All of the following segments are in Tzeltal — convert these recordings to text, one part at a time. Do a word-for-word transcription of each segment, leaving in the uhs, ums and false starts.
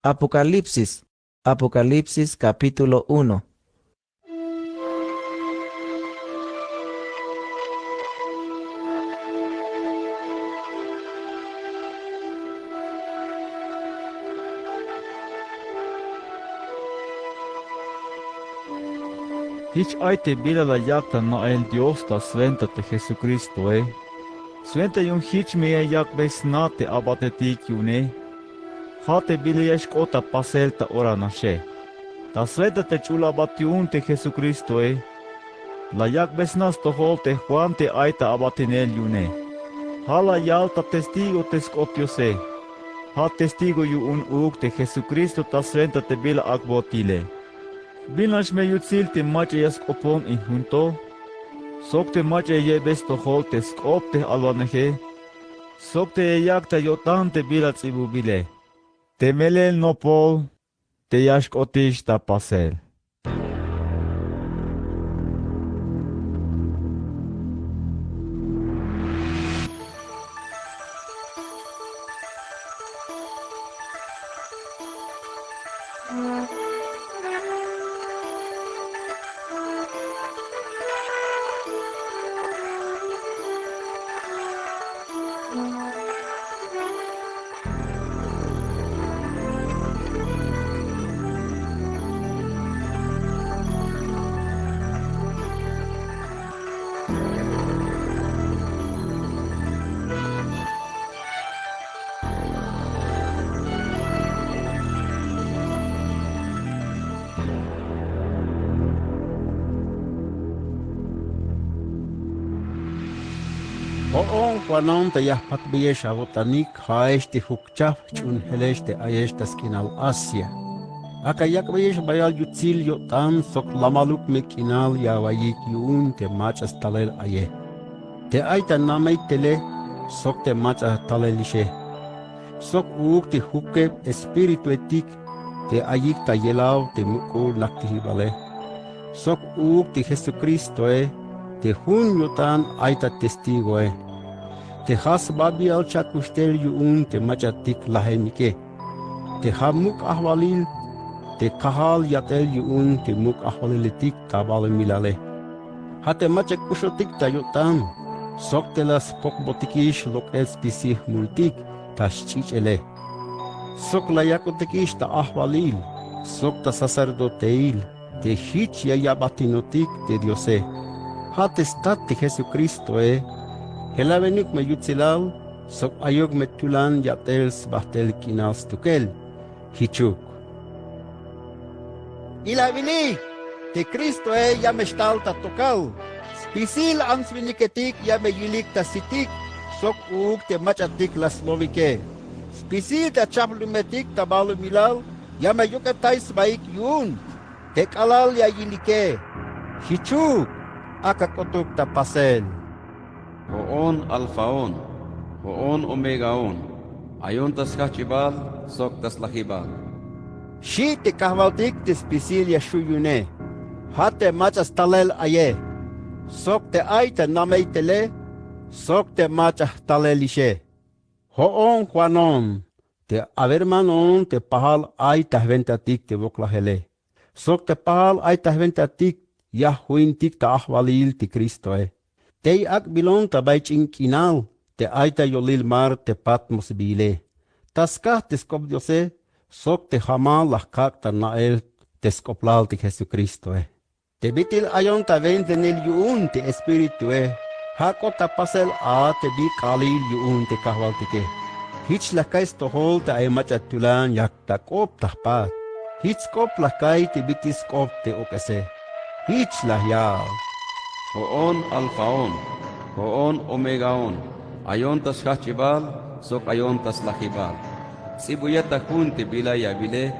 Apocalipsis, Apocalipsis capítulo uno. Jich ay te bila la yak' ta na'el Dios ta swenta te Jesucristoe. Swenta yu'un jich me ya yak'bey sna te abatetik yu'une. Ja' te bila ya xk'ot ta pasel ta ora naxe. Ta swenta te ch'ul abat yu'un te Jesucristoe, la yak'bey sna stojol te Juan te ay ta abatinel yu'une. Ja' la yal ta testigo te sk'op Diose. Ja' testigo yu'un uuk te Jesucristo ta swenta te bila ak'bot yile. Bin nax me yutsil te mach'a ya sk'opon in jun to, sok te mach'a ya ye'be stojol te sk'op te j-alwaneje, sok te ya yak' ta yo'tan te bila ts'ibubile. Te melel nopol te ya xk'otix ta pasel. Jo'on jwanon te ya jpatbeyex awo'tanik, ja'ex te jukchajp jch'uunjelex te ayex ta sk'inal Asia. Ak'a yak'beyex bayal yutsil yo'tan sok lamaluk me k'inal ya awa'iyik yu'un te mach'a stalel aye. Te ay ta namey tele sok te mach'a talelixe, sok uuk te jukeb espírituetik te ayik ta yelaw te muk'ul naktijibale, sok uuk te Jesucristoe, te jun yo'tan ay ta testigoe, te ja' sbabial cha'kuxtel yu'un te mach'atik lajenike, te ja' muk' ajwalil te kajal yat'el yu'un te muk' ajwaliletik ta balumilale. Ja' te mach'a k'uxotik ta yo'tan, sok te la spokbotikix lok'el spisil jmultik ta xch'ich'ele, sok la yak'otikix ta ajwalil sok ta sacerdoteil te jich ya yabatinotik te Diose. Ja' te stat te Jesucristoe, jelawenuk me yutsilal sok ayuk me tulan yat'el sbajt'el k'inal stukel. Jichuk. Ilawili, te Cristoe ya me xtal ta tokal. Spisil ants winiketik ya me yilik ta sitik, sok uuk te mach'atik la slowike. Spisil te achajp lumetik ta balumilal ya me yuk'etay sbaik yu'un te k'alal ya yilike. Jichuk, ak'a k'otuk ta pasel. Jo'on Alfaon, jo'on Omegaon, ayon ta sjajch'ibal sok ta slajibal, xi' te Kajwaltik te spisil ya xju' yu'une. Ja' te mach'a stalel aye, sok te ay ta namey tele, sok te mach'a jtalelixe. Jo'on jwanon, te awermanoon te pajal ay ta jwentatik te woklajele, sok te pajal ay ta jwentatik ya juintik ta ajwalil te Cristoe. Tey ak'bilon ta bay ch'in k'inal te ay ta yolil mar te Patmos sbiile, ta skaj te sk'op Diose, sok te jamal la jkak' ta na'el te sk'oplal te Jesucristoe. Te bit'il ayon ta wentenil yu'un te Espiritue, ja' k'ot ta pasel a te bi k'aalil yu'un te Kajwaltike. Jich la jka'iy stojol te ay mach'a tulan yak ta k'op ta jpat. Jich sk'op la jka'iy te bit'il sk'op te ok'ese. Jich la yal: Jo'on Alfaon, jo'on Omegaon, ayon ta sjajch'ibal sok ayon ta slajibal. Ts'ibuyat ta jun te bila ya awile,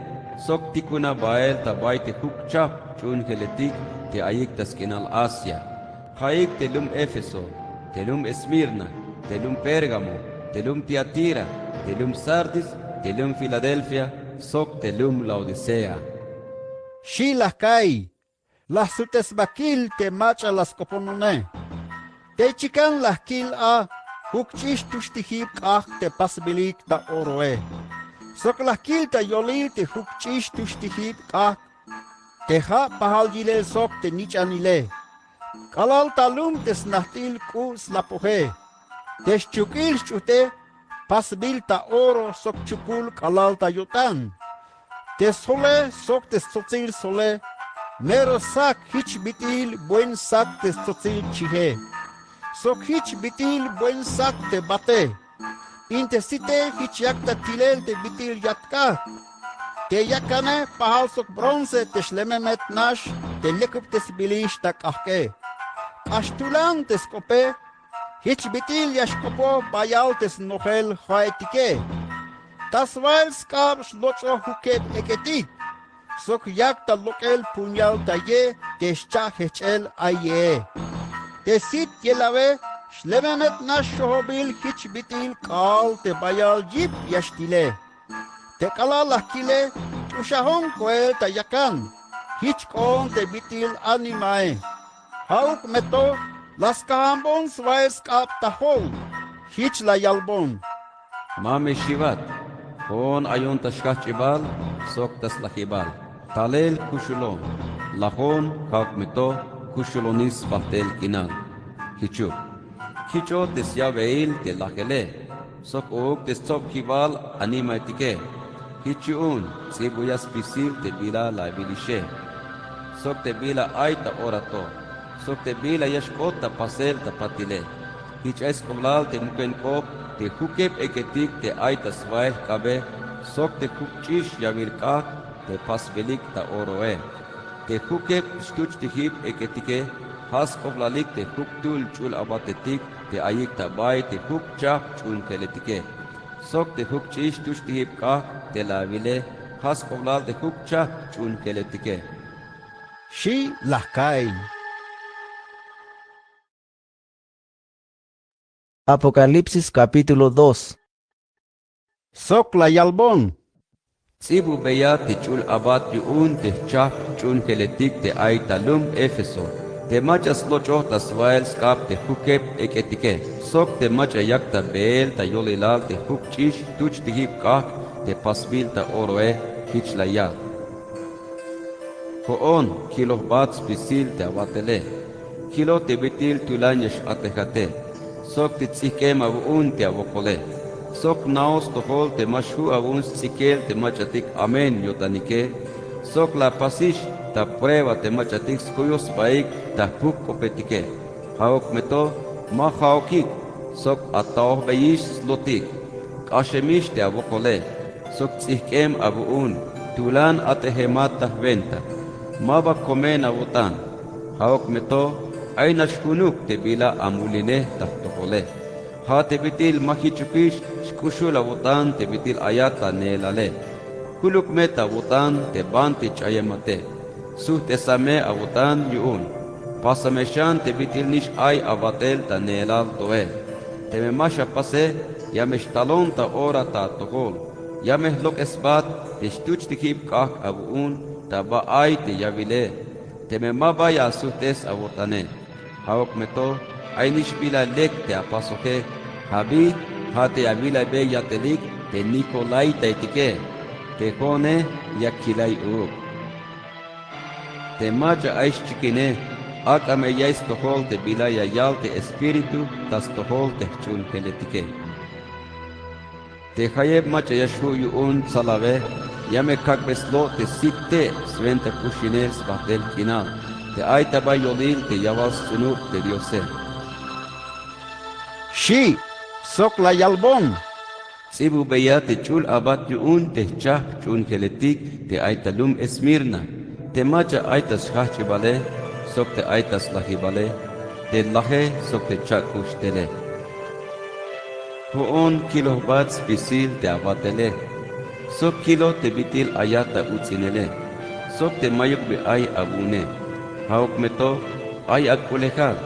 sok tikuna bael ta bay te jukchajp jch'uunjeletik te ayik ta sk'inal Asia. Ja'ik te lum Éfeso, te lum Esmirna, te lum Pérgamo, te lum Tiatira, te lum Sardis, te lum Filadelfia, sok te lum Laodicea, xi' la jka'iy. La jsutesba kil te mach'a la sk'oponone. Tey chikan la jkil a jukch'ix tuxtijib k'ajk' te pasbilik ta oroe. Sok la kil ta yolil te juk ch'ix tuch tijib k'ajk' te ja' pajal yilel sok te nich'anile. K'alal ta lum te snajt'il k'u' slapoje. Te xchuk'il xch'ujt'e pasbil ta oro sok chukul k'alal ta yo'tan. Te sjole sok te stsotsil sjole mero sak jich bit'il buen sak te stsotsil chije. Sok jich bit'il buen sak te bate. In te site jich yak ta tilel te bit'il yatk'ajk'. Te yakane pajal sok bronce te xlememet nax te lekubtesbilix ta k'ajk'e. K'ax tulan te sk'ope jich bit'il ya xk'opoj bayal te snojel ja'etike. Ta sbael sk'ab xloch'oj jukeb ek'etik. Sok yak ta lok'el puñal ta ye te xcha' jejch'el ay ye'e. Te sit yelawe xlememet nax xojobil jich bit'il k'aal te bayal yip ya xtile. Te k'alal la kile t'uxajon koel ta yakan. Jich k'oon te bit'il animae. Ja'uk me to la skajambon sbael sk'ab ta jow. Jich la yalbon: Ma me xiwat. Jo'on ayon ta xjajch'ibal sok ta slajibal. Talel kuxulon. Lajon, ja'uk me to kuxulonix sbajt'el k'inal. Jichuk. Kich'o te sya'beyil te lajele sok uuk te stsobjibal animaetike. Jich yu'un ts'ibuya spisil te bila la awilixe sok te bila ay ta ora to sok te bila ya xk'ot ta pasel ta patile. Jich ay sk'oblal te muk'en k'op te jukeb ek'etik te ay ta sbael jk'abe sok te juk ch'ix yawil k'ajk' te pasbelik ta oroe. Te jukeb xtuch' tijib ek'etike ja' sk'oblalik te juk tuul ch'ul abatetik te ayik ta bay te juk chajp ch'uunjeletike. Sok te juk ch'ix tuch' tijib k'ajk' te la awile ja' sk'oblal te juk chajp ch'uunjeletike. Xi' laj ka'iy. Apocalipsis capítulo dos. Sok la yalbon: Ts'ibubeya te ch'ul abat yu'un te jchajp jch'uunjeletik te ay ta lum Éfeso, te mach'a sloch'oj ta sbael sk'ab te jukeb ek'etike, sok te mach'a yak ta beel ta yolilal te juk ch'ix tuch' tijib k'ajk' te pasbil ta oroe. Jich la yal: Jo'on kilojbat spisil te abatele. Kiloj te bit'il tulan ya x-atejate sok te ts'ijk'em awu'un te awokole. Sok jna'oj stojol te ma xju' awu'un sts'ikel te mach'atik amén yo'tanike. Sok la apasix ta prueba te mach'atik skuyoj sbaik ta jpuk-k'opetike. Ja'uk me to ma ja'ukik sok ataojbeyix slotik. K'axemix te awokole sok ts'ijk'em awu'un. Tulan at'ejemat ta jwenta. Maba komen awo'tan. Ja'uk me to ay nax junuk te bila amulinej ta jtojole. Ja' te bit'il ma jichukix xk'uxul awo'tan te bit'il ayat ta neelale. Juluk me ta awo'tan te banti ch'ayemate. Sujt'esa me awo'tan yu'un. Pasame xan te bit'il nix ay awat'el ta neelal toe. Teme ma xapase, ya me xtalon ta ora ta atojol. Ya me jlok'esbat te xtuch' tijib k'ajk' awu'un ta ba ay te yawile. Teme ma bay asujt'es awo'tane. Ja'uk me to ay nix bila lek te apasoje. Ja' bi ja' te awilabey yat'elik te nikolaitaetike. Te jo'one ya kilay uuk. Te mach'a ay xchikine, ak'a me ya'iy stojol te bila ya yal te Espíritu ta stojol te jch'uunjeletike. Te jayeb mach'a ya xju' yu'un tsalabe, ya me kak'be slo' te sit te' swenta kuxinel sbajt'el k'inal te ay ta ba yolil te yawal sts'unub te Diose. Xi', sok la yalbon: Ts'ibubeya te ch'ul abat yu'un te jchajp jch'uunjeletik te ay ta lum Esmirna, te mach'a ay ta sjajch'ibale sok te ay ta slajibale, te laje sok te cha'k'uxtele. Jo'on kilojbat spisil te abatele, sok kiloj te bit'il ayat ta uts'inele, sok te mayuk bi ay awu'une. Ja'uk me to ay ak'ulejal,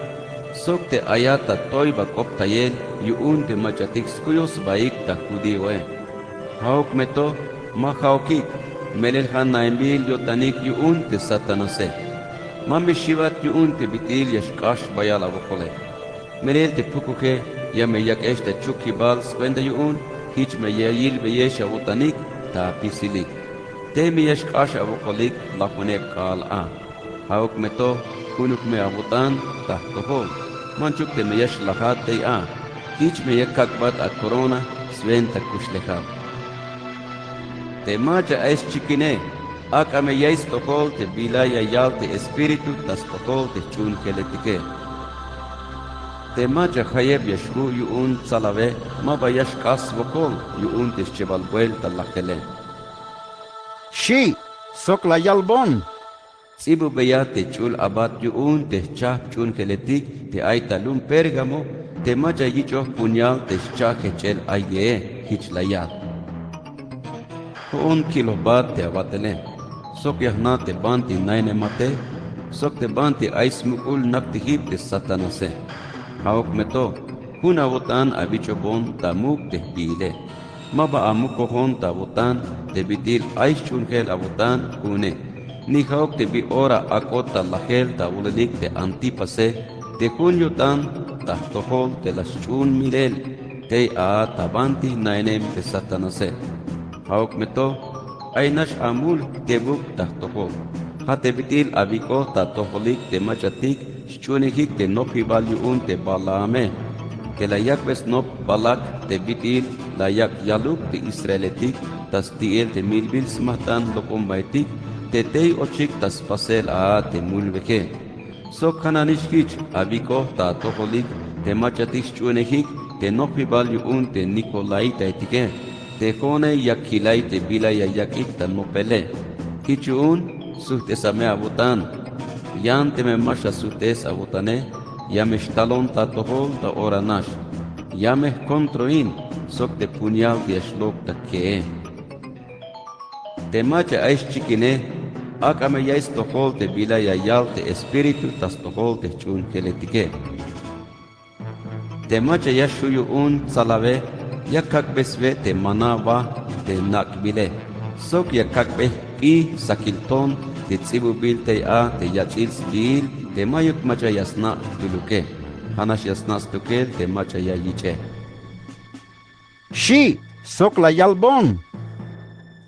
sok te ayat ta toybak'optayel yu'un te mach'atik skuyoj sbaik ta judíoe. Ja'uk me to ma ja'ukik, melel ja' naimbil yo'tanik yu'un te Satanase. Ma me xiwat yu'un te bit'il ya xk'ax bayal awokole. Melel te pukuje ya me yak'ex ta chukibal swenta yu'un, jich me ya yilbeyex awo'tanik, ta apisilik. Tey me ya xk'ax awokolik lajuneeb k'aal a. Ja'uk me to junuk me awo'tan ta jtojol. Manchuk teme ya xlajat tey a. Jich me ya kak'bat akorona swenta kuxlejal. Te mach'a ay xchikine, ak'a me ya'iy stojol te bila ya yal te Espíritu ta stojol te jch'uunjeletike. Te mach'a jayeb ya xju' yu'un tsalabe, maba ya xk'ax swokol yu'un te xchebal buelta lajele, xi', sok la yalbon. Ts'ibubeya te ch'ul abat yu'un te jchajp ch'uunjeletik te ay ta lum Pérgamo, te mach'a yich'oj puñal te xcha'jejch'el ay ye'e, jich la yal: Jo'on kilojbat te abatele, sok ya jna' te banti na'inemate, sok te banti ay smuk'ul naptijib te Satanase. Ja'uk me to, jun awo'tan abich'ojbon ta muk' te jbiile. Maba amukojon ta awo'tan te bit'il ay xch'uunjel awo'tan ku'une, ni ja'uk te bi ora ak'ot ta lajel ta awulilik te Antipase, te jun yo'tan ta jtojol te la sch'uun milel tey a ta banti nainem te Satanase. Ja'uk me to, ay nax amul jtebuk ta jtojol. Ja' te bit'il awik'oj ta atojolik te mach'atik xch'uunejik te nopjibal yu'un te Balaame, te la yak'be snop Balac te bit'il la yak' yaluk te israeletik ta sti'el te milbil smajt'an lok'ombaetik te tey ochik ta spasel a te mulweje. Sok ja' nanix jich awik'oj ta atojolik te mach'atik xch'uunejik te nopjibal yu'un te nikolaitaetike, te jo'one ya kilay te bila ya yak'ik ta nopele. Jich yu'un sujt'esa me awo'tan. Yan teme ma xasujt'es awo'tane, ya me xtalon ta atojol ta ora nax. Ya me jkontroin sok te puñal te ya xlok' ta ke'e. Te mach'a ay xchikine, ak'a me ya'iy stojol te bila ya yal te Espíritu ta stojol te jch'uunjeletike. Te mach'a ya xju' yu'un tsalabe, ya kak'be swe te maná waj te nak'bile, sok ya kak'be jp'i sakil ton te ts'ibubil tey a te yach'il sbiil te mayuk mach'a ya sna' jtuluke, ja' nax ya sna' stukel te mach'a ya yich'e, xi', sok la yalbon.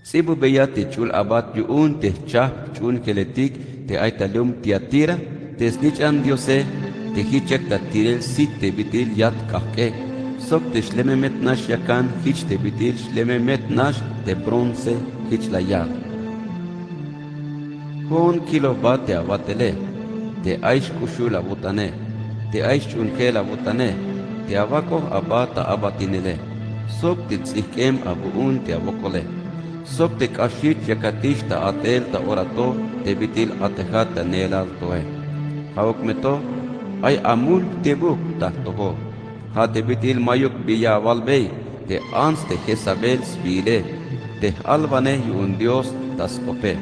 Ts'ibubeya te ch'ul abat yu'un te jchajp jch'uunjeletik te ay ta lum Tiatira, te snich'an Diose, te jich yak ta tilel sit te bit'il yat k'ajk'e, sok te xlememet nax yakan jich te bit'il xlememet nax te bronce, jich la yal: Jo'on kilojbat te abatele, te ay xk'uxul awo'tane, te ay xch'uunjel awo'tane, te awak'oj aba ta abatinele, sok te ts'ijk'em abu'un te awokole, sok te k'axich yakatix ta a'tel ta ora to te bit'il atejat ta neelal toe. Ja'uk me to, ay amul jtebuk ta jtojol. Ja' te bit'il mayuk bi ya awalbey te ants te Jezabel sbiile, te j-alwanej yu'un Dios ta sk'ope,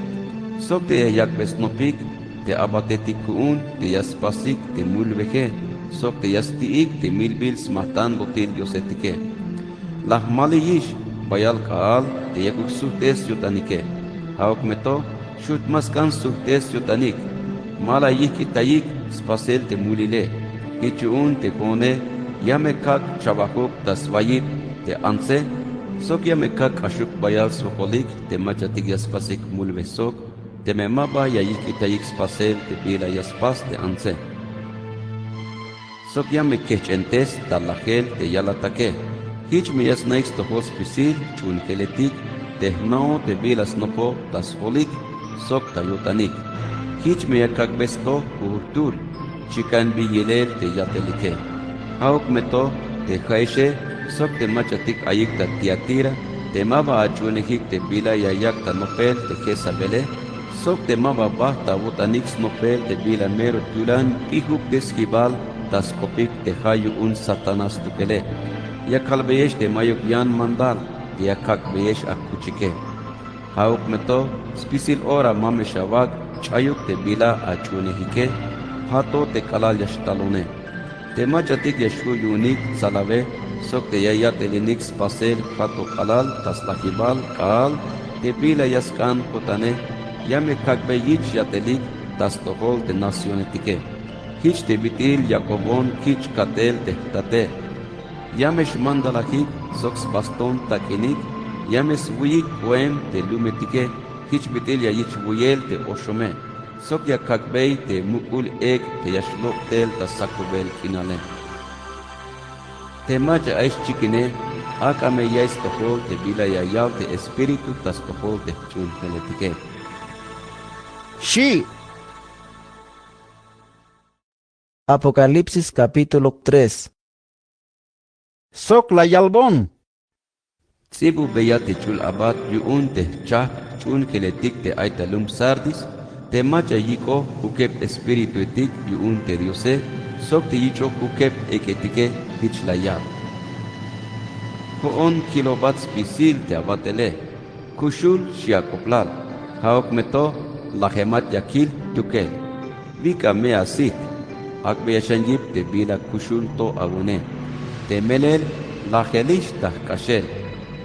sok te ya yak'be snopik te abatetik ku'un te ya spasik te mulweje, sok te ya sti'ik te milbil smajt'an lotil diosetike. La jmaliyix bayal k'aal te yakuk sujt'es yo'tanike. Ja'uk me to, xujt' ma sk'an sujt'es yo'tanik. Ma la yijk'itayik spasel te mulile. Jich yu'un te jo'one ya me kak' chawajuk ta swayib te antse, sok ya me kak' k'axuk bayal swokolik te mach'atik ya spasik mulwe sok, teme maba ya yijk'itayik spasel te bila ya spas te antse. Sok ya me kejch'entes ta lajel te yalatake. Jich me ya sna'ik stojol spisil jch'uunjeletik te jna'oj te bila snopoj ta sjolik sok ta yo'tanik. Jich me ya kak'be sk'o jk'ujul jtul, chikan bi yilel te yatelike. Ja'uk me to, te ja'exe sok te mach'atik ayik ta Tiatira, te maba ach'uunejik te bila ya yak' ta nopel te Jezabele, sok te maba bajt' ta awo'tanik snopel te bila mero tulan p'ijuk te sjibal ta sk'opik te ja' yu'un Satanás stukele. Ya kalbeyex te mayuk yan mandal te ya kak'beyex akuchike. Ja'uk me to, spisil ora ma me xawak' ch'ayuk te bila ach'uunejike, ja' to te k'alal ya xtalone. Te mach'atik ya xju' yu'unik tsalabe, sok te ya yat'elinik spasel ja' to k'alal ta slajibal k'aal te bila ya sk'an ko'tane, ya me kak'be yich' yat'elik ta stojol te nacionetike. Jich te bit'il yak'ojbon kich' kat'el te jtate. Ya me xmandalajik sok sbastón tak'inik, Ya me swuyik k'oem te lumetike, jich bit'il ya yich wuyel te oxome, sok ya kak'bey te muk'ul ek' te ya xlok' tel ta sakubel k'inale. Te mach'a ay xchikine, ak'a me ya'iy stojol te bila ya yal te Espíritu ta stojol te jch'uunjeletike, xi'. Apocalipsis capítulo tres. Sok la yalbon: Ts'ibubeya te ch'ul abat yu'un te jchajp jch'uunjeletik te ay ta lum Sardis, te mach'a yik'oj jukeb espírituetik yu'un te Diose, sok te yich'oj jukeb ek'etike, jich la yal: Jo'on kilojbat spisil te abat'ele, kuxul xi' ak'oplal, ja'uk me to lajemat ya kil jtukel. Wik'a me asit, ak'beya xan yip te bila kuxul to awu'une. Te melel lajelix ta jk'axel,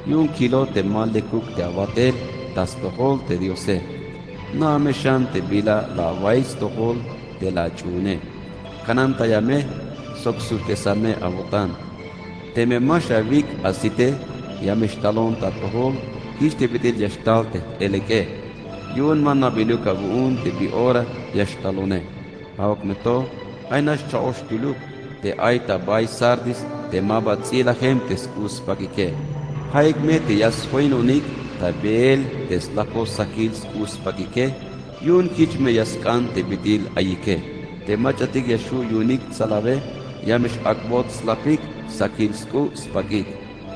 yu'un kilo te ma lekuk te abat'el ta stojol te Diose. Na'a me xan te bila la awa'iy stojol te la ach'uune. Kanantaya me sok sujt'esa me awo'tan. Teme ma xawik' asite, ya me xtalon ta atojol jich te bit'il ya xtal te j-elek'e. Yu'un ma nabiluk awu'un te bi ora ya xtalone. Ja'uk me to, ay nax cha'ox jtuluk te ay ta bay Sardis te maba ts'i'lajem te sk'u' spak'ike. Ja'ik me te ya sjoinonik ta beel te slajoj sakil sk'u' spak'ike, yu'un jich me ya sk'an te bit'il ayike. Te mach'atik ya xju' yu'unik tsalabe, ya me x-ak'bot slapik sakil sk'u' spak'ik,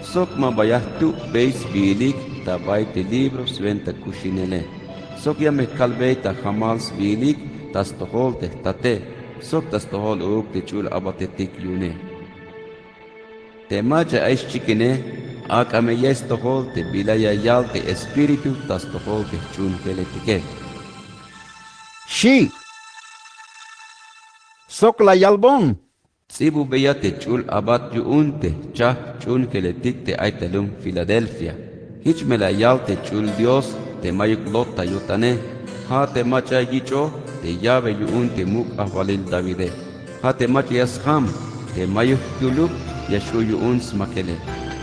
sok maba ya jtupbey sbiilik ta bay te libro swenta kuxinele, sok ya me jkalbey ta jamal sbiilik ta stojol te jtate, sok ta stojol uuk te ch'ul abatetik yu'une. Te mach'a ay xchikine, ak'a me ya'iy stojol te bila ya yal te Espíritu ta stojol te jch'uunjeletike, xi'. Sok la yalbon: Ts'ibubeya te ch'ul abat yu'un te jchajp jch'uunjeletik te ay ta lum Filadelfia. Jich me la yal te ch'ul Dios te mayuk lot ta yo'tane, ja' te mach'a yich'oj te llave yu'un te muk' ajwalil Davide. Ja' te mach'a ya sjam te mayuk jtuluk ya xju' yu'un smakele.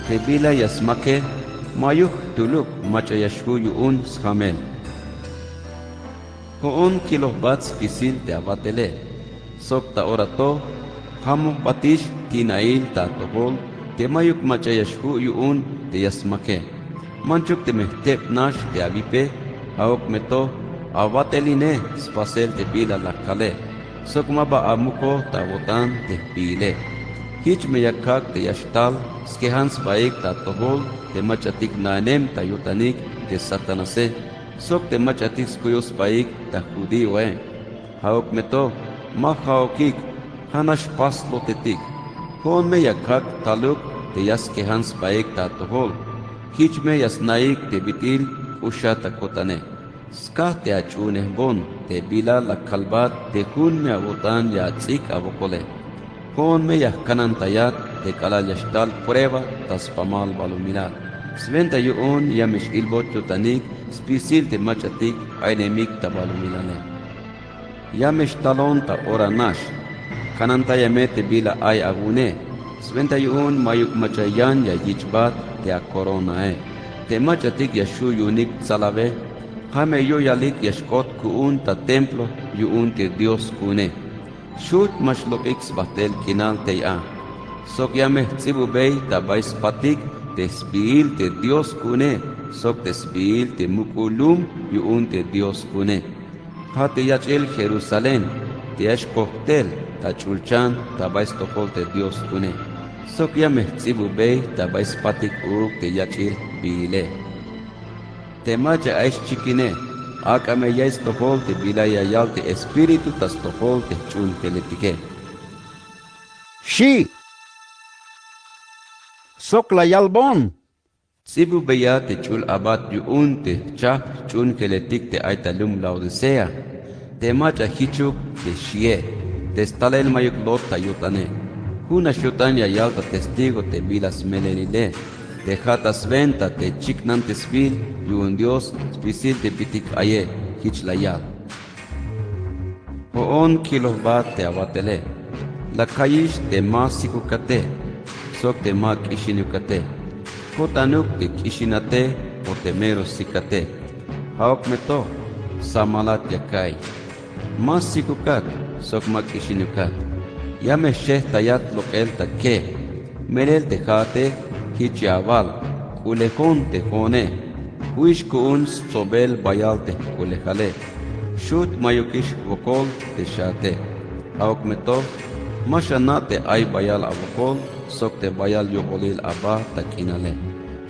Te bila ya smake mayuk jtuluk mach'a ya xju' yu'un sjamel. Jo'on kilojbat spisil te abat'ele, sok ta ora to jamojbatix tina'il ta atojol te mayuk mach'a ya xju' yu'un te ya smake. Manchuk teme jteb nax te awipe, ja'uk me to awat'eline spasel te bila la kale, sok maba amukoj ta awo'tan te jbiile. Jich me ya kak' te ya xtal skejan sbaik ta atojol te mach'atik na'enem ta yo'tanik te Satanase, sok te mach'atik skuyoj sbaik ta judíoe. Ja'uk me to, ma ja'ukik, ja' nax paslotetik. Jo'on me ya kak' taluk te ya skejan sbaik ta atojol. Jich me ya sna'ik te bit'il k'uxat ta ko'tane. Skaj te ach'uunejbon te bila la kalbat te jun me awo'tan ya ats'ik awokole. Jo'on me ya jkanantayat te k'alal ya xtal prueba ta spamal balumilal. Swenta yu'un ya me x-ilbot yo'tanik spisil te mach'atik aynemik ta balumilale. Ya me xtalon ta ora nax. Kanantaya me te bila ay awu'une. Swenta yu'un mayuk mach'a yan ya yich'bat te akoronae. Te mach'atik ya xju' yu'unik tsalabe, ja' me yo'yalik ya xk'ot ku'un ta templo yu'un te Dios ku'une. Xujt' ma xlok'ik sbajt'el k'inal tey a. Sok ya me jts'ibubey ta bay spatik te sbiil te Dios ku'une, sok te sbiil te muk'ul lum yu'un te Dios ku'une. Ja' te yach'il Jerusalén te ya xkojt tel ta ch'ulchan ta bay stojol te Dios ku'une. Sok ya me jts'ibubey ta bay spatik uuk te yach'il jbiile. Te mach'a ay xchikine, ak'a me ya'iy stojol te bila ya yal te Espíritu ta stojol te jch'uunjeletike, xi'. Sok la yalbon: Ts'ibubeya te ch'ul abat yu'un te jchajp jch'uunjeletik te ay ta lum Laodicea. Te mach'a jichuk te xie, te stalel mayuk lot ta yo'tane. Jun nax yo'tan ya yal ta testigo te bila smelelile, te ja' ta swenta te chiknantesbil yu'un Dios spisil te bitik aye, jich la yal: Jo'on kilojbat te abat'ele, la ka'yix te ma sikukate sok te ma k'ixinukate. Ko'tanuk te k'ixinate o te mero sikate. Ja'uk me to samalat ya ka'iy. Ma sikukat sok ma k'ixinukat. Ya me xejtayat lok'el ta ke. Melel te ja'ate jich ya awal: k'ulejon te jo'one. Ju'ix ku'un stsobel bayal te jk'ulejale. Xut mayukix jwokol te xaate. Ja'uk me to ma xana' te ay bayal awokol sok te bayal yok'olil aba ta k'inale.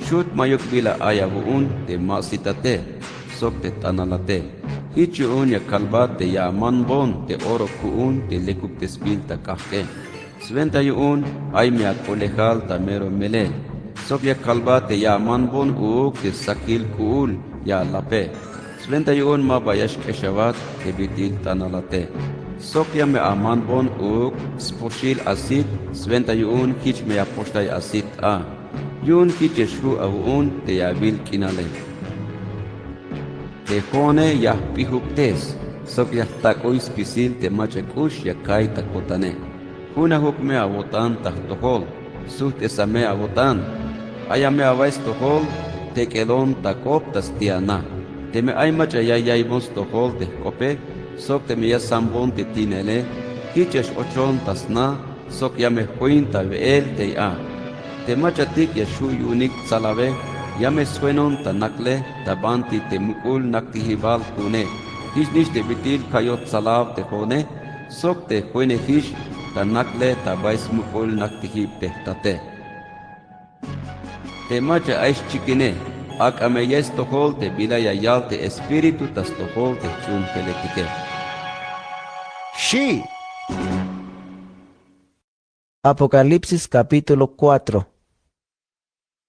Xut mayuk bila ay awu'un te ma sitate sok te t'analate. Jich yu'un ya kalbat te ya amanbon te oro ku'un te lekuktesbil ta k'ajk'e. Swenta yu'un ay me ak'ulejal ta mero melel. Sok ya kalbat te ya amanbon uuk te sakil k'u'ul ya alape. Swenta yu'un maba ya xk'exawat te bit'il t'analate. Sok ya me amanbon uuk spoxil asit, swenta yu'un jich me ya poxtay asit a. Yu'un jich ya xju' awu'un te ya awil k'inale. Te jo'one ya jp'ijubtes sok ya jtak'oy spisil te mach'a k'ux ya ka'iy ta ko'tane. Junajuk me awo'tan ta jtojol, sujt'esa me awo'tan. Aya me away stojol, tek'elon ta k'op ta sti' a na. Teme ay mach'a ya ya'iybon stojol te jk'ope sok teme ya sambon te tinele, jich ya x-ochon ta sna sok ya me join ta we'el tey a. Te mach'atik ya xju' yu'unik tsalawe, ya me sjoinon ta nakle ta banti te muk'ul naktijibal ku'une. Jichnix te bit'il ka'iyot tsalaw te jo'one sok te joinejix ta nakle ta bay smuk'ul naktijib te jtate. Te mach'a ay xchikine, ak'a me ya'iy stojol te bila ya yal te Espíritu ta stojol te jch'uunjeletike, xi'. Apocalipsis capítulo cuatro.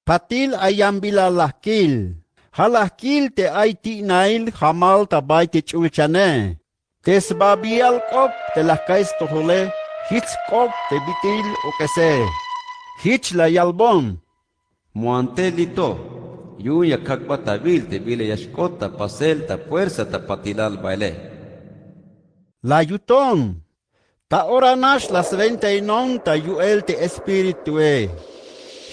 Patil ay yan bila lajkil. Ja' lajkil te ay ti'nail jamal ta bay te ch'ulchane. Te sbabial k'op te la jka'iy stojole, jich sk'op te bit'il uk'ese. Jich la yalbon: Mu'an te li' to, yu'un ya kak'bat awil te bila ya xk'ot ta pasel ta puersa ta patilal baele, la yuton. Ta ora nax la swenta'inon ta yu'el te Espiritue.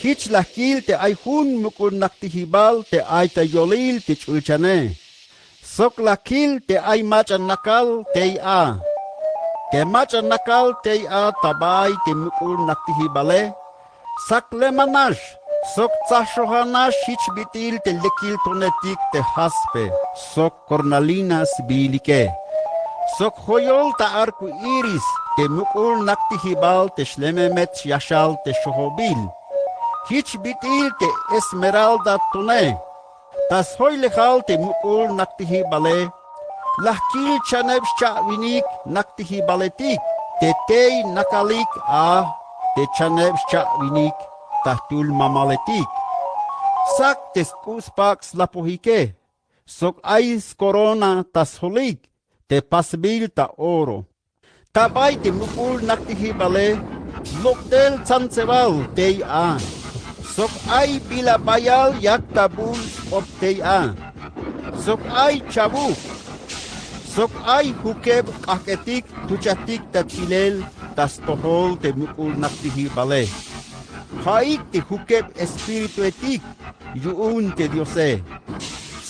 Jich lajkil te ay jun muk'ul naktijibal te ay ta yolil te ch'ulchane. Sok la kil te ay mach'a nakal tey a. Te mach'a nakal tey a ta bay te muk'ul naktijibale, saklemanax sok tsaxojanax jich bit'il te lekil tonetik te jaspe sok cornalina sbiilike. Sok joyol ta arco iris te muk'ul naktijibal te xlememet yaxal te xojobil. Jich bit'il te esmeralda tone. Ta sjoylejal te muk'ul naktijibale, la jkil chaneb xcha'winik naktijibaletik, te tey nakalik a te chaneb xcha'winik ta jtul mamaletik. Sak te sk'u' spak' slapojike, sok ay scorona ta sjolik te pasbil ta oro. Ta bay te muk'ul naktijibale, lok'tel tsantsebal tey a. Sok ay bila bayal yak ta bul sk'op tey a. Sok ay chawuk. Sok ay jukeb k'ajk'etik tuchatik ta tilel ta stojol te muk'ul naktijibale. Ja'ik te jukeb espirituetik yu'un te Diose.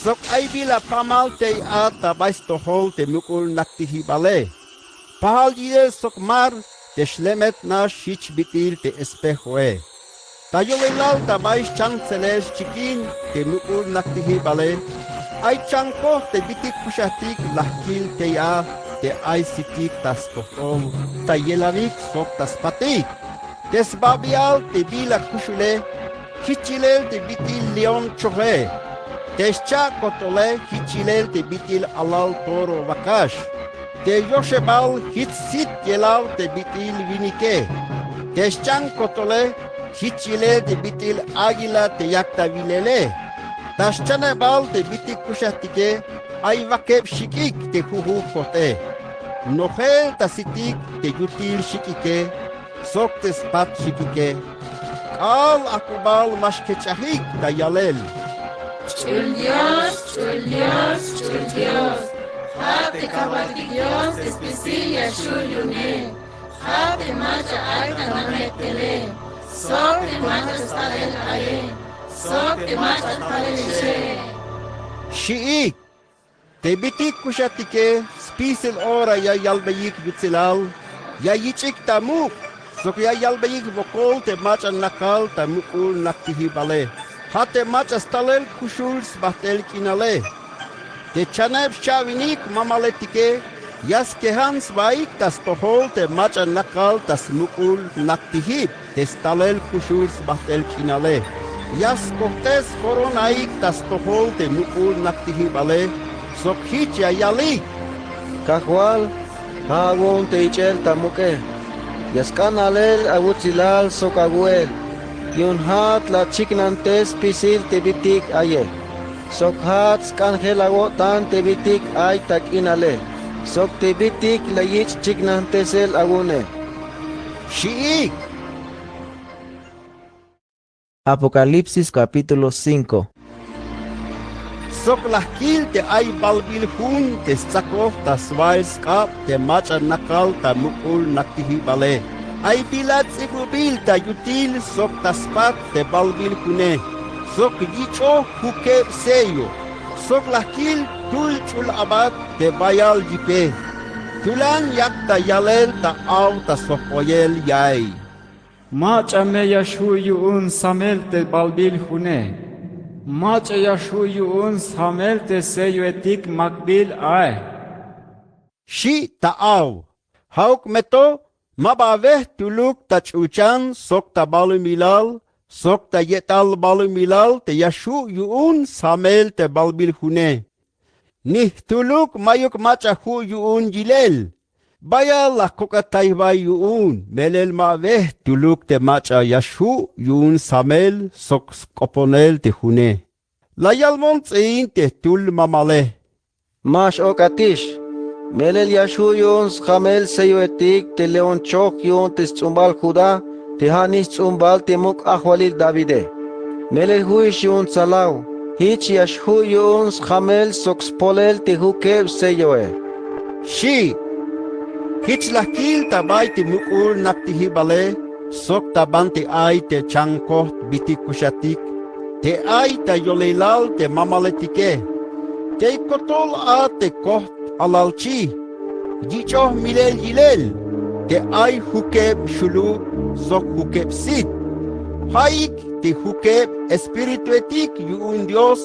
Sok ay bila pamal tey a ta bay stojol te muk'ul naktijibale. Pajal yilel sok mar te xlemet nax jich bit'il te espejoe. Ta yolilal ta bay xchan tselel xchikin te muk'ul naktijibale, ay chankoj te bitik kuxajtik la jkil tey a te ay sitik ta stojol ta yelanik sok ta spatik. Te sbabial te bila kuxule, jich yilel te bit'il león choje. Te xcha' kotole, jich yilel te bit'il alal toro wakax. Te yoxebal jich sit yelaw te bit'il winike. Te xchan kotole, jich yilel te bit'il águila te yak ta wilele. Ta xchanebal te bitik kuxajtike, ay wakeb xik'ik te jujun kojt'e. Nojel ta sitik te yutil xik'ike sok te spat xik'ike, k'aal ajk'ubal ma xkech'ajik ta yalel: Ch'ul Dios, ch'ul Dios, ch'ul Dios. Ja' te kajwaltik Dios te spisil ya xju' yu'une. Ja' te mach'a ay ta namekele sok te mach'a stalel aye. sok te mach'a talelexe. Xi'ik, te bit'il kuxatike spisil ora ya yalbeyik yutsilal, ya yich'ik ta muk', sok ya yalbeyik wokol te mach'a nakal ta muk'ul naktijibale. Ja' te mach'a stalel kuxul sbajt'el k'inale. Te chaneb xcha'winik mamaletike ya skejan sbaik ta stojol te mach'a nakal ta smuk'ul naktijib te stalel kuxul sbajt'el k'inale. Ya skojt'el skoronaik ta stojol te muk'ul naktijibale, sok jich ya yalik: Kajwal, ja' awu'un te ich'el ta muk'e. Ya sk'an alel awutsilal sok awu'el. Yu'un ja'at la achiknantes spisil te bit'il aye. Sok ja'at sk'anjel awo'tan te bit'il ay ta k'inale, sok te bit'il la yich' chiknantesel awu'une. Xi'ik. Apocalipsis capítulo cinco. Sok la jkil te ay balbil jun te stsakoj ta swa'el sk'ab te mach'a nakal ta muk'ul naktijibale. Ay bila ts'ibubil ta yutil sok ta spat te balbil june, sok yich'oj jukeb sello. Sok la jkil tul ch'ul abat te bayal yipe. Tulan yak ta yalel ta aw ta sojk'oyel ya'iy: Mach'a me ya xju' yu'un samel te balbil june. Mach'a ya xju' yu'un sjamel te selloetik makbil ae, xi' ta aw. Ja'uk me to ma ba awe jtuluk ta ch'ulchan sok ta balumilal sok ta yetal balumilal te ya xju' yu'un sjamel te balbil june. Ni jtuluk mayuk mach'a ju' yu'un yilel. Bayal la jkok'atay jba yu'un, melel ma awe jtuluk te mach'a ya xju' yu'un sjamel sok sk'oponel te june. La yalbon ts'iin te jtul mamale: Ma x-ok'atix, melel ya xju' yu'un sjamel selloetik te leonchoj yu'un te sts'umbal Judá, te ja'nix sts'umbal te muk' ajwalil Davide. Melel ju'ix yu'un tsalaw, jich ya xju' yu'un sjamel sok spolel te jukeb selloe, xi'. Jich la jkil ta bay te muk'ul naktijibale sok ta banti ay te chankojt bit'il kuxatik, te ay ta yolilal te mamaletike. Tey kotol a te kojt alalchi, yich'oj milel yilel, te ay jukeb xulub sok jukeb sit. Ja'ik te jukeb espirituetik yu'un Dios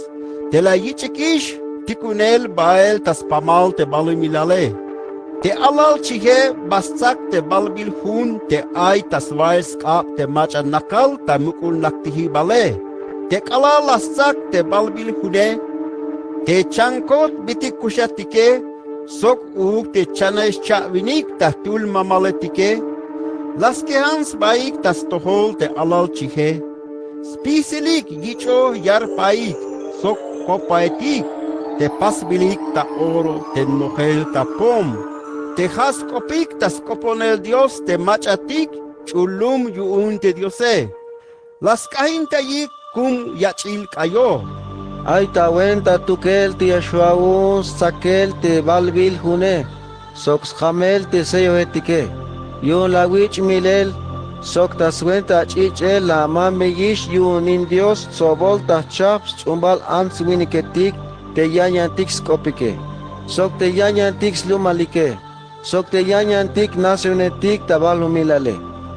te la yich'ikix jtikunel bael ta spamal te balumilale. Te alalchije ba stsak te balbil jun te ay ta swa'el sk'ab te mach'a nakal ta muk'ul naktijibale. Te k'alal la stsak te balbil june, te chankojt bit'il kuxatike sok uuk te chanel xcha'winik ta jtul mamaletike la skejan sbaik ta stojol te alalchije. Spisilik yich'oj yarpaik sok kopaetik te pasbilik ta oro te nojel ta pom, te ja' sk'opik ta sk'oponel Dios te mach'atik ch'ul lum yu'un te Diose. La sk'ajintayik kum yach'il k'ayo. Ay ta wenta tukel te ya xju' awu'un stsakel te balbil june sok sjamel te selloetike. Yu'un la awich' milel sok ta swenta ach'ich'el la amambeyix yu'unin Dios stsobol ta jchajp sts'umbal ants winiketik te yaan yantik sk'opike, sok te yaan yantik slumalike, sok te yaan yantik nacionetik ta balumilale.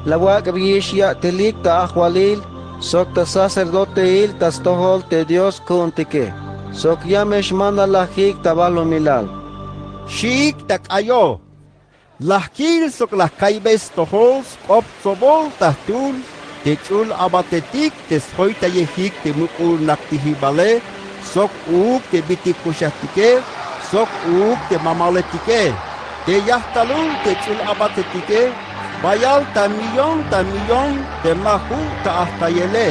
La awak'beyix ya'telik ta ajwalil sok ta sacerdoteil ta stojol te Dios ku'untike, sok ya me xmandalajik ta balumilal, xi'ik ta k'ayo. La jkil sok la jkaybey stojol sk'op tsobol ta jtul te ch'ul abatetik te sjoytayejik te muk'ul naktijibale, sok uuk te bit'il kuxatike, sok uuk te mamaletike. Te yajtalul te ch'ul abatetike bayal ta millón ta millón te ma ju' ta ajtayele.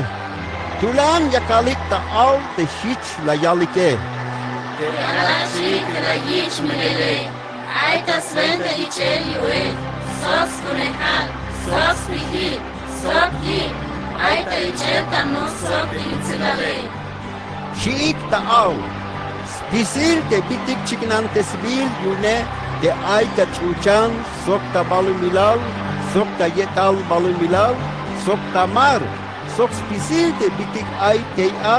Tulan yakalik ta aw te jich la yalike: Te alalchi te la yich' milele ay ta swenta ich'el yu'el sok skunejal sok spijil sok yi' ay ta ich'el ta muk' sok te yutsilale, xi'ik ta aw. Spisil te bit'il chiknantesbil yu'une te ay ta ch'ulchan sok ta balumilal sok ta yetal balumilal sok ta mar sok spisil te bitik ay tey a.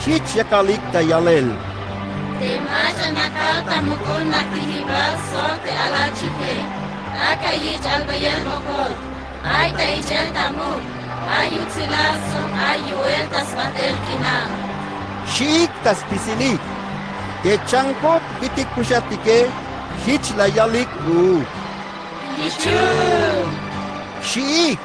Jich yakalik ta yalel: Te mach'a nakal ta muk'ul najtijibal sok te alal chije, ak'a yich' albayel mokol, ay ta ich'el ta muk', ay yutsilal sok ay yu'el ta sbajt'el k'inal. Xi'ik ta spisilik. Te chankot bitik kuxatike, jich la yalik uuk: Jichuk. Xi'ik.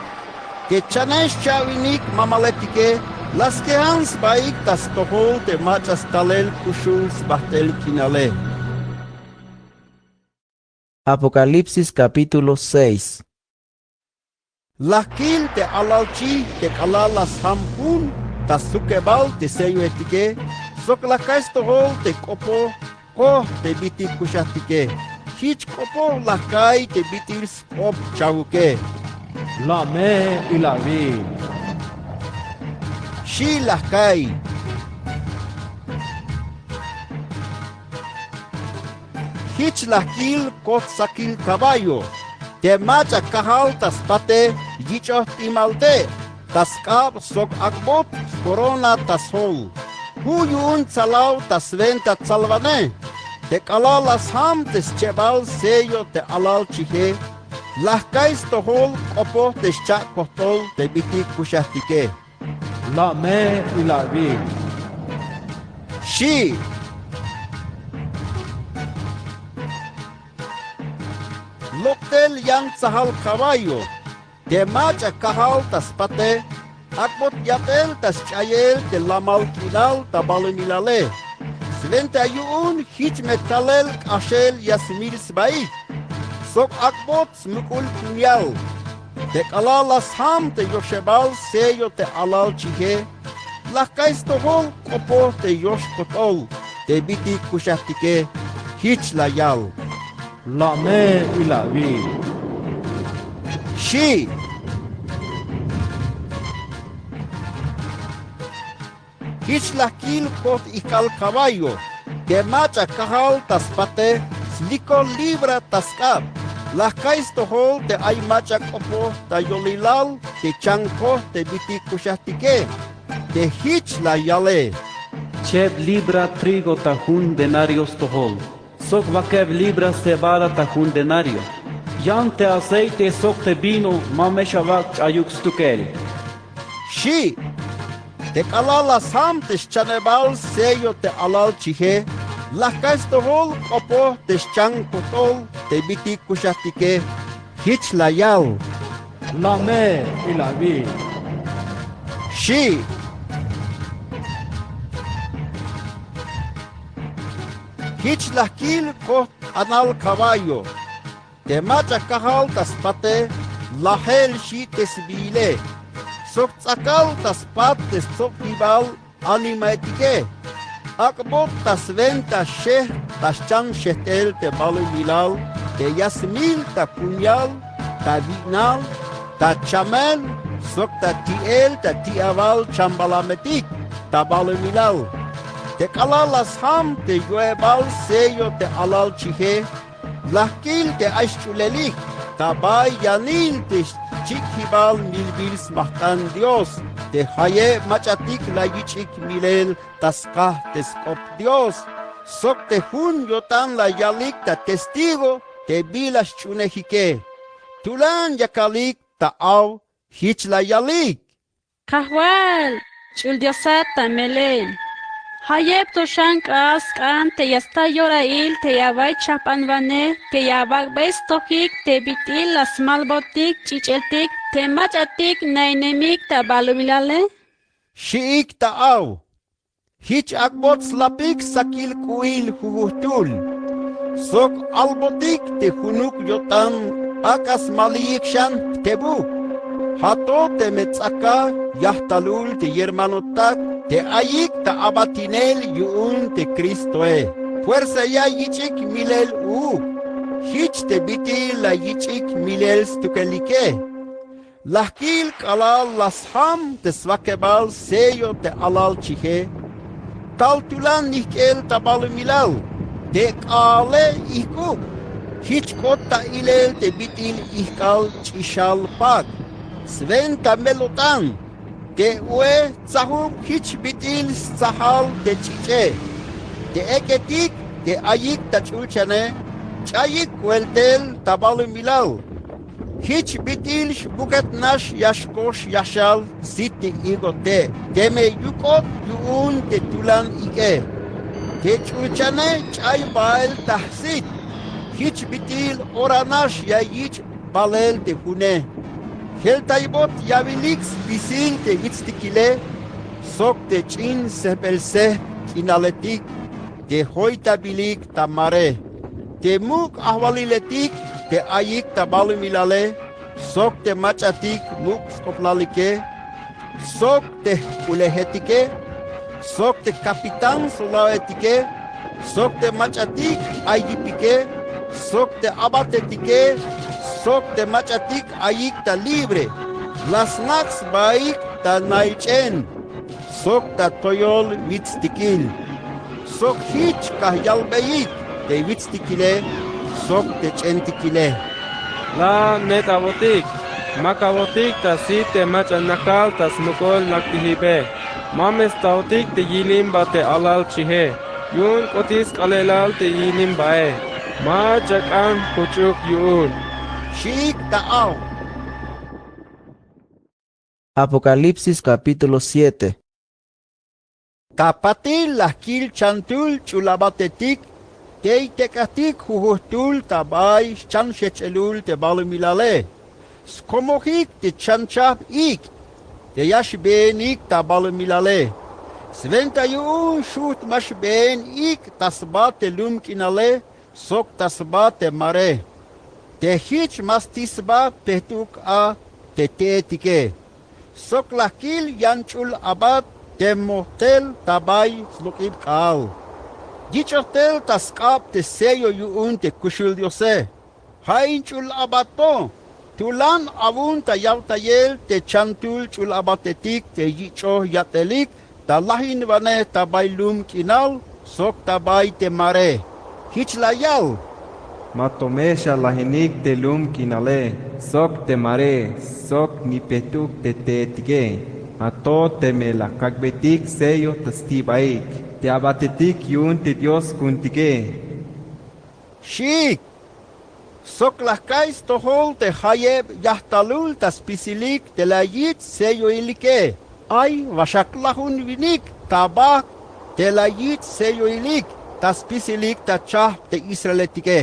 Te chanex cha'winik mamaletike, la skejan sbaik ta stojol te mach'a stalel kuxul sbajt'el k'inale. Apocalipsis capítulo seis. La jkil te alal chij te k'alal la sjam jun ta sjukebal te selloetike, sok la ka'iy stojol te k'opoj koj te bitik kuxatike. Jich k'opoj la jka'iy te bit'il sk'op chawuke: Lame ilawil, xi' la jka'iy. Jich la jkil koj sakil caballo. Te mach'a kajal ta spate yich'oj t'imal te', ta sk'ab sok ak'bot corona ta sjol. Ju' yu'un tsalaw ta swenta tsalwanej. Te k'alal la sjam te schebal sello te alal chije, la jka'iy stojol k'opoj te scha'kojt'ol te bitik kuxatike: Lame ilawil, xi'. Lok'tel yan tsajal caballo. Te mach'a kajal ta spate, ak'bot yabel ta sch'ayel te lamal k'inal ta balumilale. Swenta yu'un jich me talel k'axel ya smil sbaik, sok ak'bot smuk'ul kunyal. Te k'alal la sjam te yoxebal sello te alal chije, la jka'iy stojol k'opoj te yoxkojt'ol te bitik kuxatike. Jich la yal: Lame ilawil, xi'. Jich la jkil koj ijk'al caballo. Te mach'a kajal ta spate, slikol libra ta sk'ab. La jka'iy stojol te ay mach'a k'opoj ta yolilal te chankoj te bitik kuxatike. Te jich la yale: Cheb libra trigo ta jun denario stojol, sok wakeb libra cebada ta jun denario. Yan te aceite sok te vino ma me xawak' ch'ayuk stukel, xi'. Te k'alal la sjam te schanebal sello te alal chije, la jka'iy stojol k'opoj te schan kojt'ol te bitik kuxatike. Jich la yal: Lame ilawil, xi'. Jich la jkil koj t'anal caballo. Te mach'a kajal ta spate, lajel xi' te sbiile, sok ts'akal ta spat te stsobjibal animaetike. Ak'bot ta swenta xejt' ta schan xejt'el te balumilal te ya smil ta kunyal, ta wi'nal, ta chamel, sok ta ti'el ta ti'abal chambalametik ta balumilal. Te k'alal la sjam te yo'ebal sello te alal chije, la jkil te ay sch'ulelik ta bay yanil te xchik'jibal milbil smajk'an Dios, te jayeb mach'atik la yich'ik milel ta skaj te sk'op Dios, sok te jun yo'tan la yalik ta testigo te bila sch'uunejike. Tulan yakalik ta aw, jich la yalik: Kajwal, ch'ul Diosat ta melel. Jayeb to xan k'aal sk'an te ya sta yorahil te ya away chajpanwanej te ya awak'bey stojik te bit'il la smalbotik ch'ich'eltik te mach'atik nainemik ta balumilale, xi'ik ta aw. Jich ak'bot slapik sakil k'u'il jujujtul, sok albotik te junuk yo'tan ak'a smaliyik xan jtebuk. Ja' to teme ts'aka yajtalul te yermanotak te ayik ta abatinel yu'un te Cristoe, fuerza ya yich'ik milel uuk. Jich te bit'il la yich'ik milel stukelike. La jkil k'alal la sjam te swakebal sello te alal chije, tal tulan nijk'el ta balumilal te k'aale ijk'uk. Jich k'ot ta ilel te bit'il ijk'al ch'ixal pak, swenta mel-o'tan. Te u'e tsajub jich bit'il stsajal te ch'ich'e. Te ek'etik te ayik ta ch'ulchane ch'ayik kuel tel ta balumilal. Jich bit'il xbuket nax ya xkox yaxal sit te higo te' teme yuk'ot yu'un te tulan ik'e. Te ch'ulchane ch'ay bael ta jsit. Jich bit'il ora nax ya yich' balel te june. Jeltaybot yawilik spisil te witstikile sok te ch'in sejbel-sejb k'inaletik te joytabilik ta mare. Te muk' ajwaliletik te ayik ta balumilale sok te mach'atik muk' sk'oplalike sok te jk'ulejetike sok te capitán soldadoetike sok te mach'atik ay yipike sok te abatetike sok te mach'atik ayik ta libre, la snak' sbaik ta naych'en sok ta toyol witstikil. Sok jich kajyalbeyik te witstikile sok te ch'entikile. La' net'awotik, makawotik ta sit te mach'a nakal ta smuk'ul naktijibe. Ma me staotik te yilimba te alal chije. Yu'un k'otik sk'aalelal te yilimbae. Mach'a k'an juch'uk yu'un, xi'ik ta aw. Apocalipsis capítulo siete. Ta patil la jkil chantul ch'ul abatetik tey tek'ajtik jujujtul ta bay xchanxech'elul te balumilale. Skomojik te chanchajp ik' te ya xbeenik ta balumilale. Swenta yu'un xujt' ma xbeen ik' ta sba te lum k'inale sok ta sba te mare. Te jich ma sti' sba pejt'uk a te te'etike. Sok la jkil yan ch'ul abat te moj tel ta bay slok'ib k'aal. Yich'oj tel ta sk'ab te sello yu'un te kuxul Diose. Ja' in ch'ul abat to tulan awun ta yawtayel te chantul ch'ul abatetik te yich'oj yat'elik ta lajinwanej ta bay lum k'inal sok ta bay te mare. Jich la yal: Ma to me xalajinik te lum k'inale sok te mare sok ni pejt'uk te te'etike. Ato teme la kak'beytik sello ta sti' baik te abatetik yu'un te Dios ku'untike, xi'ik. Sok la jka'iy stojol te jayeb yajtalul ta spisilik te la yich' selloilike. Ay waxak lajun winik ta bajk' te la yich' selloilik ta spisilik ta chajp te Israeletike.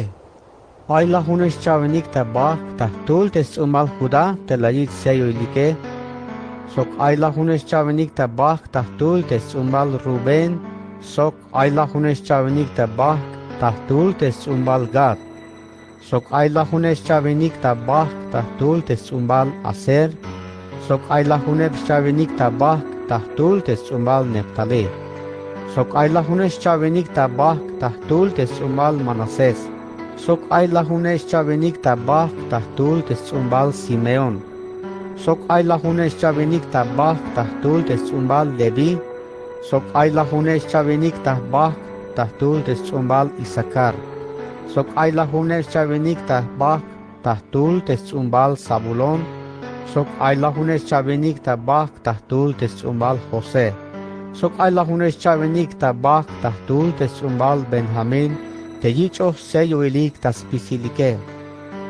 Ay lajunex chawinik ta bajk' ta jtul te sts'umbal Judá te la yich' selloilike. Sok ay lajunex chawinik ta bajk' ta jtul te sts'umbal Rubén. Sok ay lajunex chawinik ta bajk' ta jtul te sts'umbal Gad. Sok ay lajunex chawinik ta bajk' ta jtul te sts'umbal Aser. Sok ay lajunex chawinik ta bajk' ta jtul te sts'umbal Neftalí. Sok ay lajunex chawinik ta bajk' ta jtul te sts'umbal Manasés. Sok ay lajunex chawinik ta bajk' ta jtul te sts'umbal Simeón. Sok ay lajunex chawinik ta bajk' ta jtul te sts'umbal Leví. Sok ay lajunex chawinik ta bajk' ta jtul te sts'umbal Isacar. Sok ay lajunex chawinik ta bajk' ta jtul te sts'umbal Zabulón. Sok ay lajunex chawinik ta bajk' ta jtul te sts'umbal José. Sok ay lajunex chawinik ta bajk' ta jtul te sts'umbal Benjamín te yich'oj selloilik ta spisilike.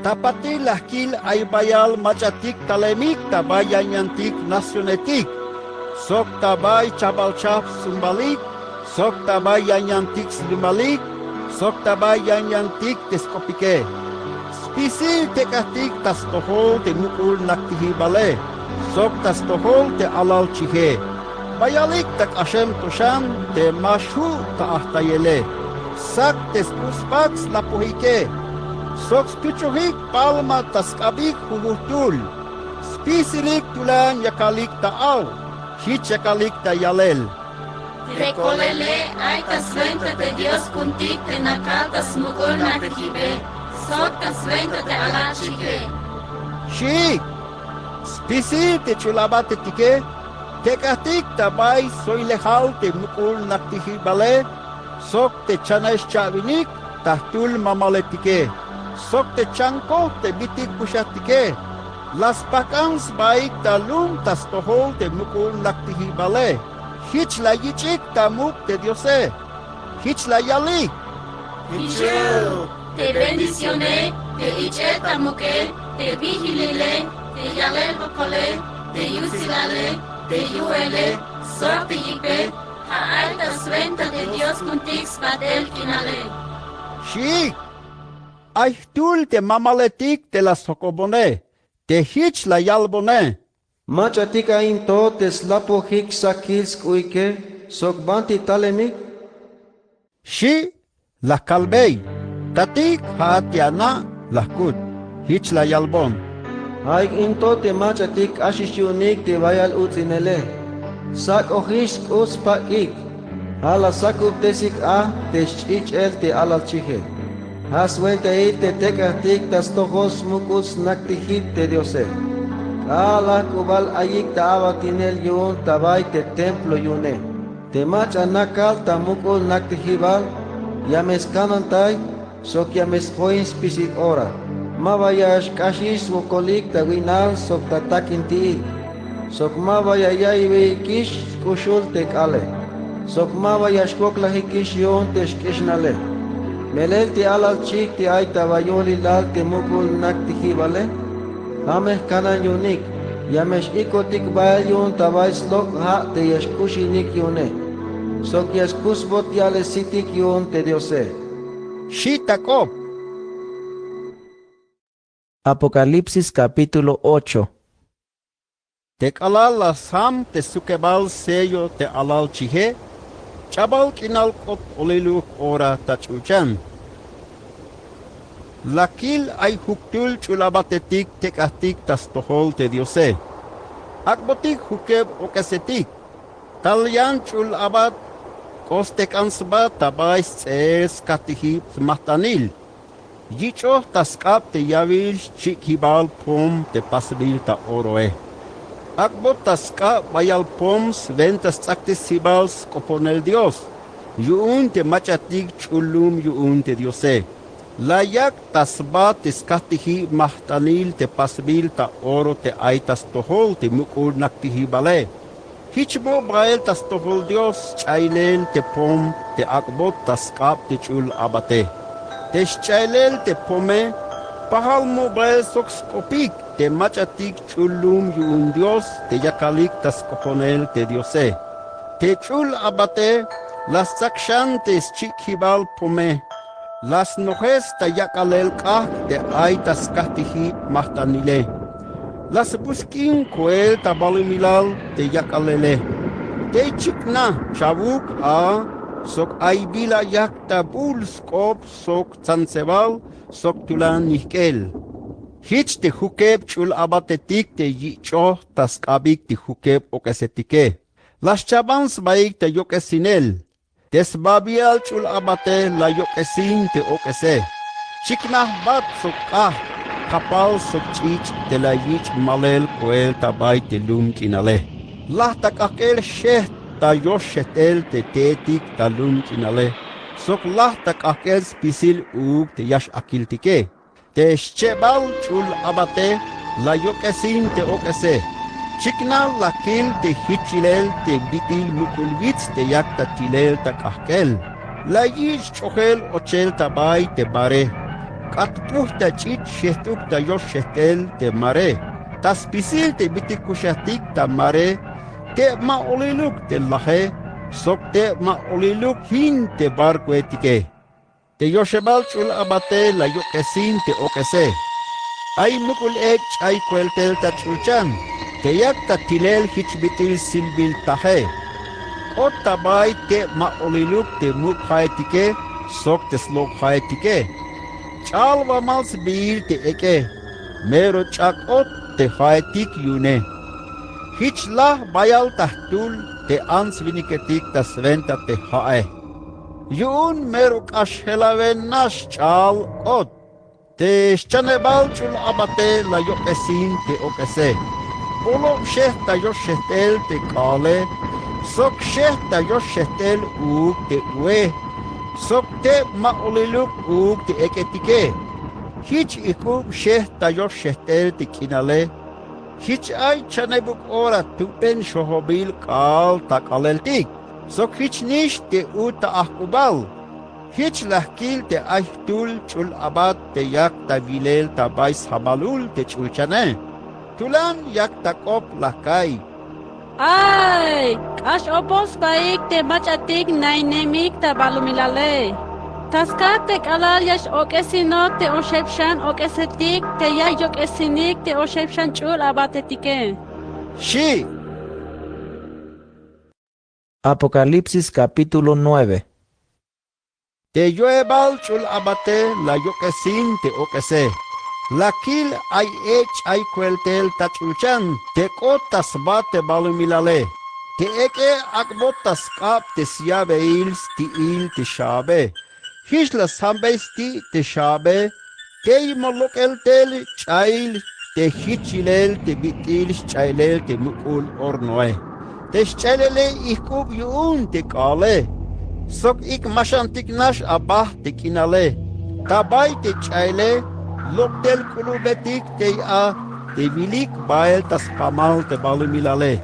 Ta patil la jkil ay bayal mach'atik talemik ta bay yanyantik nacionetik, sok ta bay chajbal chajp sts'umbalik, sok ta bay yanyantik slumalik, sok ta bay yanyantik te sk'opike. Spisil tek'ajtik ta stojol te muk'ul naktijibale, sok ta stojol te alal chije. Bayalik ta k'axem to xan te ma xju' ta ajtayele. Sak te sk'u' sbat slapojike. Sok stuchojik palma ta sk'abik jujujtul. Spisilik tulan yakalik ta aw, jich yakalik ta yalel: Te kolele ay ta swenta te Dios ku'untik te nakal ta smuk'ul natijibe, sok ta swenta te alal chije. Xi'ik. Spisil te ch'ul abatetike tek'ajtik ta bay soylejal te muk'ul naktijibale, sok te chanex cha'winik ta jtul mamaletike, sok te chankoj te bit'il kuxatike, La spajk'an sbaik ta lum ta stojol te muk'ul naktijibale. Jich la yich'ik ta muk' te Diose. Jich la yalik: Jichuk te bendicióne, te ich'el ta muk'e, te bijilile, te yalel wokole, te yutsilale, te yu'ele, sok te yipe, ja' ay ta swenta te Dios ku'untik spajtel k'inale, xiik. Ay jtul te mamaletik te la sjokobone, te jich la yalbone: Mach'atik a in to te slapojik sakil sk'u'ike sok banti talemik, xi'. La kalbey: Tatik, ja'at te ana'. La jkut. Jich la yalbon: Ja'ik in to te mach'atik k'axix yu'unik te bayal uts'inele. Sak'ojix sk'uts spak'ik. Ja' la sakubtesik a te xch'ich'el te alal chije. Ja' swentail te tek'ajtik ta stojol smuk'ul snaktijib te Diose. K'alal la jk'ubal ayik ta abatinel yu'un ta bay te templo yu'une. Te mach'a nakal ta muk'ul naktijibal, ya me skanantay sok ya me sjoin spisil ora. Maba ya xk'axix swokolik ta wi'nal sok ta takinti'il, sok maba ya yaiybeikix sk'uxul te k'aale, sok maba ya xwoklajikix yu'un te xk'ixnale. Melel te alal chij te ay ta bayolilal te muk'ul naktijibale, ja' me jkanan yu'unik, ya me x-ikotik bael yu'un ta bay slok' ja' te ya xkuxinik yu'une, sok ya skusbot ya'lesitik yu'un te Diose, xi' ta k'op. Apocalipsis capítulo ocho. Te k'alal la sjam te sukebal sello te alal chije, ch'abal k'inal k'ot oliluk ora ta ch'ulchan, la kil ay juktul ch'ul abatetik tek'ajtik ta stojol te Diose. Ak'botik jukeb ok'esetik. Tal yan ch'ul abat k'ostekan sba ta bay sts'eel skajtijib jmajt'anil. Yich'oj ta sk'ab te yawil xchik'jibal pom te pasbil ta oroe. Ak'bot ta sk'ab bayal pom swenta sts'aktesibal sk'oponel Dios, yu'un te mach'atik ch'ul lum yu'un te Diose. La yak' ta sba te skajtijib jmajt'anil te pasbil ta oro te ay ta stojol te muk'ul naktijibale. Jich mo bael ta stojol Dios sch'aylel te pom te ak'bot ta sk'ab te ch'ul abate. Te sch'aylel te pome pajal mo bael sok sk'opik te mach'atik ch'ul lum yu'un Dios te yakalik ta sk'oponel te Diose. Te ch'ul abate la stsak xan te schik'jibal pome. La snojes ta yak'alel k'ajk' te ay ta skajtijib jmajt'anile. La sbusk'in koel ta balumilal te yak'alele. Tey chiknaj chawuk a sok ay bila yak ta bul sk'op sok tsantsebal sok tulan nijk'el. Jich te jukeb ch'ul abatetik te yich'oj ta sk'abik te jukeb ok'esetike. La xchaban sbaik ta yok'esinel. Te sbabial ch'ul abate la yok'esin te ok'ese. Chiknaj bat sok k'ajk', japal sok ch'ich' te la yich' malel koel ta bay te lum k'inale. Laj ta k'ajk'el jxejt ta yox jxejt'el te te'etik ta lum k'inale, sok laj ta k'ajk'el spisil uuk te ya x-akiltike. Te schebal ch'ul abate la yok'esin te ok'ese. Chiknaj la kil te jich yilel te bit'il muk'ul wits te yak ta tilel ta k'ajk'el. La yich' ch'ojel ochel ta bay te mare. K'atp'uj ta ch'ich' xejt'uk ta yox jxejt'el te mare. Ta spisil te bit'il kuxajtik ta mare, teb ma oliluk te laje, sok teb ma oliluk jin te barkoetike. Te yoxebal ch'ul abate la yok'esin te ok'ese. Ay muk'ul ek' ch'ay koeltel ta ch'ulchan te yak ta tilel jich bit'il silbil taje. K'ot ta bay teb ma oliluk te muk' ja'etike sok te slok' ja'etike. Ch'alwamal sbiil te ek'e. Mero ch'ak'ot te ja'etik yu'une. Jich laj bayal ta jtul te ants winiketik ta swenta te ja'e. Yu'un mero k'ax jelawe nax ch'al k'ot. Te xchanebal ch'ul abate la yok'esin te ok'ese. Olob xejt ta yox jxejt'el te k'aale, sok xejt ta yox jxejt'el uuk te ue, sok teb ma oliluk uuk te ek'etike. Jich ijk'ub xejt ta yox jxejt'el te k'inale, Jich ay chanebuk ora tuben xojobil k'aal ta k'aaleltik, sok jich nix te u ta ajk'ubal. Jich la jkil te ay jtul ch'ul abat te yak ta wilel ta bay sjamalul te ch'ulchane. Tulan yak ta k'op la ka'iy: ¡Ay! K'ax opol sbaik te mach'atik nainemik ta balumilale. Ta skak te k'alal ya x-ok'esinok te oxeb xan ok'esetik te ya yok'esinik te oxeb xan ch'ul abatetike, xi'. Apocalipsis capítulo nueve. Te yo'ebal ch'ul abate la yok'esin te ok'ese. La kil ay e' ch'ay koeltel ta ch'ulchan te k'ot ta sba te balumilale. Te ek'e ak'bot ta sk'ab te sya'beyil sti'il te xaabe. Jich la sjambey sti' te xaabe, tey ma lok'el tel ch'ayil te jich yilel te bit'il xch'ayilel te muk'ul hornoe. Te xch'ayilele ijk'ub yu'un te k'aale, sok ik' ma xantik nax aba te k'inale. Ta bay te ch'ayile lok' tel k'ulubetik tey a te wilik bael ta spamal te balumilale.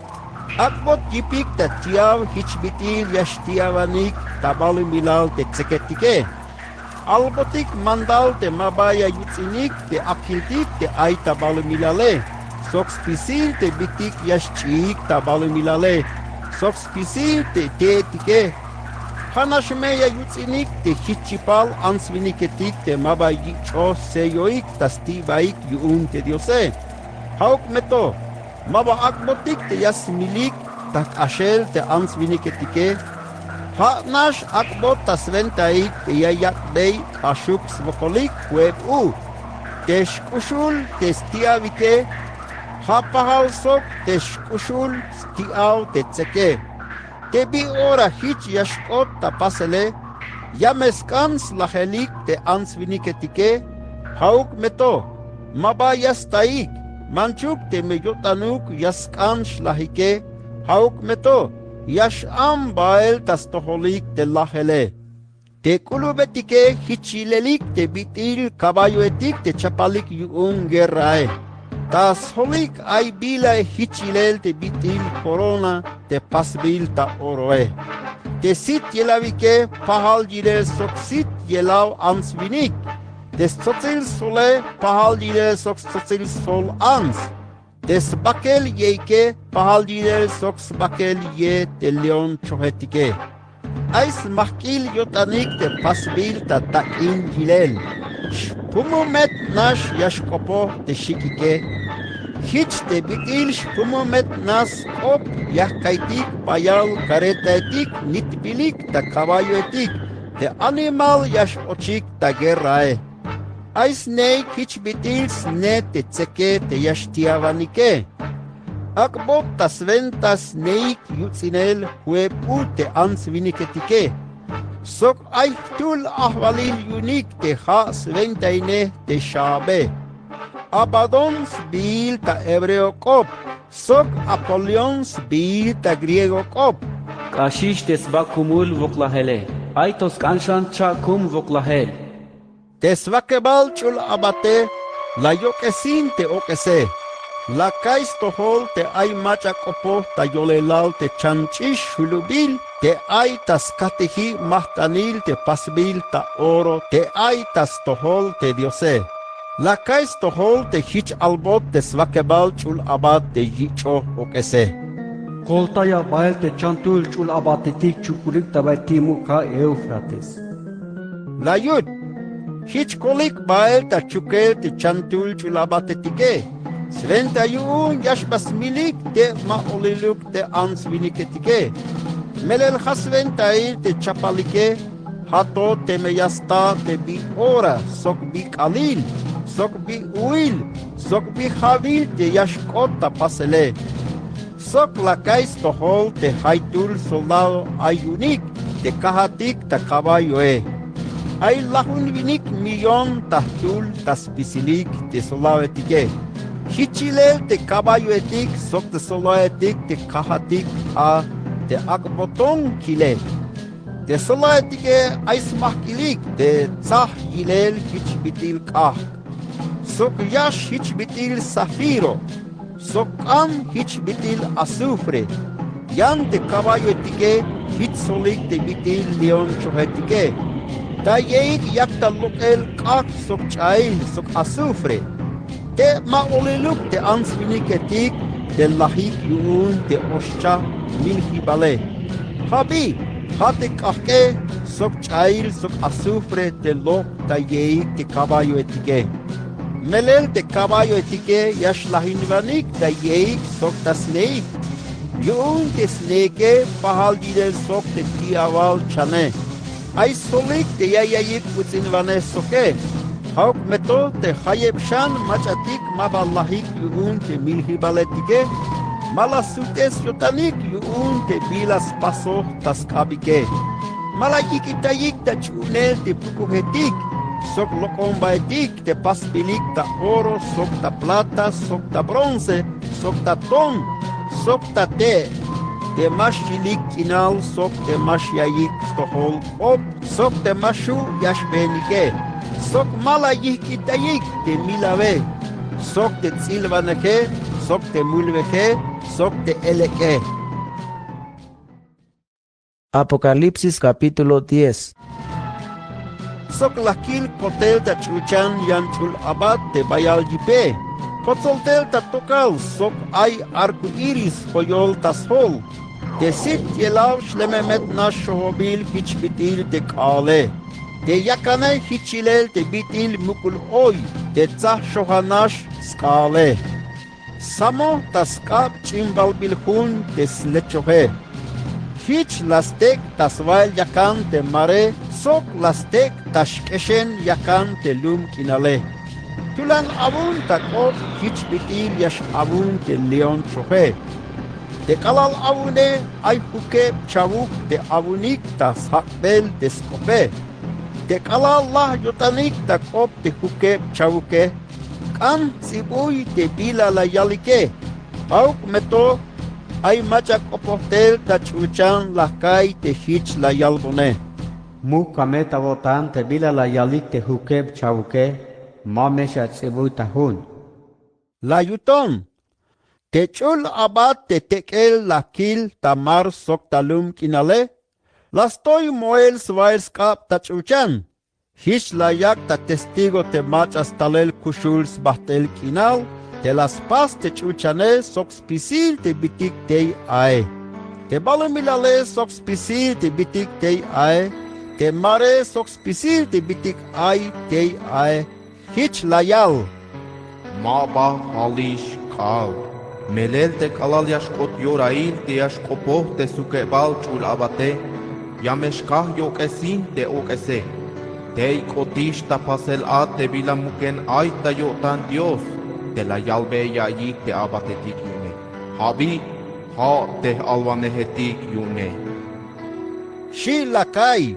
Ak'bot yipik ta tiaw jich bit'il ya xtiawanik ta balumilal te tseketike. Albotik mandal te ma ba ya yuts'inik te akiltik te ay ta balumilale, sok spisil te bitik ya xch'iik ta balumilale, sok spisil te te'etike. Ja' nax me ya yuts'inik te jich yipal ants winiketik te ma ba yich'oj selloik ta sti'baik yu'un te Diose. Ja'uk me to, ma ba ak'botik te ya smilik ta jk'axel te ants winiketike. Ja' nax ak'bot ta swentaik te ya yak'bey k'axuk swokolik jueb u. Te xk'uxul te sti'awike, ja' pajal sok te xk'uxul sti'aw te tseke. Te bi ora jich ya xk'ot ta pasele, ya me sk'an slajelik te ants winiketike. Ja'uk me to, ma ba ya staik, manchuk teme yo'tanuk ya sk'an xlajike. Ja'uk me to, ya x-am bael ta stojolik te lajele. Te k'ulubetike jich yilelik te bit'il caballoetik te chapalik yu'un guerrae. Ta sjolik ay bila jich yilel te bit'il corona te pasbil ta oroe. Te sit yelawike pajal yilel sok sit yelaw ants winik. Te stsotsil sole pajal yilel sok stsotsil sol ants. Te sbakel yeike pajal yilel sok sbakel ye te león chojetike. Ay smajk'il yo'tanik te pasbil ta tak'in yilel. Xpumumet nax ya xk'opoj te xik'ike. Jich te bit'il xpumumet nax sk'op ya jka'iytik bayal karretaetik nitbilik ta caballoetik te animal ya x-ochik ta guerrae. Ay sneik jich bit'il sne te tseke te ya xtiawanike. Ak'bot ta swenta sneik yuts'inel jueb u te ants winiketike. Sok ay jtul ajwalil yu'unik te ja' swentainej te xaabe. Abadón sbiil ta hebreo k'op, sok Apolión sbiil ta griego k'op. K'axix te sba kumul woklajele. Ay to sk'an xan cha' kum woklajel. Te swakebal ch'ul abate la yok'esin te ok'ese. La ka'iy stojol te ay mach'a k'opoj ta yolelal te chanch'ix julubil te ay ta skatiji majt'anil te pasbil ta oro te ay ta stojol te Diose. La ka'iy stojol te jich albot te swakebal ch'ul abat te yich'oj ok'ese. Koltaya bael te chantul ch'ul abatetik chuk'ulik ta bay ti' muk' ja' Éufrates. La yut. Jich kolik bael ta chukel te chantul ch'ul abatetike. Swenta yu'un ya xba smilik te ma oliluk te ants winiketike. Melel ja' swentail te chapalike, ja' to teme ya sta te bi ora, sok bi k'alil, sok bi u'il, sok bi ja'wil te ya xk'ot ta pasele. Sok la ka'iy stojol te jaytul soldado ay yu'unik te kajatik ta caballoe. Ay lajunwinik millón ta jtul ta spisilik te soldadoetike. Jich yilel te caballoetik sok te soldadoetik te kajatik a te ak'boton kile. Te soldadoetike ay smajk'ilik te tsaj yilel jich bit'il k'ajk', sok yax jich bit'il zafiro, Sok k'an jich bit'il azufre. Yan te caballoetike jich solik te bit'il león chojetike. Ta yeik yak ta lok'el k'ajk' sok ch'ail sok azufre. Teb ma oliluk te ants winiketik te lajik yu'un te oxchaj miljibale. Ja' bi, ja' te k'ajk'e sok ch'ail sok azufre te lok' ta yeik te caballoetike. Melel te caballoetike ya xlajinwanik ta yeik sok ta sneik. Yu'un te sneike pajal yilel sok te ti'awal chane. Ay solik te ya yaiyik uts'inwanej soke. Ja'uk me to te jayeb xan mach'atik ma ba lajik yu'un te miljibaletike. Ma la sut'es yo'tanik yu'un te bila spasoj ta sk'abike. Ma la yik'itayik ta ch'u'unel te pukujetik sok lok'ombaetik te pasbilik ta oro sok ta plata sok ta bronce sok ta ton sok ta te', te ma xyilik k'inal sok te ma xyaiyik stojol k'op sok te ma xju' ya xbeenike sok ma la yijk'itayik te milawe sok te ts'ilwaneje sok te mulweje sok te elek'e. Apocalipsis capítulo diez. Sok la kil kotel ta ch'ulchan yan ch'ul abat te bayal yipe. Kotsol tel ta tokal sok ay arco iris joyol ta sjol. Te sit yelaw xlememet nax xojobil jich bit'il te k'aale. Te yakane jich yilel te bit'il muk'ul oy te tsaj xoja nax sk'aale. Samoj ta sk'ab ch'in balbil jun te slechoje. Jich la stek' ta swa'el yakan te mare sok la stek' ta xk'exen yakan te lum k'inale. Tulan awun ta k'op jich bit'il ya x'awun te león choje. Te k'alal awune ay jukeb chawuk te awunik ta sjak'bel te sk'ope. Te k'alal laj yo'tanik ta k'op te jukeb chawuke, k'an jts'ibuy te bila la yalike. Ja'uk me to ay mach'a k'opoj tel ta ch'ulchan la ka'iy te jich la yalbone. Muk kame ta awo'tan te bila la yalik te jukeb chawuke, ma me xats'ibuy ta jun. La yuton. Te ch'ul abat te tek'el la kil ta mar sok ta lum k'inale, la stoy moel swa'el sk'ab ta ch'ulchan. Jich la yak' ta testigo te mach'a stalel kuxul sbajt'el k'inal te la spas te ch'ulchane sok spisil te bitik tey ae. Te balumilale sok spisil te bitik tey ae. Te mare sok spisil te bitik ay tey ae. Jich la yal: Ma ba jalix k'aal. Melel te k'alal ya xk'ot yorail te ya xk'opoj te sukebal ch'ul abate, ya me xkaj yok'esin te ok'ese. Tey k'otix ta pasel a te bila muken ay ta yo'tan Dios te la yalbe yaiyik te abatetik yu'une. Ja' bi, ja' te j-alwanejetik yu'une. Xi' la ka'iy.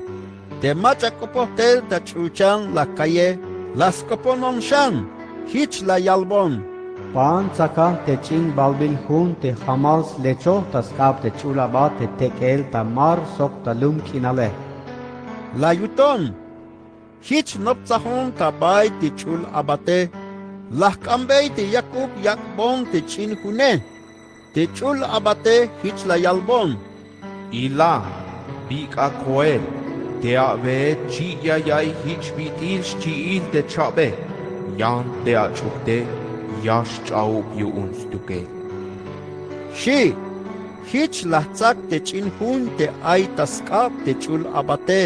Te mach'a k'opoj tel ta ch'ulchan la ka'iye, la sk'oponon xan. Jich la yalbon: Paan tsakal te ch'in balbil jun te jamal slechoj ta sk'ab te ch'ul abat te tek'el ta mar sok ta lum k'inale. La yuton. Jich noptsajon ta bay te ch'ul abate. La jk'ambey te yakuk yak'bon te ch'in june. Te ch'ul abate jich la yalbon: Ila, bik'a koel, te awee chi' ya ya'iy jich bit'il xchi'il te chabe, yan te ach'ujte ya xch'aub yu'un stukel. Xi'. Jich la jtsak te ch'in jun te ay ta sk'ab te ch'ul abate.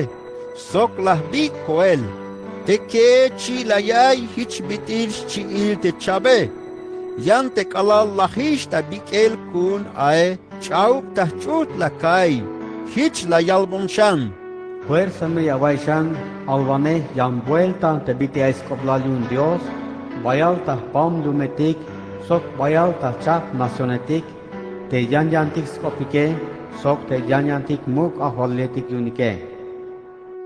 Sok la jbik' koel. Te kee chi' la ya'iy jich bit'il xchi'il te chabe. Yan te k'alal lajix ta bik'el ku'un ae, ch'aub ta jch'ujt' la ka'iy. Jich la yalbon xan: Fuerza me ya awa'iy xan alwanej yan buelta te bit'il ay sk'oplal yu'un Dios, bayal ta jpam lumetik sok bayal ta jchajp nacionetik, te yanyantik sk'opike sok te yanyantik muk' ajwaliletik yu'unike.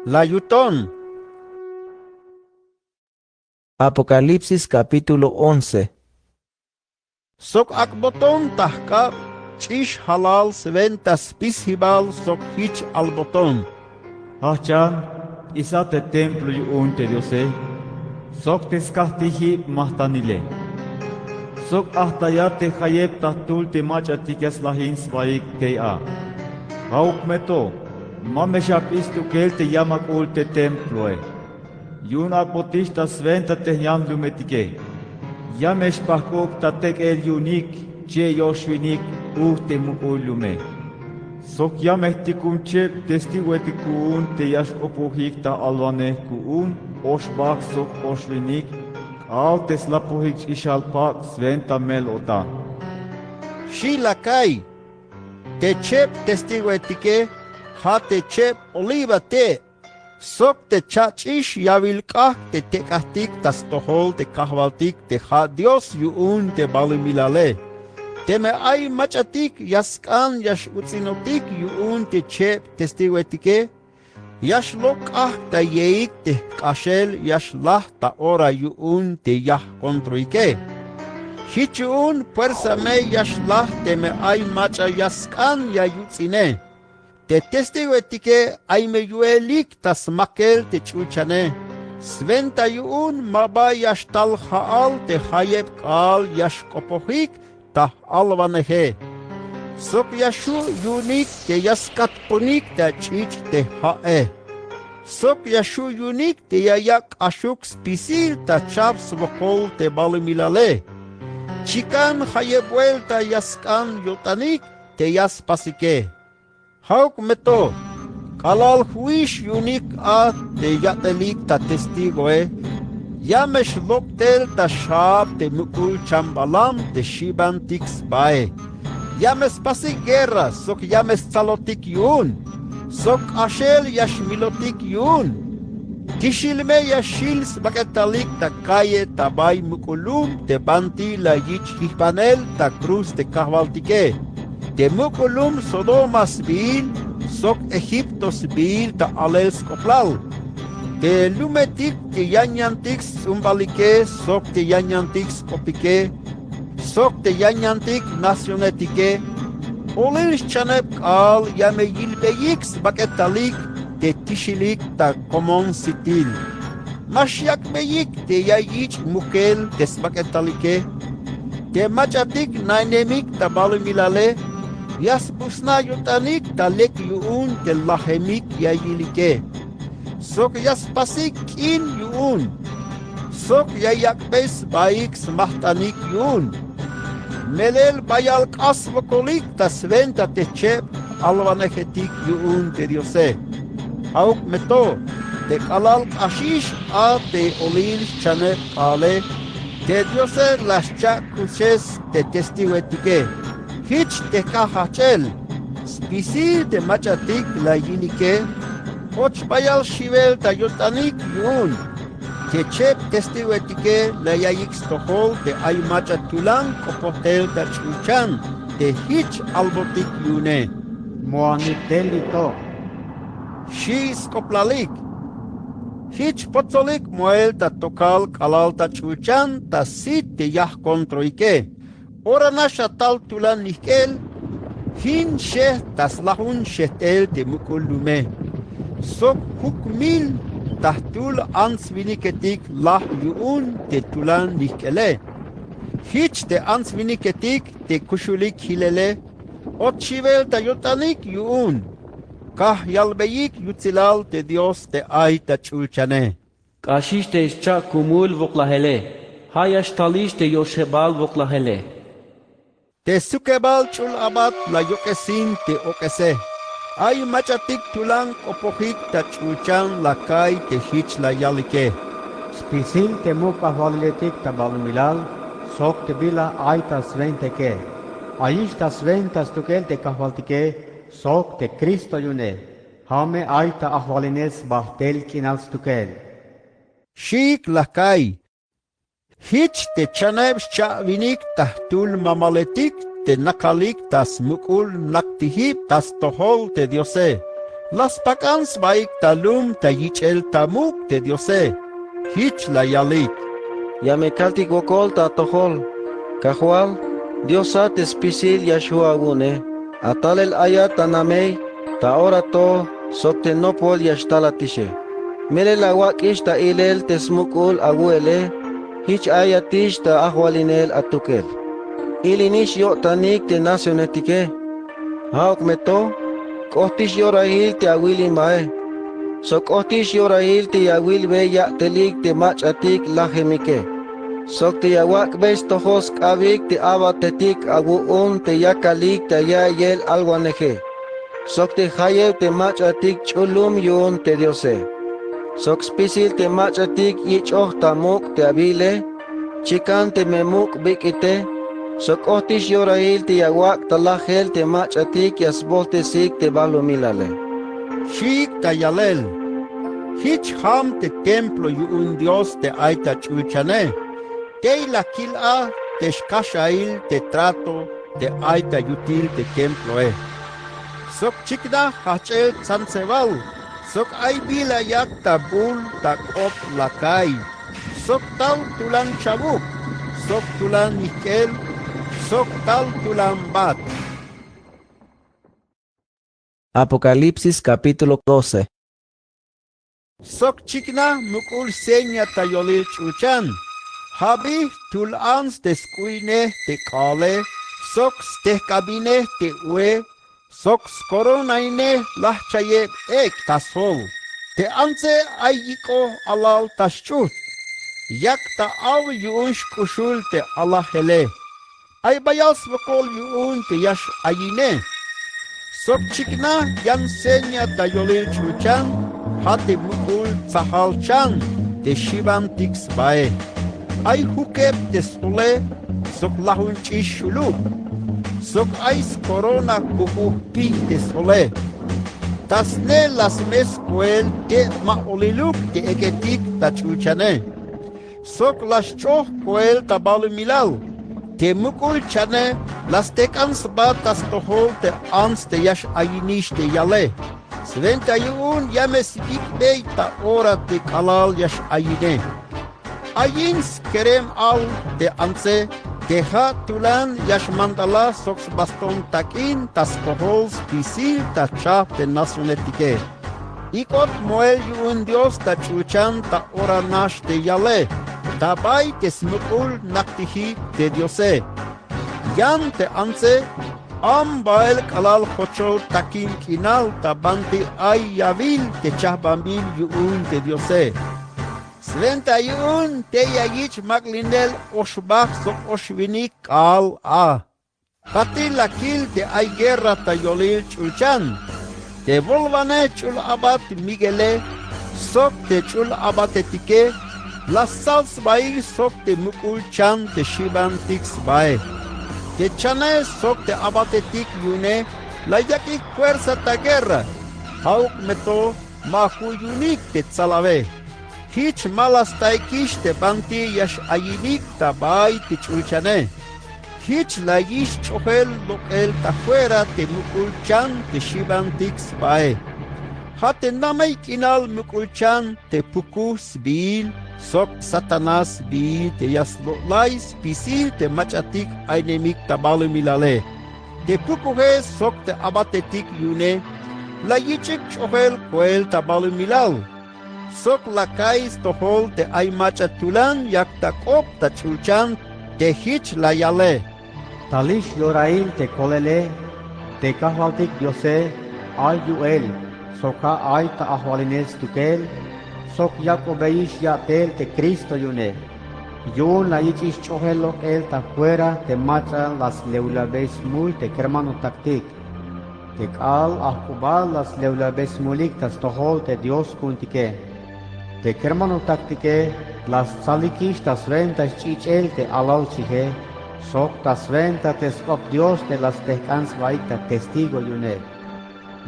La yuton. Apocalipsis capítulo once. Sok ak'boton ta jk'ab ch'ix jalal swenta spisjibal sok jich alboton: Jajch'an, p'isa te templo yu'un te Diose sok te skaj tijib majtanile. sok ajtaya te jayeb ta jtul te mach'atik ya slajin sbaik tey a. Ja'uk me to, ma me xap'is stukel te yamak'ul te temploe. Yu'un ak'botix ta swenta te jyanlumetike. Ya me xpajk'uk ta tek'el yu'unik che yoxwinik uj te muk'ul lume. Sok ya me jtikun cheb testigoetik ku'un te ya xk'opojik ta alwanej ku'un oxbajk sok oxwinik k'aal te slapojik ch'ixal pak' swenta mel-o'tan. Xi' la ka'iy. Te cheb testigoetike ja' te cheb oliva te', sok te cha'ch'ix yawil k'ajk' te tek'ajtik ta stojol te kajwaltik te ja' Dios yu'un te balumilale. Teme ay mach'atik ya sk'an ya x-uts'inotik yu'un te cheb testigoetike, ya xlok' k'ajk' ta yeik te jk'axel ya xlaj ta ora yu'un te yajkontroike. Jich yu'un puersa me ya xlaj teme ay mach'a ya sk'an ya yuts'ine. Te testigoetike ay me yu'elik ta smakel te ch'ulchane. Swenta yu'un ma ba ya xtal ja'al te jayeb k'aal ya xk'opojik ta j-alwaneje. Sok ya xju' yu'unik te ya skatponik ta ch'ich' te ja'e. Sok ya xju' yu'unik te ya yak' k'axuk spisil ta chab swokol te balumilale. Chikan jayeb buelta ya sk'an yo'tanik te ya spasike. Ja'uk me to, k'alal ju'ix yu'unik a te yat'elik ta testigoe, ya me xlok' tel ta xjaab te muk'ul chambalam te xi'bantik sbae. Ya me spasik guerra sok ya me stsalotik yu'un, sok k'axel ya xmilotik yu'un. Tixil me ya xjil sbak'etalik ta kalle ta bay muk'ul lum te banti la yich' jijpanel ta cruz te kajwaltike. Te muk'ul lum Sodoma sbiil sok Egipto sbiil ta alel sk'oplal. Te lumetik te yanyantik sts'umbalike sok te yanyantik sk'opike sok te yanyantik nacionetike, olil xchaneb k'aal ya me yilbeyik sbak'etalik te tixilik ta komon sitil. Ma xyak'beyik te ya yich' mukel te sbak'etalike. Te mach'atik nainemik ta balumilale ya sbusna yo'tanik ta lek yu'un te lajemik ya yilike. Sok ya spasik k'in yu'un. Sok ya yak'bey sbaik smajt'anik yu'un. Melel bayal k'ax swokolik ta swenta te cheb alwanejetik yu'un te Diose. Ja'uk me to, te k'alal k'axix a te olil xchaneb k'aale, te Diose la xcha' kuxes te testigoetike. Jich te jk'an jajch'el, spisil te mach'atik la yilike, och bayal xiwel ta yo'tanik yu'un. Te cheb testigoetike la yaiyik stojol te ay mach'a tulan k'opoj tel ta ch'ulchan te jich albotik yu'une. Moanik tel li to, xi' sk'oplalik. Jich potsolik moel ta tokal k'alal ta ch'ulchan ta sit te yajkontroike. Ora nax atal tulan nijk'el, jin xej ta slajun xejt'el te muk'ul lume. Sok juk mil ta jtul ants winiketik laj yu'un te tulan nijk'ele. Jich te ants winiketik te kuxulik jilele, och xiwel ta yo'tanik yu'un. Kaj yalbeyik yutsilal te Dios te ay ta ch'ulchane. K'axix te xcha' kumul woklajele, ja' ya xtalix te yoxebal woklajele. Te sukebal ch'ul abat la yok'esin te ok'ese. Ay mach'atik tulan k'opojik ta ch'ulchan la ka'iy te jich la yalike. Spisil te muk' ajwaliletik ta balumilal sok te bila ay ta swenteke. Ayix ta swenta stukel te kajwaltike sok te Cristo yu'une. Ja' me ay ta ajwalinel sbajtel k'inal stukel. Xiik la ka'iy. Jich te chaneb xcha'winik ta jtul mamaletik te nakalik ta smuk'ul naktijib ta stojol te Diose. La spak'an sbaik ta lum ta yich'el ta muk' te Diose. Jich la yalik. Ya me kaltik wokol ta atojol. Kajwal, Diosat te spisil ya xju' awu'une. Atalel ayat ta namey, ta ora to, sok te nopol ya xtalatixe. Melel awak'ix ta ilel te smuk'ul awu'ele, jich ayatix ta ajwalinel atukel. ilinix yo'tanik te nacionetike. Ja'uk me to, k'ohtix yorahil te awilimbae, sok k'ohtix yorahil te ya awilbe ya'telik te mach'atik lajemike, sok te ya awak'bey stojol sk'abik te a'batetik awu'un te yakalik ta ya'iyel alwaneje, sok te jayew te mach'atik ch'ul lum yu'un te Diose, sok spisil te mach'atik yich'oj ta muk' te awile, chikan teme muk' bik'ite, sok k'ohtix yorahil te ya awak' ta lajel te mach'atik ya sbojtesik te balumilale, xchiik ta yalel. Jich jam te templo yu'un Dios te ay ta ch'ulchane. Tey la kil a te xkaxail te trato te ay ta yutil te temploe. Sok chiknaj jajch'el tsantsebal, sok ay bila yak ta bul ta k'op la kaiy, sok tal tulan chawuk, sok tulan nijk'el, sok tal tulan bat. Apocalipsis capítulo doce. Sok chiknaj muk'ul seña ta yolil ch'ulchan. Ja' bi jtul ants te sk'u'inej te k'aale, sok stejk'abinej te ue, sok scoronainej lajchayeb ek' ta sjol. Te antse ay yik'oj alal ta xch'ujt', yak ta aw yu'un xk'uxul te alajele. Ay bayal swokol yu'un te ya x-ayine. Sok chiknaj yan seña ta yolil ch'ulchan, ja' te muk'ul tsajal chan te xibantik sbae. Ay jukeb te sjole, sok lajunch'ix xulub, sok ay scorona ku'uj pij te sjole. Ta sne la smes koel teb ma oliluk te ek'etik ta ch'ulchane. Sok la xch'oj koel ta balumilal. Te muk'ul chane la stejk'an sba ta stojol te ants te ya x-ayinix te yale. Swenta yu'un ya me sbik'bey ta ora te k'alal ya x-ayine. Ayin skerem al te antse, te ja' tulan ya xmandalaj sok sbaston tak'in ta stojol spisil ta chajp te nacionetike. Ik'ot moel yu'un Dios ta ch'ulchan ta ora nax te yale, ta bay te smuk'ul naktijik te Diose. Yan te antse, am bael k'alal jochol takin k'inal ta banti ay yawil te chajbanbil yu'un te Diose. Swenta yu'un tey ya yich' mak'linel oxbajk sok oxwinik k'aal a. Patil la kil te ay guerra ta yolil ch'ulchan. Te bolwanej ch'ul abat Miguele, sok te ch'ul abatetike, la stsal sbaik sok te muk'ul chan te xibantik sbae. Te chane sok te abatetik yu'une la yak'ik fuerza ta guerra. Ja'uk me to ma ju' yu'unik te tsalabe. Jich ma la staikix te banti ya x-ayinik ta bay te ch'ulchane. Jich la yich' ch'ojel lok'el ta fuera te muk'ul chan te xibantik sbae. Ja' te namey k'inal muk'ul chan te pukuj sbiil sok Satanás sbiil te ya slo'lay spisil te mach'atik aynemik ta balumilale. Te pukuje sok te abatetik yu'une la yich'ik ch'ojel koel ta balumilal. Sok la kaiy stojol te ay mach'a tulan yak ta k'op ta ch'ulchan te jich la yale: Talix yorail te kolele, te kajwaltik Diose ay yu'el, sok ja' ay ta ajwalinel stukel, sok yak'obeyix ya'tel te Cristo yu'une. Yu'un la yich'ix ch'ojel lok'el ta fuera te mach'a la slewlabey smul te kermanotaktik. Te k'aal ajk'ubal la slewlabey smulik ta stojol te Dios ku'untike. Te kermanotaktike la stsalikix ta swenta sch'ich'el te alal chije, sok ta swenta te sk'op Dios te la stejk'an sbaik ta testigo yu'une.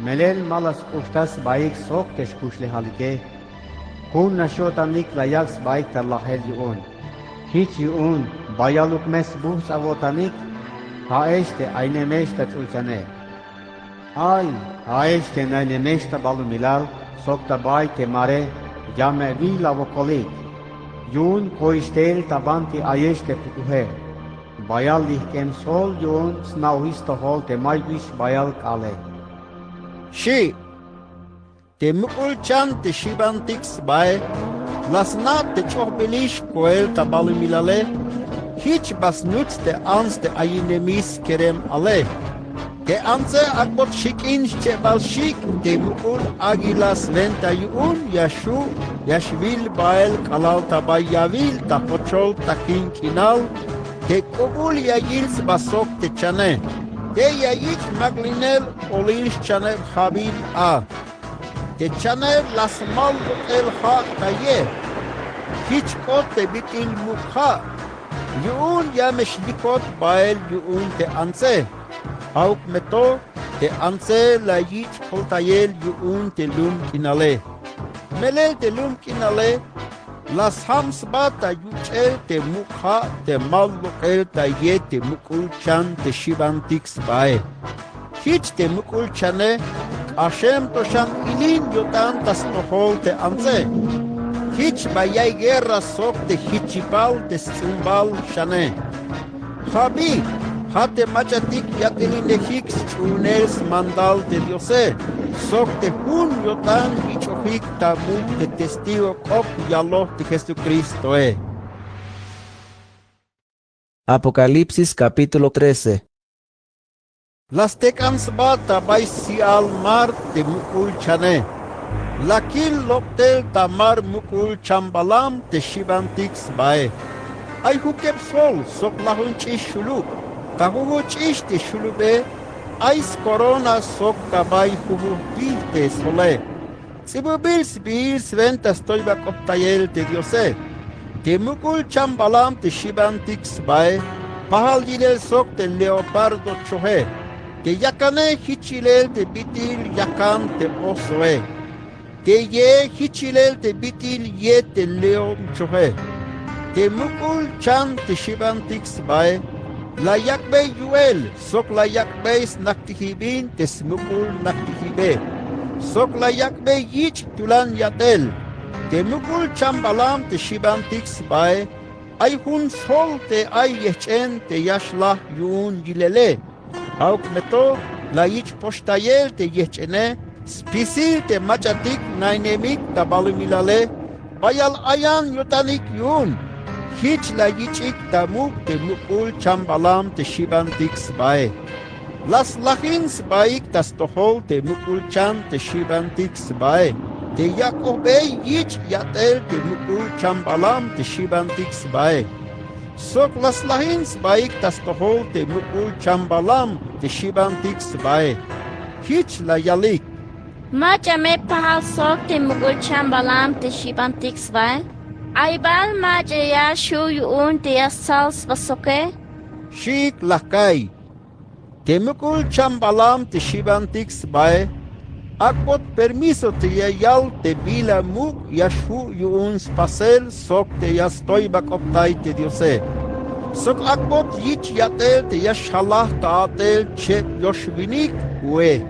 Melel ma la sk'uxtaj sbaik sok te xkuxlejalike. Jun nax yo'tanik la yak' sbaik ta lajel yu'un. Jich yu'un bayaluk me sbujts' awo'tanik, ja'ex te aynemex ta ch'ulchane. Ay, ja'ex te nainemex ta balumilal sok ta bay te mare, ya me awil awokolik. Yu'un koix tel ta banti ayex te pukuje. Bayal lijk'em sjol yu'un sna'ojix stojol te ma'yukix bayal k'aale, xi'. Te muk'ul chan te xibantik sbae la sna' te ch'ojbilix koel ta balumilale. Jich ba snuts te ants te ayinemix skerem ale. Te antse ak'bot xik'in schebal xik' te muk'ul águila swenta yu'un ya xju' ya xwil bael k'alal ta bay yawil ta jochol takin k'inal te k'ubul ya yil sba sok te chane. Te ya yich' mak'linel olil xchaneb jabil a. Te chaneb la smal lok'el ja' ta ye. Jich k'ot te bit'il muk' ja'. Yu'un ya me xlikot bael yu'un te antse. Ja'uk me to te antse la yich' koltayel yu'un te lum k'inale. Melel te lum k'inale la sjam sba ta yuch'el te muk' ja' te mal lok'el ta ye te muk'ul chan te xibantik sbae. Jich te muk'ul chane k'axem to xan ilin yo'tan ta stojol te antse. Jich ba ya'iy guerra sok te jichipal te sts'umbal xane. Ja' bi ja' te mach'atik yat'elinejik sch'uunel smandal te Diose sok te jun yo'tan yich'ojik ta muk' te testigo k'op yaloj te Jesukristoe. Apocalipsis capítulo trece. La stek'an sba ta bay si'al mar te muk'ul chane. La kil lobtel ta mar muk'ul chambalam te xibantik sbae. Ay jukeb sjol sok lajunch'ix xulub'. Ta juju ch'ix te xulube ay skorona sok ta bay juju tij te sjole. Ts'ibubil sbiil swenta stoybak'optayel te Diose. Te muk'ul chambalam te xibantik sbae pajal yilel sok te leopardo choje. Te yakane jich yilel te bit'il yakan te osoe. Te yee jich yilel te bit'il ye te león choje. Te muk'ul chan te xibantik sbae la yak'bey yu'el sok la yak'bey snak'tijibin te smuk'ul nak'tijibe. Sok la yak'bey yich' tulan yat'el. Te muk'ul chambalam te xibantik sbae ay jun sjol te ay yejch'en te ya xlaj yu'un yilele. Ja'uk me to la yich' poxtayel te yejch'ene spisil te mach'atik nainemik ta balumilale. Bayal ayan yo'tanik yu'un. Jich la yich'ik ta muk' te muk'ul chambalam te xibantik sbae. La slajin sbaik ta stojol te muk'ul chan te xibantik sbae. Te yak'ojbey yich' yat'el te muk'ul chambalam te xibantik sbae. Sok la slajin sbaik ta stojol te muk'ul chambalam te xibantik sbae. Jich la yalik: Mach'a me pajal sok te muk'ul chambalam te xibantik sbae. Ay bal mach'a ya xju' yu'un te ya stsal sba soke, xiik la ka'iy. Te muk'ul chambalam te xibantik sbae ak'bot permiso te ya yal te bila muk' ya xju' yu'un spasel sok te ya stoybak'optay te Diose. Sok ak'bot yich' yat'el te ya xjalaj ta a'tel cheb yox winik ue.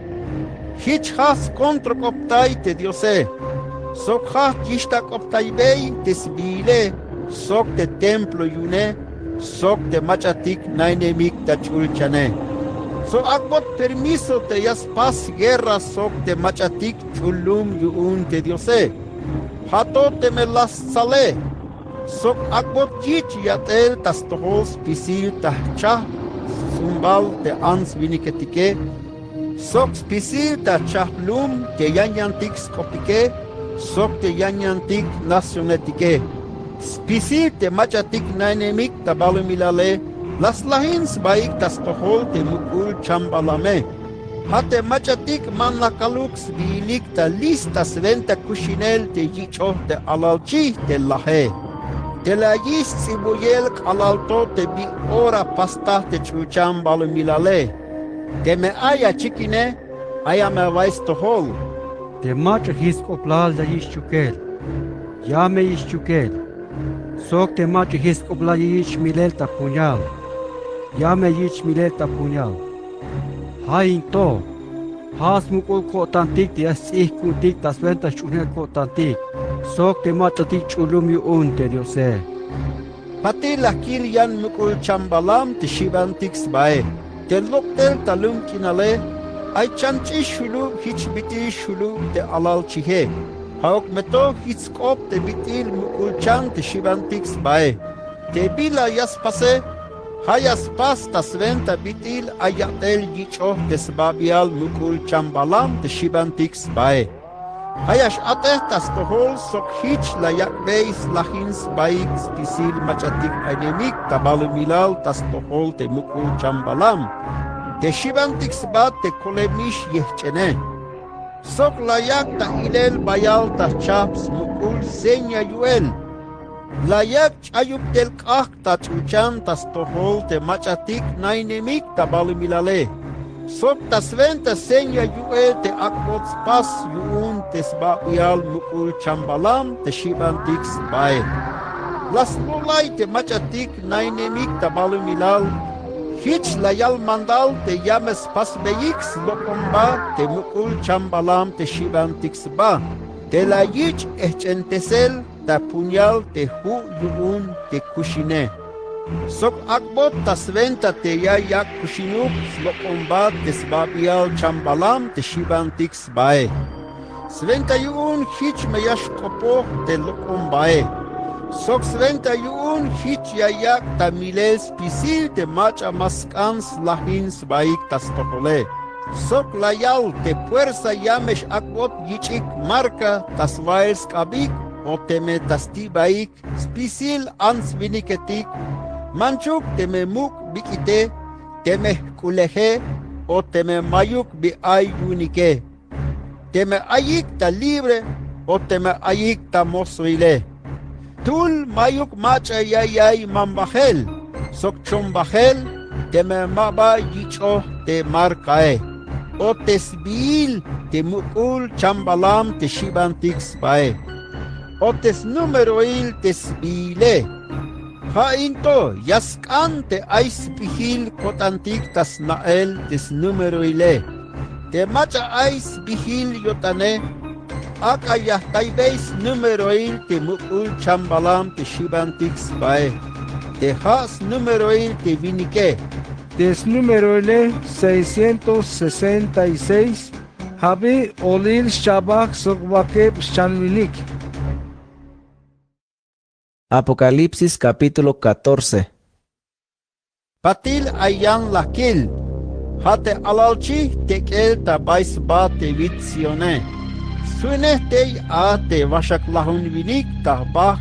Jich jajch skontrok'optay te Diose. Sok jajch yixtak'optaybey te sbiile sok te templo yu'une sok te mach'atik nainemik ta ch'ulchane. Sok ak'bot permiso te ya spas guerra sok te mach'atik ch'ul lum yu'un te Diose. Ja' to teme la stsale. Sok ak'bot yich' yat'el ta stojol spisil ta jchajp sts'umbal te ants winiketike. Sok spisil ta jchajp lum te yanyantik sk'opike sok te yanyantik nacionetike. Spisil te mach'atik nainemik ta balumilale la slajin sbaik ta stojol te muk'ul chambalame. Ja' te mach'atik ma la kaluk sbiilik ta lista swenta kuxinel te yich'oj te alal chij te laje. Te la yich' sts'ibuyel k'alal to te bi ora pastaj te ch'ulchan balumilale. Teme ay achikine, ay a me awa'y stojol. Te mach'a jich sk'oplal ya yich' chukel, ya me yich' chukel. Sok te mach'a jich sk'oplal ya yich' milel ta puñal, ya me yich' milel ta puñal. Ja' in to, ja' smuk'ul ko'tantik te ya sts'ijkutik ta swenta sch'uhunel ko'tantik sok te mach'atik ch'ul lum yu'un te Diose. Patil la kil yan muk'ul chambalam te xibantik sbae. Te lok'tel ta lum k'inale ay chanch'ix xulub jich bit'il xulub te alal chije. Ja'uk me to jich sk'op te bit'il muk'ul chan te xibantik sbae. Te bila ya spase, ja' ya spas ta swenta bit'il ay ya'tel yich'oj te sbabial muk'ul chambalam te xibantik sbae. Ja' ya x-a'tej ta stojol sok jich la yak'bey slajin sbaik spisil mach'atik ainemik ta balumilal ta stojol te muk'ul chambalam te xibantik sba te kolemix yejch'ene. Sok la yak' ta ilel bayal ta jchajp smuk'ul seña yu'el. La yak' ch'ayuk tel k'ajk' ta ch'ulchan ta stojol te mach'atik nainemik ta balumilale. Sok ta swenta seña yu'el te ak'bot spas yu'un te sbabial muk'ul chambalam te xibantik sbae. La slolay te mach'atik nainemik ta balumilal. Jich la yal mandal te ya me spasbeyik slok'omba te muk'ul chambalam te xibantik sba te la yich' ejch'entesel ta puñal te ju' yu'un te kuxine. Sok ak'bot ta swenta te ya yak' kuxinuk slok'omba te sbabial chambalam te xibantik sbae. Swenta yu'un jich me ya xk'opoj te lok'ombae. Sok swenta yu'un jich ya yak' ta milel spisil te mach'a ma sk'an slajin sbaik ta stojole. Sok la yal te puersa ya me x-ak'bot yich'ik marka ta swail sk'abik o teme ta sti'baik spisil ants winiketik, manchuk teme muk' bik'ite, teme jk'uleje o teme mayuk bi ay yu'unike, teme ayik ta libre o teme ayik ta mosrile. Jtul mayuk mach'a ya ya'iy mambajel sok chombajel teme ma ba yich'oj te markae o te sbiil te muk'ul chambalam te xibantik sbae o te snúmeroil te sbiile. Ja' in to ya sk'an te ay sbiil ko'tantik ta sna'el te snúmeroile. Te mach'a ay sbiil yo'tane, ak'a ya jtaybey snúmeroil te muk'ul chambalam te xibantik sbae. Te ja' snúmeroil te winike. Te snúmeroile seiscientos sesenta y seis. Ja' bi olil xcha'bajk sok wakeb xchan winik. Apocalipsis capítulo catorce. Patil ay yan la kil. Ja' te alalchij jtek'el ta bay sba te wits Sione. Sju'unej tey a te waxaklajun winik ta jbajk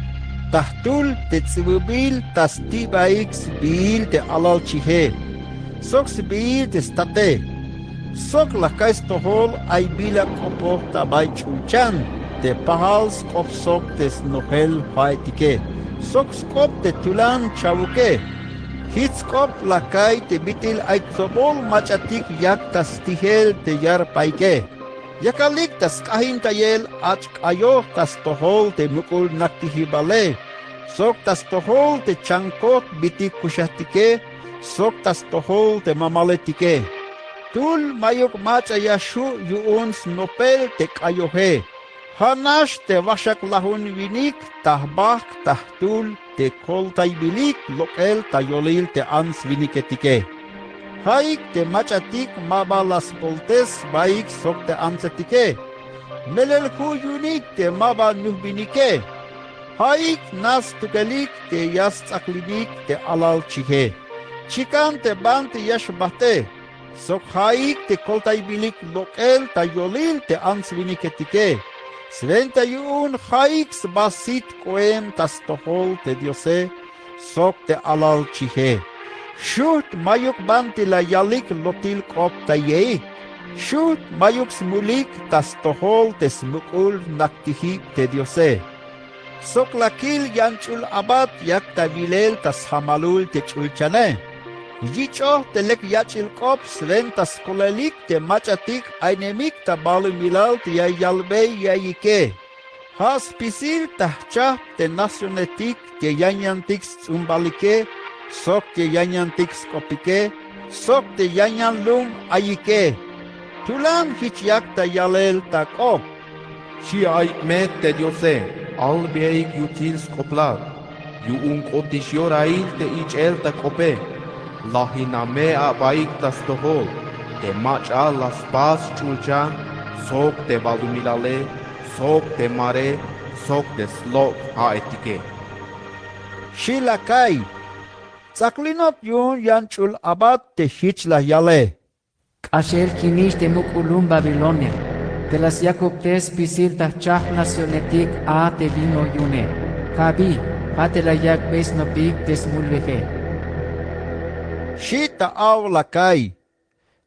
ta jtul te ts'ububil ta sti'baik sbiil te alalchije sok sbiil te state. Sok la ka'iy stojol ay bila k'opoj ta bay ch'ulchan te pajal sk'op sok te snojel ja'etike sok sk'op te tulan chawuke. Jich sk'op la ka'iy te bit'il ay tsobol mach'atik yak ta stijel te yarpaike. Yakalik ta sk'ajintayel ach' k'ayoj ta stojol te muk'ul naktijibale sok ta stojol te chankot bitik kuxajtike sok ta stojol te mamaletike. Jtul mayuk mach'a ya xju' yu'un snopel te k'ayoje. Ja' nax te waxaklajun winik ta jbajk ta jtul te koltaybilik lok'el ta yolil te ants winiketike. Ja'ik te mach'atik ma ba la skoltes sbaik sok te antsetike. Melel ju' yu'unik te ma ba nujbinike. Ja'ik nax stukelik te ya sts'aklinik te alalchije. Chikan te banti ya xbajt'e. Sok ja'ik te koltaybilik lok'el ta yolil te ants winiketike. Swenta yu'un ja'ik sba sit k'oem ta stojol te Diose sok te alalchije. Xujt' mayuk banti la yalik lotil k'op ta yeik. Xujt' mayuk smulik ta stojol te smuk'ul naktijib te Diose. Sok la kil yan ch'ul abat yak ta wilel ta sjamalul te ch'ulchane. Yich'oj te lek yach'il k'op swenta skolelik te mach'atik ainemik ta balumilal te ya yalbey yaiyike. Ja' spisil ta jchajp te nacionetik te yanyantik sts'umbalike sok te yanyantik sk'opike sok te yanyan lum ayike. Tulan jich yak ta yalel ta k'op. Xi' a'iy me te Diose, albeik yutsil sk'oplal, yu'un k'otix yorail te ich'el ta k'ope. Lajiname abaik ta stojol te mach'a la spas ch'ulchan sok te balumilale sok te mare sok te slok' ja'etike. Xi' la ka'iy. Ts'aklinot yu'un yan ch'ul abat te jich la yale. K'axel kinix te muk'ulun Babilonia, te la syakubtej spisil ta jchajp nacionetik a te vino yu'une. Ja' abi, ja' te la yak'bey snopik te smulbeje. Xi' ta aw la ka'iy.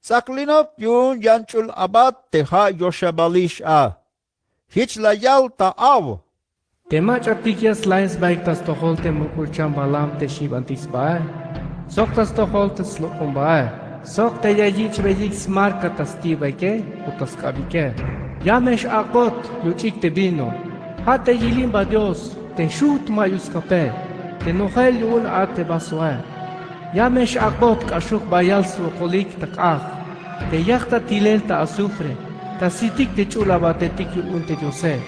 Ts'aklinot yu'un yan ch'ul abat te ja' yoxebalix a. Jich la yal ta aw. Te mach'atik ya slajin sbaik ta stojol te muk'ulchan Balaam te xi'bantik sbae, sok ta stojol te slok'ombae, sok te ya yich'beyik smarka ta sti'baike o ta sk'abike. Ya me x-ak'bot yuch'ik te vino. Ja' te yilimba Dios te xujt' ma'yuk sk'ape, te nojel yu'un a te vasoe. Ya me x-ak'bot k'axuk bayal swokolik ta k'aj, te yajt' ta tilel ta azufre, ta sitik te ch'ul abatetik yu'un te Diose,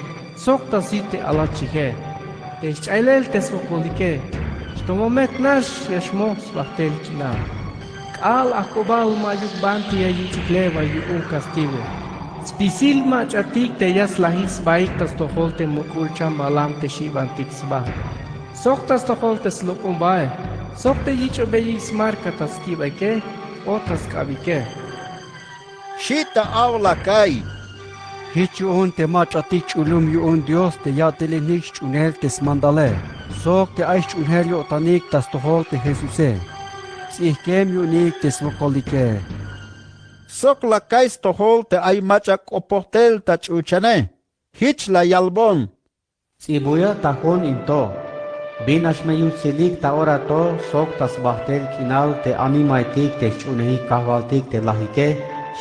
sok ta sit te alal chije, te xch'aylel te swokolike. Xtomomet nax ya xmoj sbajtel k'inal. K'a'al ajk'ubal ma'yuk banti ya yich'ik leva yu'un castigo. Spisil mach'atik te ya slajin sbaik ta stojol te muk'ulchan Balaam te xi'bantik sba, sok ta stojol te slok'ombae, sok te yich'beyik smarka ta sti'baike o ta sk'abike. Xi' ta aw la ka'iy. Jich yu'un te mach'atik ch'ulum yu'un Dios te yat'elinik xch'uunel te smandale, sok te ay xch'uunjel yo'tanik ta stojol te Jesuse. Ts'ijkem yu'unik te swokolike. Sok la ka'iy stojol te ay mach'a k'opoj tel ta ch'ulchane. Jich la yalbon. Ts'ibuya ta jun in to. Bin nax me yutsilik ta ora to sok ta sbajtel k'inal te animaetik te jch'uunejik kajwaltik te lajike,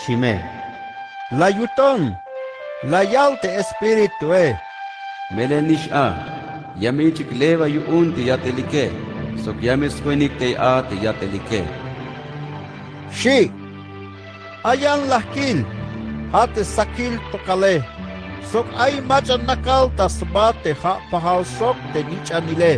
xi' me. La yuton. La yal te Espiritue. Melel nix a. Ya me yich'ik leva yu'un te yat'elike, sok ya me sjuenik tey a te yat'elike. Xi'. Ay yan lajkil, ja' te sakil tokale, sok ay mach'a nakal ta sba te ja' pajal sok te nich'anile.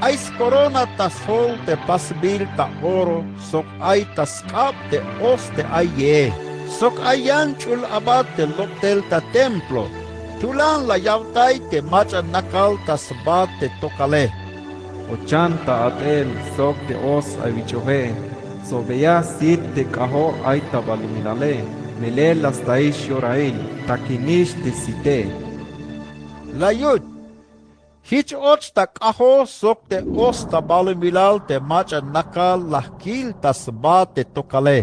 Ay skorona ta sjol te pasbil ta oro, sok ay ta sk'ab te os te ay yee, sok ay yan ch'ul abat te lok' tel ta templo. Tulan la yawtay te mach'a nakal ta sba te tokale. Ochan ta a'tel sok te os awich'oje, tsobeya sit te k'ajo' ay ta balumilale, melel la staix yorail, takinix te site. La yut. Jich och ta k'ajo' sok te os ta balumilal te mach'a nakal lajkil ta sba te tokale.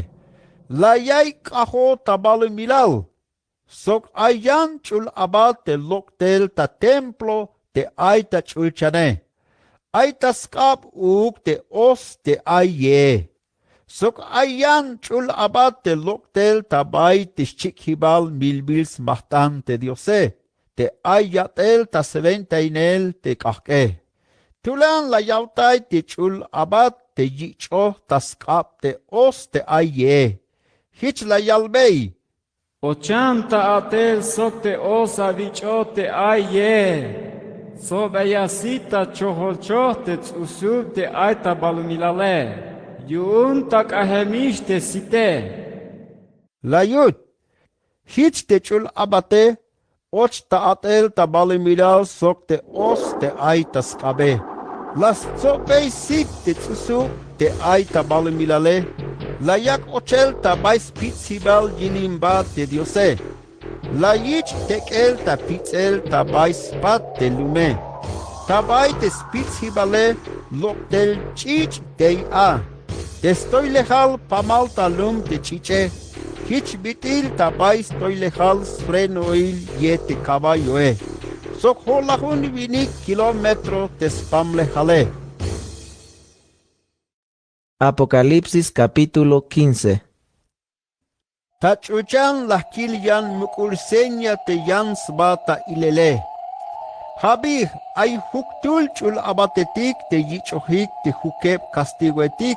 La yaiy k'ajo' ta balumilal, sok ay yan ch'ul abat te lok' tel ta templo te ay ta ch'ulchane. Ay ta sk'ab uuk te os te ay yee, sok ay yan ch'ul abat te lok' tel ta bay te xchik'jibal milbil smajt'an te Diose, te ay yat'el ta swentainel te k'ajk'e. Tulan la yawtay te ch'ul abat te yich'oj ta sk'ab te os te ay yee. Jich la yalbey. Ochan ta a'tel sok te os awich'oj te ay yee. Tsobeya sit ta chojolchoj te ts'usub te ay ta balumilale, yu'un tak'ajemix te site. La yut. Jich te ch'ul abate och ta a'tel ta balumilal sok te os te ay ta sk'abe. La stsobey sit te ts'usub te ay ta balumilale. La yak' ochel ta bay spitzjibal yilimba te Diose. La yich' tek'el ta pits'el ta bay spat te lume. Ta bay te spitzjibale lok' tel ch'ich' tey a. Te stoylejal pamal ta lum te ch'ich'e. Jich bit'il ta bay stoylejal sfrenoil ye te caballoe, sok jo'lajun winik kilómetro te spamlejale. Apocalipsis capítulo quince. Ta ch'ulchan la jkil yan muk'ul seña te yan sba ta ilele. Ja' bi, ay juktul ch'ul abatetik te yich'ojik te jukeb castigoetik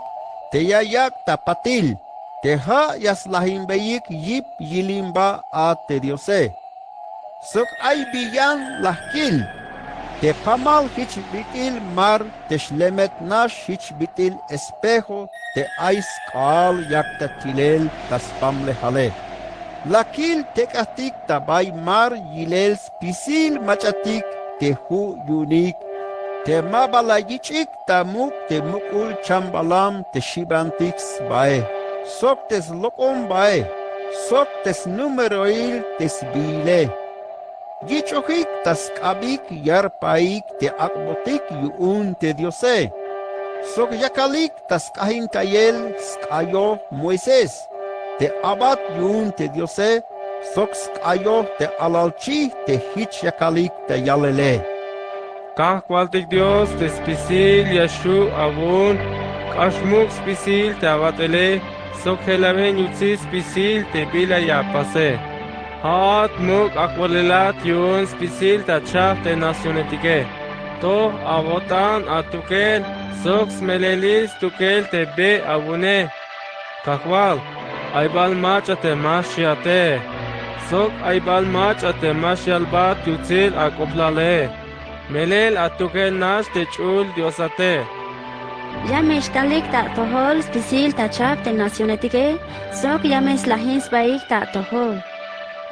te ya yak' ta patil, te ja' ya slajinbeyik yip yilimba a te Diose. Sok ay bi yan la jkil. Te pamal jich bit'il mar te xlemet nax jich bit'il espejo te ay sk'aal yak ta tilel ta spamlejale. La kil tek'ajtik ta bay mar yilel spisil mach'atik te ju' yu'unik Te ma ba la yich'ik ta muk' te muk'ul chambalam te xibantik sbae, sok te slok'ombae, sok te snúmeroil te sbiile. Yich'ojik ta sk'abik yarpaik te ak'botik yu'un te Diose, sok yakalik ta sk'ajintayel sk'ayoj Moisés te abat yu'un te Diose, sok sk'ayoj te alalchij te jich yakalik ta yalele. Kajwaltik Dios, te spisil ya xju' awu'un, k'ax muk' spisil te abat'ele, sok jelaben yutsil spisil te bila ya apase. Ja'at muk' ajwalelat yu'un spisil ta chajp te nacionetike. Toj awo'tan atukel, sok smelelil stukel te be awu'une. Kajwal, ay bal mach'a te ma xchiate, sok ay bal mach'a te ma xyalbat yutsil ak'oplale. Melel atukel nax te ch'ul Diosate. Ya me xtalik ta atojol spisil ta chajp te nacionetike, sok ya me slajin sbaik ta atojol.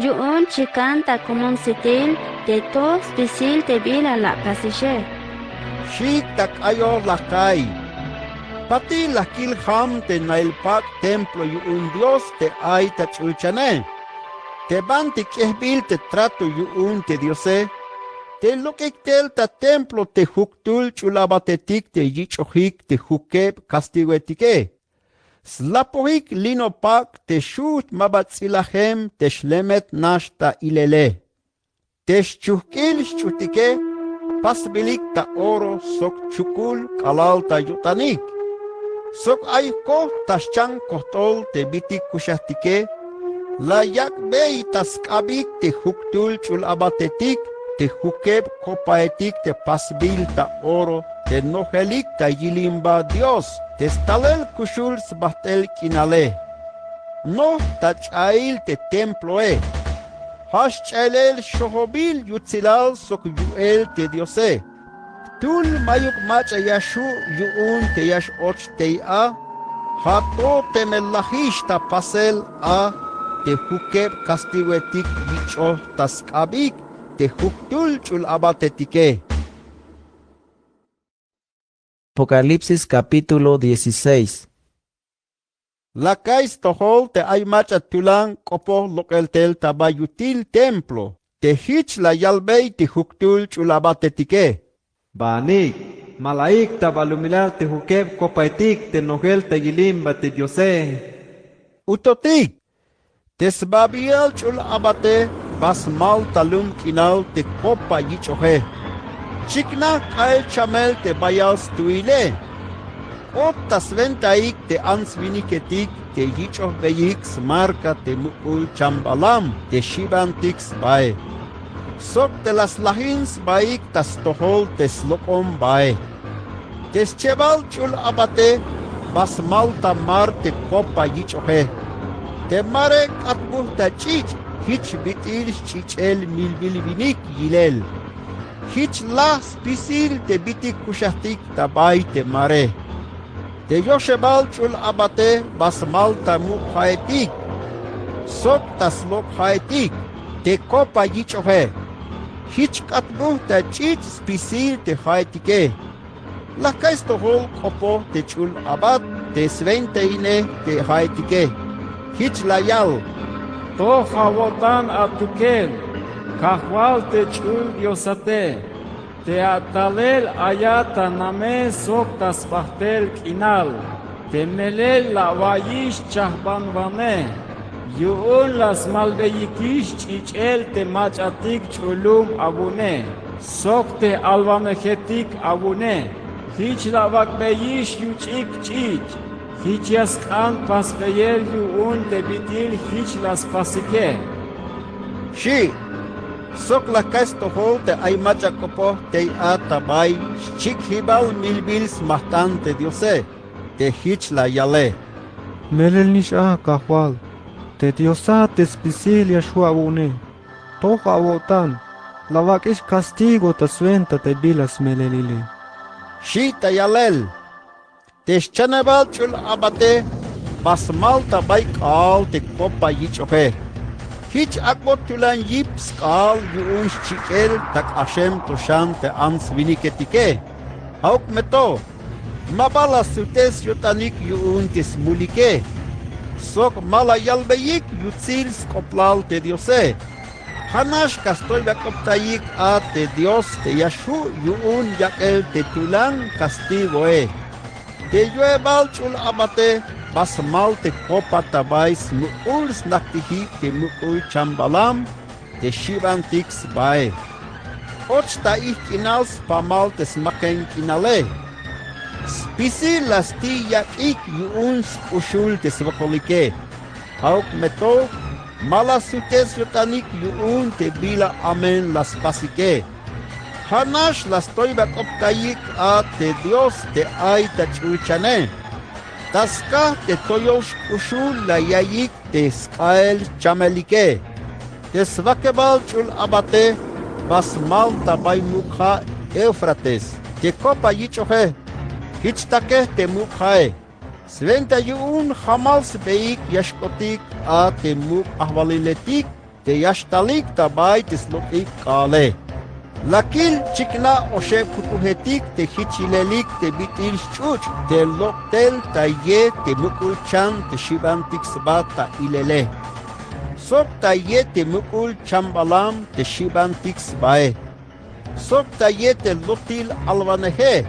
Yu'un chikan ta komon sitil te toj spisil te bila la apasixe, xi' ta k'ayoj laj ka'iy. Patil la jkil jam te nail pak' templo yu'un Dios te ay ta ch'ulchane. Te banti k'ejbil te trato yu'un te Diose, te lok'ik tel ta templo te juktul ch'ul abatetik te yich'ojik te jukeb kastigoetike. Slapojik lino pak' te xujt' ma ba ts'ilajem te xlemet nax ta ilele. Te xchujk'il xch'utike pasbilik ta oro sok chukul k'alal ta yo'tanik. Sok ay jkojt ta xchan kojt'ol te bitik kuxajtike, la yak'bey ta sk'abik te juktul ch'ul abatetik te jukeb kopaetik te pasbil ta oro te nojelik ta yilimba Dios te stalel kuxul sbajt'el k'inale. Noj ta ch'ail te temploe. Ja' xch'ailel xojobil yutsilal sok yu'el te Diose. Jtul mayuk mach'a ya xju' yu'un te ya x-och tey a, ja' to teme lajix ta pasel a te jukeb kastigoetik yich'oj ta sk'abik te juktul ch'ul abatetike. Apocalipsis capítulo dieciséis. La ka'iy stojol te ay mach'a tulan k'opoj lok'el tel ta bay yutil templo, te jich la yalbey te juktul ch'ul abatetike: Baanik, ma la ayik ta balumilal te jukeb kopaetik te nojel ta yilimba te Diose. Utotik, te sbabial ch'ul abate ba smal ta lum k'inal te kopa yich'oje. Chiknaj k'ael chamel te bayal stuhile. K'ot ta swentaik te ants winiketik te yich'ojbeyik smarka te muk'ul chambalam te xibantik sbae, sok te la slajin sbaik ta stojol te slok'ombae. Te schebal ch'ul abate ba smal ta mar te kopa yich'oje. Te mare k'atbuj ta ch'ich' jich bit'il sch'ich'el milbil winik yilel. Jich laj spisil te bitik kuxajtik ta bay te mare. Te yoxebal ch'ul abate ba smal ta muk' ja'etik sok ta slok' ja'etik te kopa yich'oje. Jich k'atbuj ta ch'ich' spisil te ja'etike. La ka'iy stojol k'opoj te ch'ul abat te swentaine te ja'etike. Jich la yal: Toj awo'tan atukel, Kajwal te ch'ul Diosate. Te atalel ayat ta namel sok ta sbajt'el k'inal, te melel la awa'iyix chajbanwanej. Yu'un la smalbeyikix ch'ich'el te mach'atik ch'ulum awu'une sok te alwamejetik awu'une. Jich la awak'beyix yuch'ik ch'ich'. Jich ya sk'an pasbeyel yu'un te bit'il jich la spasike, xi'. Sok la ka'iy stojol te ay mach'a k'opoj tey a ta bay xchik'jibal milbil smajt'an te Diose, te jich la yale: Melel nix a, Kajwal, te Diosat te spisil ya xju' awu'une. Toj awo'tan, la awak'ix castigo ta swenta te bila smelelile, xi' ta yalel. Te xchanebal ch'ul abate ba smal ta bay k'aal te kopa yich'oje. Jich ak'bot tulan yip sk'aal yu'un xchik'el ta k'axem to xan te ants winiketike. Ja'uk me to, ma ba la sutes yo'tanik yu'un te smulike, sok ma la yalbeyik yutsil sk'oplal te Diose. Ja'nax ka stoybak'optayik a te Dios te ya xju' yu'un yak'el te tulan kastigoe. Te yu'ebal ch'ul abate ba smal te kopa ta bay smuk'ul snak'tijik te muk'ul chambalam te xi'bantik sbae. Och ta ijk'inal spamal te smaken k'inale. Spisil la sti' yak'ik yu'un sk'uxul te swokolike. Ja'uk me to, ma la sutes yo'tanik yu'un te bila amen la spasike. Ja'nax la stoybak'optayik a te Dios te ay ta ch'ulchane, ta skaj te toyol sk'uxul la yaiyik te sk'ael chamelike. Te swakebal ch'ul abate ba smal ta bay muk' ja' Éufrates te kopa yich'oje. Jich takej te muk' ja'e. Swenta yu'un jamal sbeik ya xk'otik a te muk' ajwaliletik te ya xtalik ta bay te slok'ik k'aale. La kil chikna oxeb pukujetik te jich yilelik te bit'il xch'uch' te lob tel ta ye te muk'ul chan te xi'bantik sba ta ilele, sok ta ye te muk'ul chambalam te xi'bantik sbae, sok ta ye te lotil alwaneje.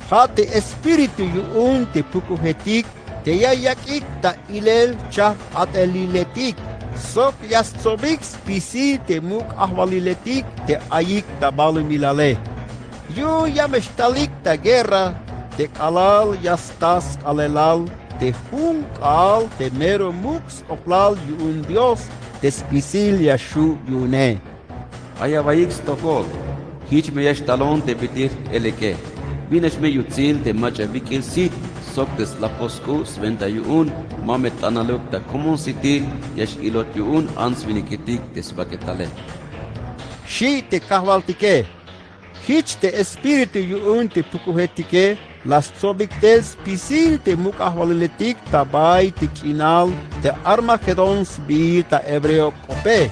Ja' te espíritu yu'un te pukujetik te ya yak'ik ta ilel chajp a'teliletik, sok ya stsobik spisil te muk' ajwaliletik te ayik ta balumilale. Yu'un ya me xtalik ta guerra te k'alal ya sta sk'aalelal te jun k'aal te mero muk' sk'oplal yu'un Dios te spisil ya xju' yu'une. Ay awaiyik stojol, jich me ya xtalon te bit'il j'elike. Binax me yutsil te mach'a bik'il sit sok te slapos k'u', swenta yu'un ma me t'analuk ta komon sitil ya x-ilot yu'un ants winiketik te sbak'etale, xi' te kajwaltike. Jich te espíritu yu'un te pukujetike la stsobik tel spisil te muk' ajwaliletik ta bay te k'inal te Armagedón sbiil ta hebreo k'ope.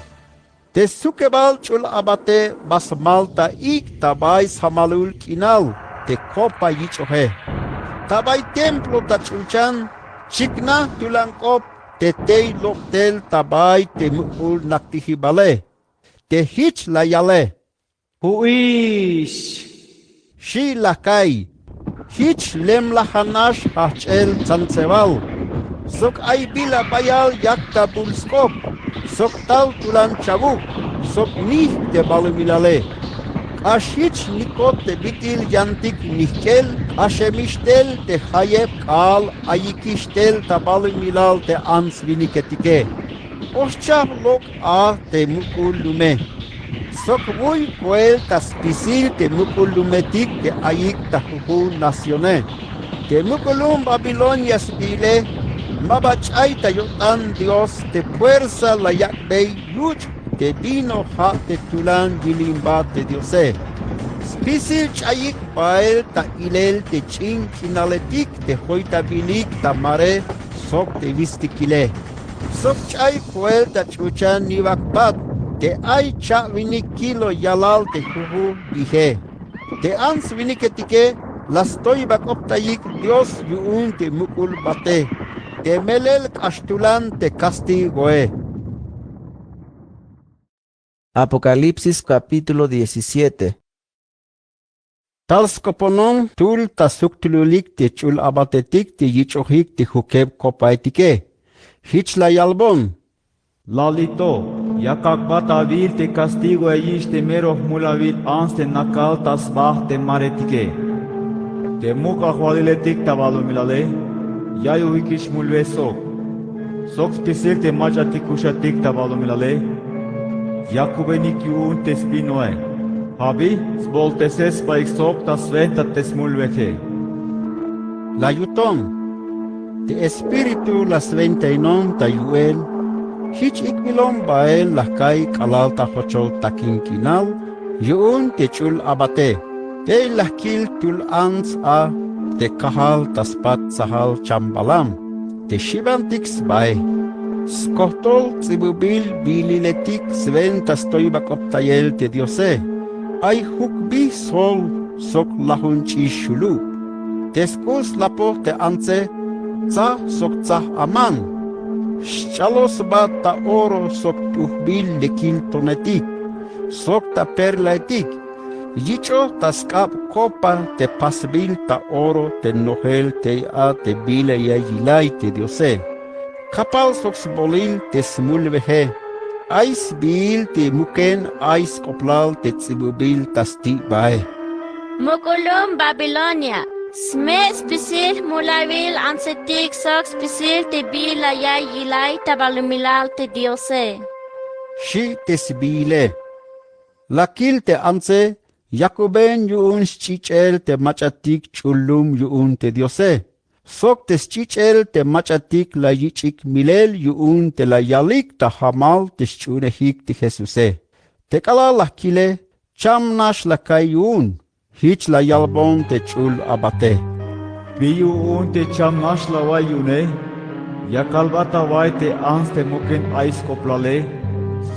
Te sukebal ch'ul abate ba smal ta ik' ta bay sjamalul k'inal te kopa yich'oje. Ta bay templo ta ch'ulchan chiknaj tulan k'op te tey lob tel ta bay te muk'ul nak'tijibale. Te jich la yale: Ju'ix, xi' la ka'iy. Jich lemlaj ja'nax jajch'el tsantsebal, sok ay bila bayal yak ta bul sk'op, sok tal tulan chawuk, sok nijk te balumilale. K'ax jich nikot te bit'il yantik nijk'el, k'axemix tel te jayeb k'aal ayikix tel ta balumilal te ants winiketike. Oxchajp lok' a te muk'ul lume, sok wuy koel ta spisil te muk'ul lumetik te ayik ta jujun nacione. Te muk'ulum Babilonia sbiile ma ba ch'ay ta yo'tan Dios te puersa la yak'bey yuch' te vino ja' te tulan wilimba te Diose. Spisil ch'ayik bael ta ilel te ch'in k'inaletik te joytabilik ta mare sok te witstikile. Sok ch'ay koel ta ch'ulchan niwak pat te ay cha'winik kilo yalal te jujun bije. Te ants winiketike la stoybak'optayik Dios yu'un te muk'ul bate, te melel k'ax tulan te kastigoe. Apocalipsis capítulo diecisiete. Tal sk'oponon jtul ta sjuktululik te ch'ul abatetik te yich'ojik te jukeb kopaetike. Jich la yalbon: Lalito, yakak ba ta awil te kastigoeyix te mero jmulawil ants te nakal ta sba te maretike. Te muk' ajwaliletik ta balumilale, yaiyojikix jmulwe sok. Sok spisil te mach'atik kuxetik ta balumilale, yakubenik yu'un te spinoe. Ja' bi sboltesel sbaik sok ta swenta te smulweje. La yuton: Te Espíritu la swentainon ta yu'el, jich ik'bilon bael la ka'iy k'alal ta jochol takin k'inal yu'un te ch'ul abate. Tey la kil jtul ants a te kajal ta spat tsajal chambalam te xi'bantik sbae. Skojtol ts'ibubil bililetik swenta stoybak'optayel te Diose. Ay juk bi sjol sok lajunch'ix xulub. Te sk'ul slapoj te antse, tsaj sok tsaj aman. Xch'aloj sba ta oro sok t'ujbil lekil tonetik, sok ta perlaetik. Yich'oj ta sk'ab kopa te pasbil ta oro te nojel tey a te bila ya yilay te Diose. Kapal sok sbolil te smulbeje. Ay sbiil te muken ay sk'oplal te ts'ibubil ta sti' bae. Muk'ulum Babilonia, sme' spisil jmulawil antsetik sok spisil te bila ya yilay ta balumilal te Diose, xi' te sbiile. La kil te antse, yakuben yu'un sch'ich'el te mach'atik ch'ul lum yu'un te Diose, sok te sch'ich'el te mach'atik la yich'ik milel yu'un te la yalik ta jamal te sch'uhunejik te Jesuse. Te k'alal la kile, cham nax la ka'iy yu'un. Jich la yalbon te ch'ul abate: Bi yu'un te cham nax la wa'iy yu'une? Ya kalbat awa'iy te ants te muken ay sk'oplale,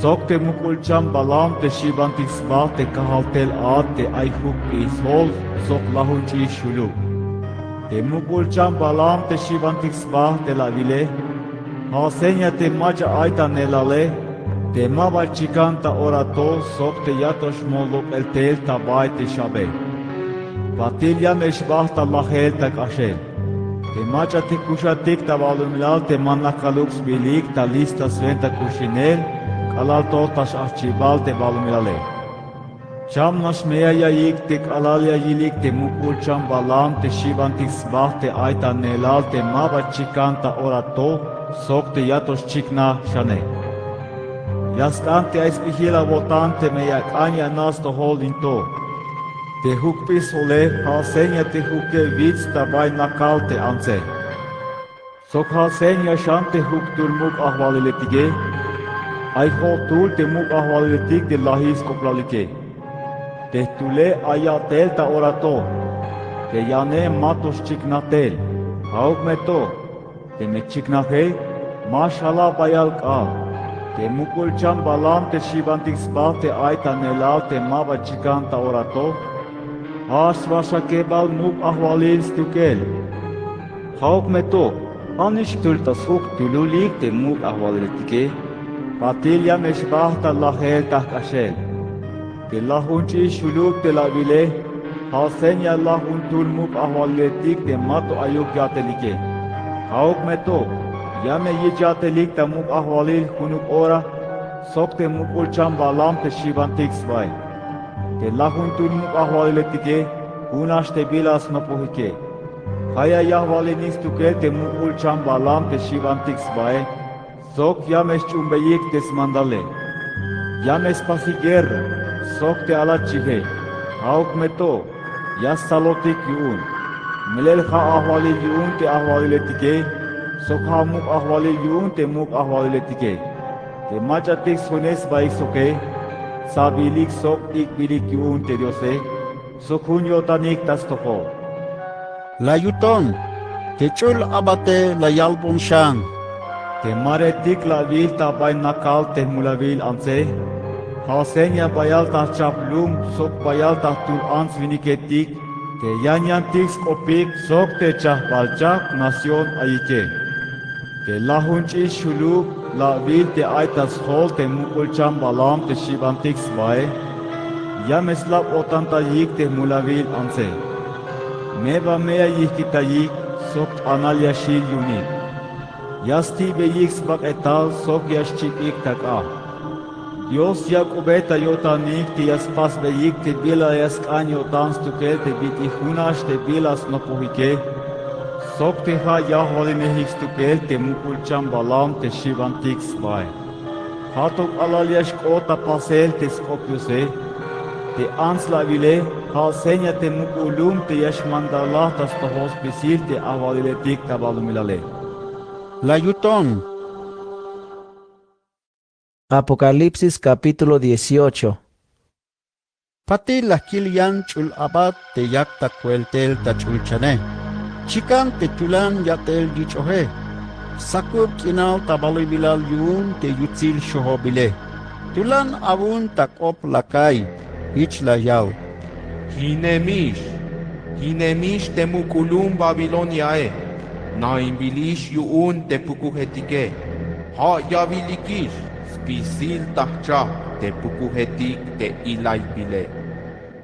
sok te muk'ul cham balam te xibantik sba te kajal tel a te ay juk'beyik sjol sok lajunch'ix xulub. Te muk'ul cham balam te xibantik sba te la awile, ja' seña te mach'a ay ta neelale, te ma ba chikan ta ora to sok te ya to xmol lok'el tel ta bay te xabe. Patil ya me xbajt ta lajel ta k'axel. Te mach'atik kuxatik ta balumilal te ma nakaluk sbilik ta lista swenta kuxinel k'alal to ta x-ajchibal te balumilale. Cham nax me ya ya'iyik te k'alal ya yilik te muk'ul cham balam te xibantik sba te ay ta neelal te ma ba chikan ta ora to sok te ya to xchiknaj xane. Ya sk'an te ay sp'ijil awo'tan teme ya ak'an ya ana' stojol in to. Te juk'bey sjole ja' seña te juke wits ta bay nakal te antse. Sok ja' seña xan te juktul muk' ajwaliletike. Ay jo'tul te muk' ajwaliletik te lajil sk'oplalike. Te jtule ay ya'tel ta ora to. Te yane ma to xchiknaj tel. Ja'uk me to. Teme chiknaje, ma xjala' bayal k'aal. Te muk'ul cham balam te xibantik sba te ay ta neelal te ma ba chikan ta ora to. Ja' sba xakebal muk' ajwalil stukel. Ja'uk me to, ja' nix jtul ta sjuk tululik te muk' ajwaliletike. Patil ya me xbajt ta lajel ta jk'axel. Te lajunch'ix xulub te la awile, ja' seña lajuntul muk' ajwaliletik te ma to ayuk ya'telike. Ja'uk me to, ya me yich' ya'telik ta muk' ajwalil junuk ora, sok te muk'ul cham balam te xibantik sbae. Te lajuntul muk' ajwaliletike, jun nax te bila snopojike. Ja' ya yajwalinik stukel te muk'ul cham balam te xibantik sbae, sok ya me xch'uunbeyik te smandale. Ya me spasik guerra, sok te alachije. Ja'uk me to, ya stsalotik yu'un. Melel ja' ajwalil yu'un te ajwaliletike, sok ja' muk' ajwalil yu'un te muk' ajwaliletike. Te mach'atik sjoinej sbaik soke, stsabilik sok ik'bilik yu'un te Diose, sok jun yo'tanik ta stojol. La yuton, te ch'ul abate la yalbon xan: Te maretik la awil ta bay nakal te jmulawil antse, ja' seña bayal ta jchajp lum sok bayal ta jtul ants winiketik, te yan yantik sk'opik sok te chajpalchajp nación ayike. Te lajunch'ix xulub la awil te ay ta sjol te muk'ul cham balam te xibantik sbae, ya me slab-o'tantayik te jmulawil antse. Me ba me ya yijkitayik sok t'anal ya xjil yu'unik. Ya sti'beyik sbak'etal sok ya xchik'ik ta k'aj. Dios yak'ubey ta yo'tanik te ya spasbeyik te bila ya sk'an yo'tan stukel te bit'il jun nax te bila snopojike, sok te ja' yajwalinejik stukel te muk'ul cham balam te xibantik sbae. Ja' to k'alal ya xk'ot ta pasel te sk'op Diose. Te ants la awile, ja' seña te muk'ul lum te ya xmandalaj ta stojol spisil te ajwaliletik ta balumilale. La yuton. Apocalipsis capítulo dieciocho. Patil la kil yan ch'ul abat te yak ta kueltel ta ch'ulchane. Chikan te tulan ya'tel yich'oje. Sakub k'inal ta balumilal yu'un te yutsil xojobile. Tulan awun ta k'op la ka'iy, jich la yal: Jinemix, jinemix te muk'ulun Babiloniae, naimbilix yu'un te pukujetike. Ja' yawilikix spisil ta jchajp te pukujetik te ilaybile.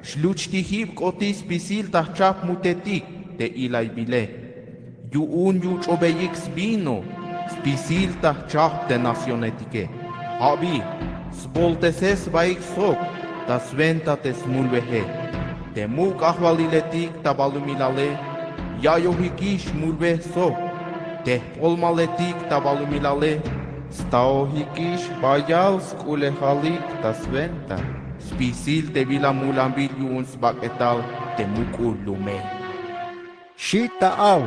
Xluchtijibk'oti spisil ta jchajp mutetik te ilaybile. Yu'un yuch'obeyik svino spisil ta jchajp te nacionetike. Ja' bi, svoltese sbaik sok ta swenta te smulweje. Te muk' ajwaliletik ta balumilale, ya'yojikix mulwe sok. Te jp'olmaletik ta balumilale, staojikix bayal sk'ulejalik ta swenta spisil te bila mulanbil yu'un sbak'etal te muk'ul lume. Xi' ta aw.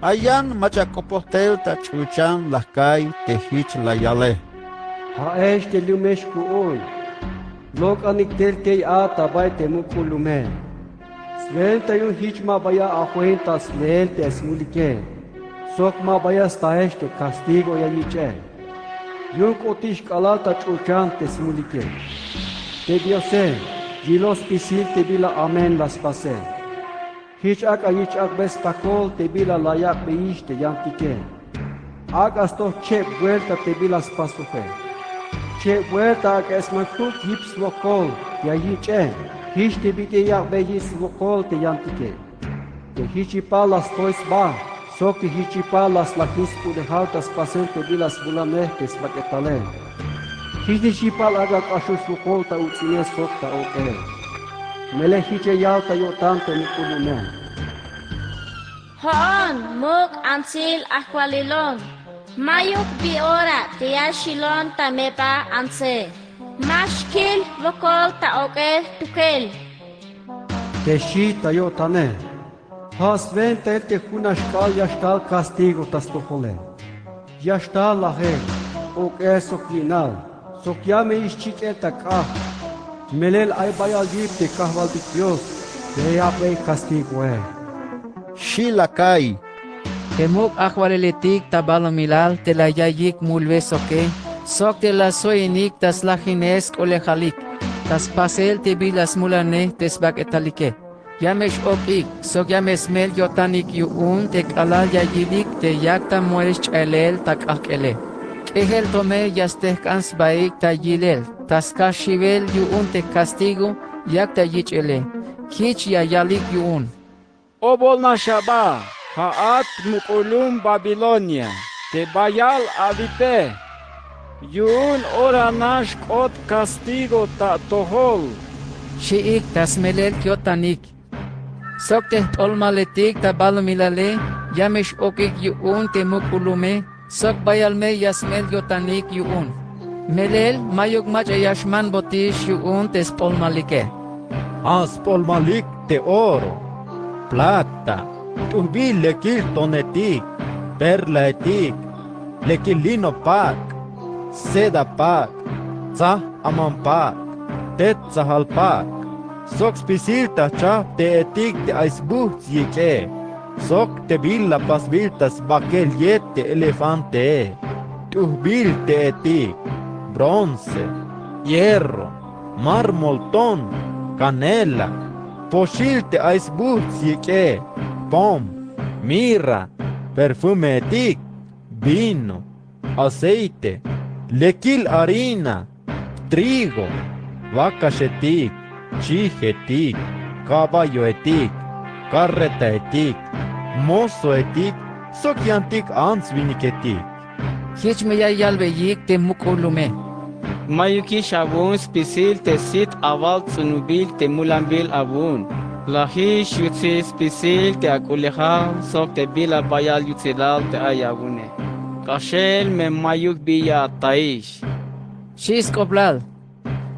Ayan mach'a k'opoj tel ta ch'ulchan la jka'y te jich la yale. Ja'ex te lumex ku'un, lok'anik tel tey a ta bay te muk'ul lume. Swenta yu'un jich ma ba ya ajoin ta sleel te smulike, sok ma ba ya staex te castigo ya yich'e. Yu'un k'otix k'alal ta ch'ulchan te smulike. Te Diose yiloj spisil te bila amen la spase. Jich ak'a yich ak'be spakol te bila la yak'beyix te yantike. Ak'a stoj cheb buelta te bila spasoje. Cheb buelta ak'a smantuk yip swokol te ya yich'e. Jich te bit'il yak'beyix swokol te yantike. Te jich yipal la stoy sba, sok te jich yipal la slajin sk'ulejal ta spasel te bila smulanej te sbak'etale. Jichnix yipal ak'a k'axux swokol ta uts'inel sok ta ok'el. Melel jich ya yal ta yo'tan te muk'ul lume. Jo'on muk' antsil ajwalilon, mayuk bi ora te ya xilon ta meba antse. Ma xkil wokol ta ok'el tukel. Te xi' ta yo'tane. Ja' swentail te junax k'aal ya xtal castigo ta stojole. Ya xtal lajel, ok'el sok wi'nal, sok ya me yich' chik'el ta k'ajk'. Melel ay bayal yip te kajwaltik Dios te ya yak'bey castigoe. Xi' la ka'y. Te muk' ajwaliletik ta balumilal te la yaiyik mulwe soke, sok te la sjoinik ta slajinel sk'ulejalik ta spasel te bila smulanej te sbak'etalike. Ya me x-ok'ik sok ya me smel yo'tanik yu'un te k'alal ya yilik te yak ta moel xch'aelel ta k'ajk'ele. K'ejel to me ya stejk'an sbaik ta yilel ta skaj xiwel yu'un te castigo yak ta yich'ele. Jich ya yalik yu'un: Obolnax aba, ja'at muk'ulun Babilonia te bayal awipe. Yu'un ora nax k'ot castigo ta atojol. Xi'ik ta smelel yo'tanik. Sok te jp'olmaletik ta balumilale ya me x-ok'ik yu'un te muk'ul lume, sok bayal me ya smel yo'tanik yu'un. Melel mayuk mach'a ya xmanbotix yu'un te sp'olmalike. Ja' sp'olmalik te oro, plata, t'ujbil lekil tonetik, perlaetik, lekil lino pak', seda pak', tsaj aman pak', tet tsajal pak', sok spisil ta jchajp te etik te ay sbujts' yik'e, sok te bila pasbil ta sbakel yet te elefantee, t'ujbil te etik, bronce, hierro, mármol ton, canela, poxil te ay sbujts' yik'e, pom, mirra, perfumeetik, vino, aceite, lekil harina, trigo, wakaxetik, chijetik, caballoetik, carretaetik, mozoetik, sok yantik ants winiketik. Jich me ya yalbeyik te muk'ul lume: Mayukix awu'un spisil te sit awal ts'unubil te mulanbil awu'un. Lajix yutsil spisil te ak'ulejal sok te bila bayal yutsilal te ay awu'une. K'axel me mayuk bi ya ataix, xi' sk'oplal.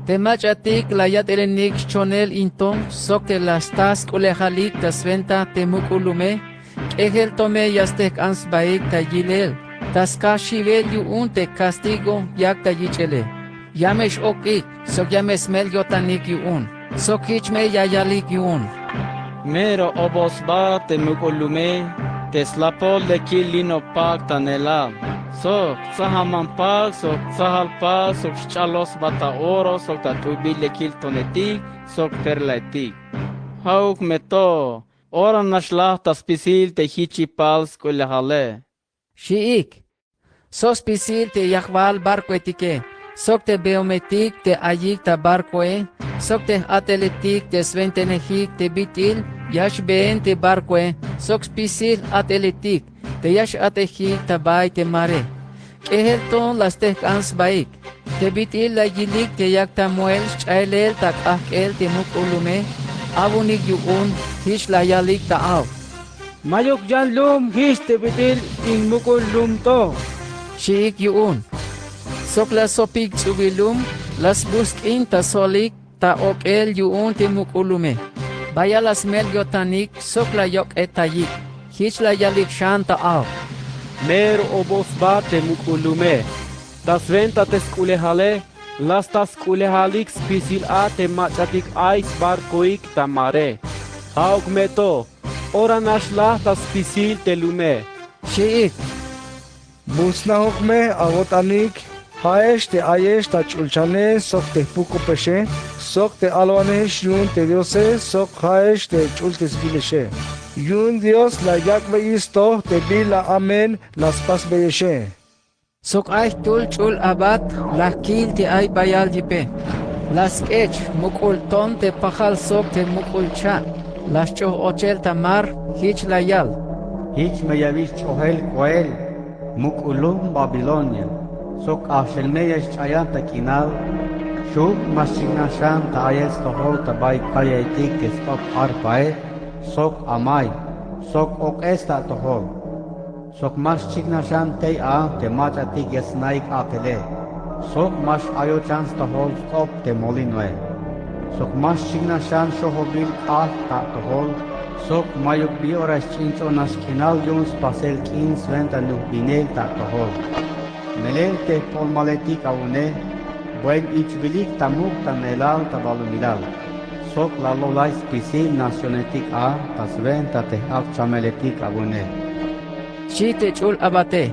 Te mach'atik la yat'elenik xchonel in to sok te la sta sk'ulejalik ta swenta te muk'ul lume, k'ejel to me ya stejk'an sbaik ta yilel ta skaj xiwel yu'un te castigo yak ta yich'ele. Ya me x-ok'ik sok ya me smel yo'tanik yu'un, sok jich me ya yalik yu'un: Mero obol sba te muk'ul lume te slapol lekil lino pak' ta neelal, sok tsajaman pak', sok tsajal pak', sok xch'aloj sba ta oro sok ta t'ujbil lekil tonetik sok perlaetik. Ja'uk me to, ora nax laj ta spisil te jich yipal sk'ulejale. Xi'ik. Sok spisil te yajwal barkoetike, sok te beometik te ayik ta barkoe, sok te j-a'teletik te swentenejik te bit'il ya xbeen te barkoe, sok spisil j-a'teletik te ya x-a'tejik ta bay te mare. K'ejel toon la stejk'an sbaik. Te bit'il la yilik te yak ta moel xch'aelel ta k'ajk'el te muk'ul lume, awunik yu'un, jich la yalik ta aw: Mayuk yan lum jich te bit'il in muk'ul lum to, xi'ik yu'un. Sok la sopik ts'ubil lum, la sbusk'in ta solik ta ok'el yu'un te muk'ul lume. Bayal la smel yo'tanik sok la yok'etayik. Jich la yalik xan ta aw: Mero obol sba te muk'ul lume. Ta swenta te sk'ulejale la sta sk'ulejalik spisil a te mach'atik ay sbarkoik ta mare. Ja'uk me to, ora nax laj ta spisil te lume, xi'ik. Buts'najok me awo'tanik, ja'ex te ayex ta ch'ulchane sok te jpukupexe, sok te alwanejex yu'un te Diose, sok ja'ex te ch'ultesbilexe. Yu'un Dios la yak'beyik stoj te bin la amen la spasbeyexe. Sok ay jtul ch'ul abat la jkil te ay bayal yipe. La sk'ech muk'ul ton te pajal sok te muk'ul cha', la xch'oj ochel ta mar, jich la yal: Jich me ya awich' ch'ojel k'oel, muk'ul lum Babilonia, sok k'ajxel me ya xch'ayan ta k'inal. Xujk' ma xchiknaj xan ta ayel stojol ta bay k'ayaetik te sk'op arpae, sok amay, sok k'ok'es ta atojol. Sok ma xchiknaj xan tey a te mach'atik ya snaik a'tele, sok ma x-ayot xan stojol sk'op te molinoe. Sok ma xchiknaj xan xojobil k'ajk' ta atojol, sok mayuk bi ora xch'in ch'onax k'inal yu'un spasel k'in swenta nujbinel ta atojol. Melel te jpolmaletik awu'une, buen ich'bilik ta muk' ta melal ta balumilal, sok la lolay spisil nacionetik a ta swenta te j-ak'chameletik awu'une, xchi te ch'ul abate.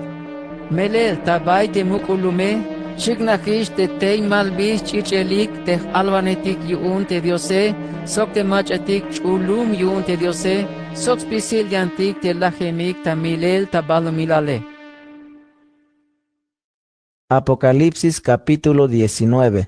Melel ta bay te muk'ul lume, xchiknajix te tey malbil sch'ich'elik te j-alwanetik yu'un te Diose sok te mach'atik ch'ul lum yu'un te Diose, sok spisil yantik te lajemik ta milel ta balumilale. Apocalipsis capítulo diecinueve.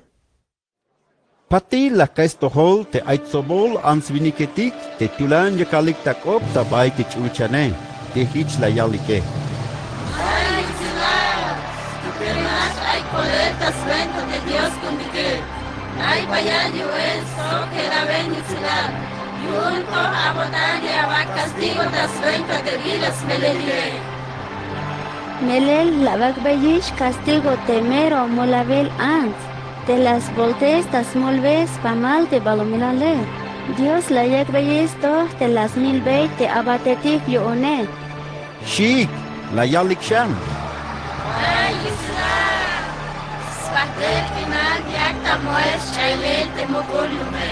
Patil la jkax stojol te ay tsobol ants winiketik te tulan yakalik ta k'op ta bay te ch'ulchane, te jich la yalike: Ay yutsilal, tukel nax ay kolel ta swenta te Dios ku'untike. Ay bayal yu'el sok jelaben yutsilal, yu'un toj awo'tan ya awak' castigo ta swenta te bila smelelile. Melel la awak'beyix castigo te mero molabil ants, te la sboltes ta smolbe spamal te balumilale. Dios la yak'beyix stoj te la smilbey te abatetik yu'une, xiik, la yalik xan: Ay yutsilal, spajtel k'inal yak ta moel xch'aelel te muk'ul lume,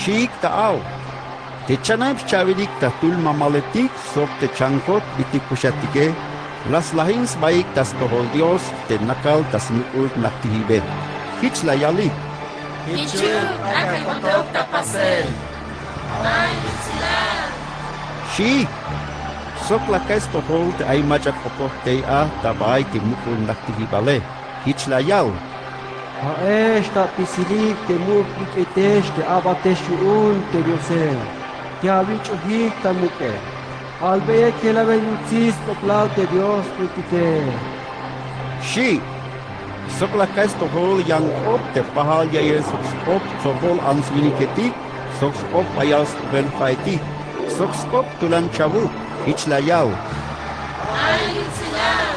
xiik ta aw. Te chaneb scha'belik ta jtul mamaletik sok te chankot bit'il kuxatike, la slajin sbaik ta stojol Dios te nakal ta smuk'ul najtijibel. Jich la yalik: Jichuk, ak'a k'otok ta pasel. Ay yutsilal, xiik. Sok la jkax stojol te ay mach'a k'opoj tey a ta bay te muk'ul najtijibale. Jich la yal: Ja'ex ta apisilik te muk' ik'etex te a'batex yu'un te Diose, te awich'ojik ta muk'e. Albeyik jelaben yutsil sk'oplal te Dios ku'untike, xi'. Sok la jkax stojol yan k'op te pajal ya'iyel sok sk'op tsobol ants winiketik, sok sk'op bayal st'ujel ja'etik, sok sk'op tulan chawuk. Jich la yal: Ay yutsilal,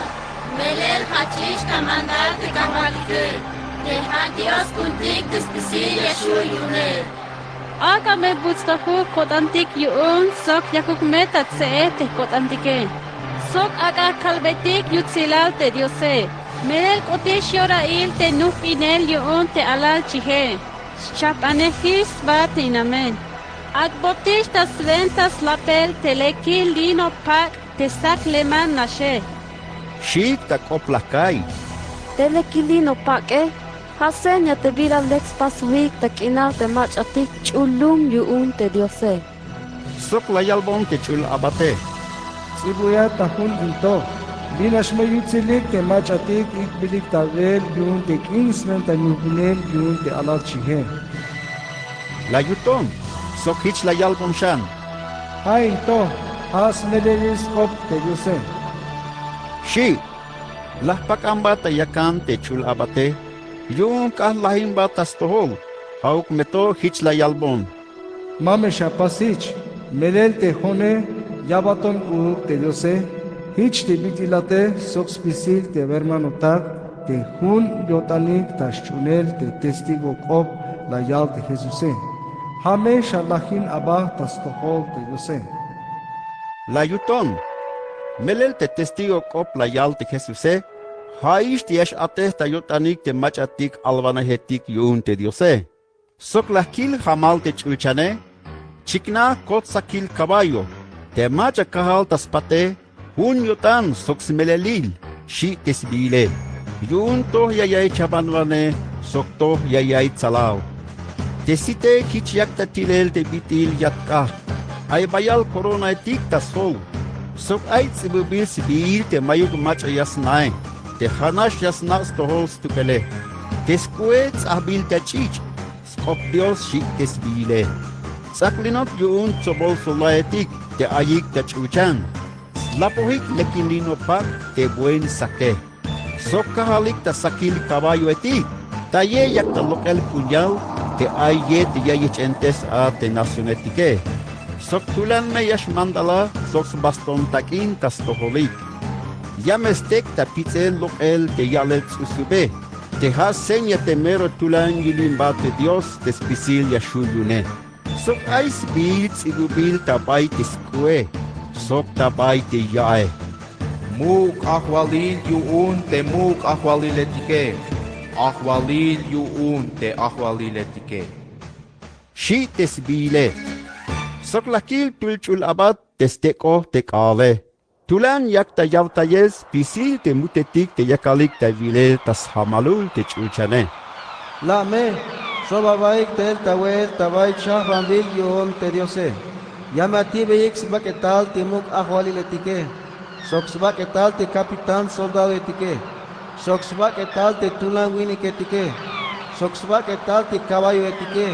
melel jach'ix ta mandar te Kajwaltike, te ja' Dios ku'untik te spisil ya xju' yu'une. Ak'a me buts'tajuk ko'tantik yu'un sok yajuk me ta tse'ej te jko'tantike, sok ak'a kalbetik yutsilal te Diose. Melel k'otix yora'il te nujbinel yu'un te alal chije. Schajbanejix sba te inamen. Ak'botix ta swenta slapel te lekil lino pak' te sak leman naxe. Xiik ta k'op la jka'iy: Te lekil lino pak'e, Ja' seña te bila lek spasojik ta k'inal te mach'atik ch'ul lum yu'un te Diose. Sok la yalbon te ch'ul abate: Ts'ibuyat ta jun in toj. Bin nax me yutsilik te mach'atik ik'bilik ta beel yu'un te k'in swenta ñujbunel yu'un te alal chije. La yuton, sok jich la yalbon xan: Ja' in toj, ja' smelelil sk'op te Diose, xi'. La jpak'anbat ta yakan te ch'ul abate yu'un jk'an jlajinbat ta stojol. Ja'uk me to jich la yalbon: Ma me xapas jich. Melel te jo'one ya baton uuk te Diose. Jich te bit'ilate sok spisil te wermanotak te jun yo'tanik ta xch'uunel te testigo k'op la yal te Jesuse. Ja' me xalajin aba ta stojol te Diose. La yuton, melel te testigo k'op la yal te Jesuse, ja'ix te ya x-atej ta yo'tanik te mach'atik alwanejetik yu'un te Diose. Sok la jkil jamal te ch'ulchane, chiknaj kot sakil caballo. Te mach'a kajal ta spate, jun yo'tan sok smelelil, xi' te sbiile. Yu'un toj ya ya'iy chabanwanej sok toj ya ya'iy tsalaw. Te site jich yak ta tilel te bit'il ya tk'aj. Ay bayal coronaetik ta sjol, sok ay ts'ibubil sbiil te mayuk mach'a ya sna'e, te ja'nax ya sna' stojol stukel. Te sk'u'e ts'ajbil ta ch'ich', sk'op Dios, xi' te sbiile. Ts'aklinot yu'un tsobol solaetik te ayik ta ch'ulchan. Slapojik lekin lino pak' te buen sake. Sok kajalik ta sakil caballoetik, ta ye yak ta lok'el puñal te ay ye te ya yich'entes a te nacionetike. Sok tulan me ya xmandala sok sbastón tak'in ta stojolik. Ya me stek ta pitz'el lok'el te ya'lel ts'usube. Te ja' seña te mero tulan yulimbat te Dios te spisil ya xju' yu'une. Sok ay sbiil ts'ibubil ta bay te sk'u'e sok ta bay te ya'e. Muk' ajwalil yu'un te muk' ajwaliletike. Ajwalil yu'un te ajwaliletike, xi' te sbiile. Sok la jkil tul ch'ul abat te stek'oj te k'aale. Tulan yak ta yawtayel spisil te mutetik te yakalik ta wilel ta sjamalul te ch'ulchane: La' me, xobabahik tel ta we'el ta bay chajbanbil yu'un te Diose. Ya me atibeyik sbak'etal te muk' ajwaliletike, sok sbak'etal te capitán soldadoetike, sok sbak'etal te tulan winiketike, sok sbak'etal te caballoetike,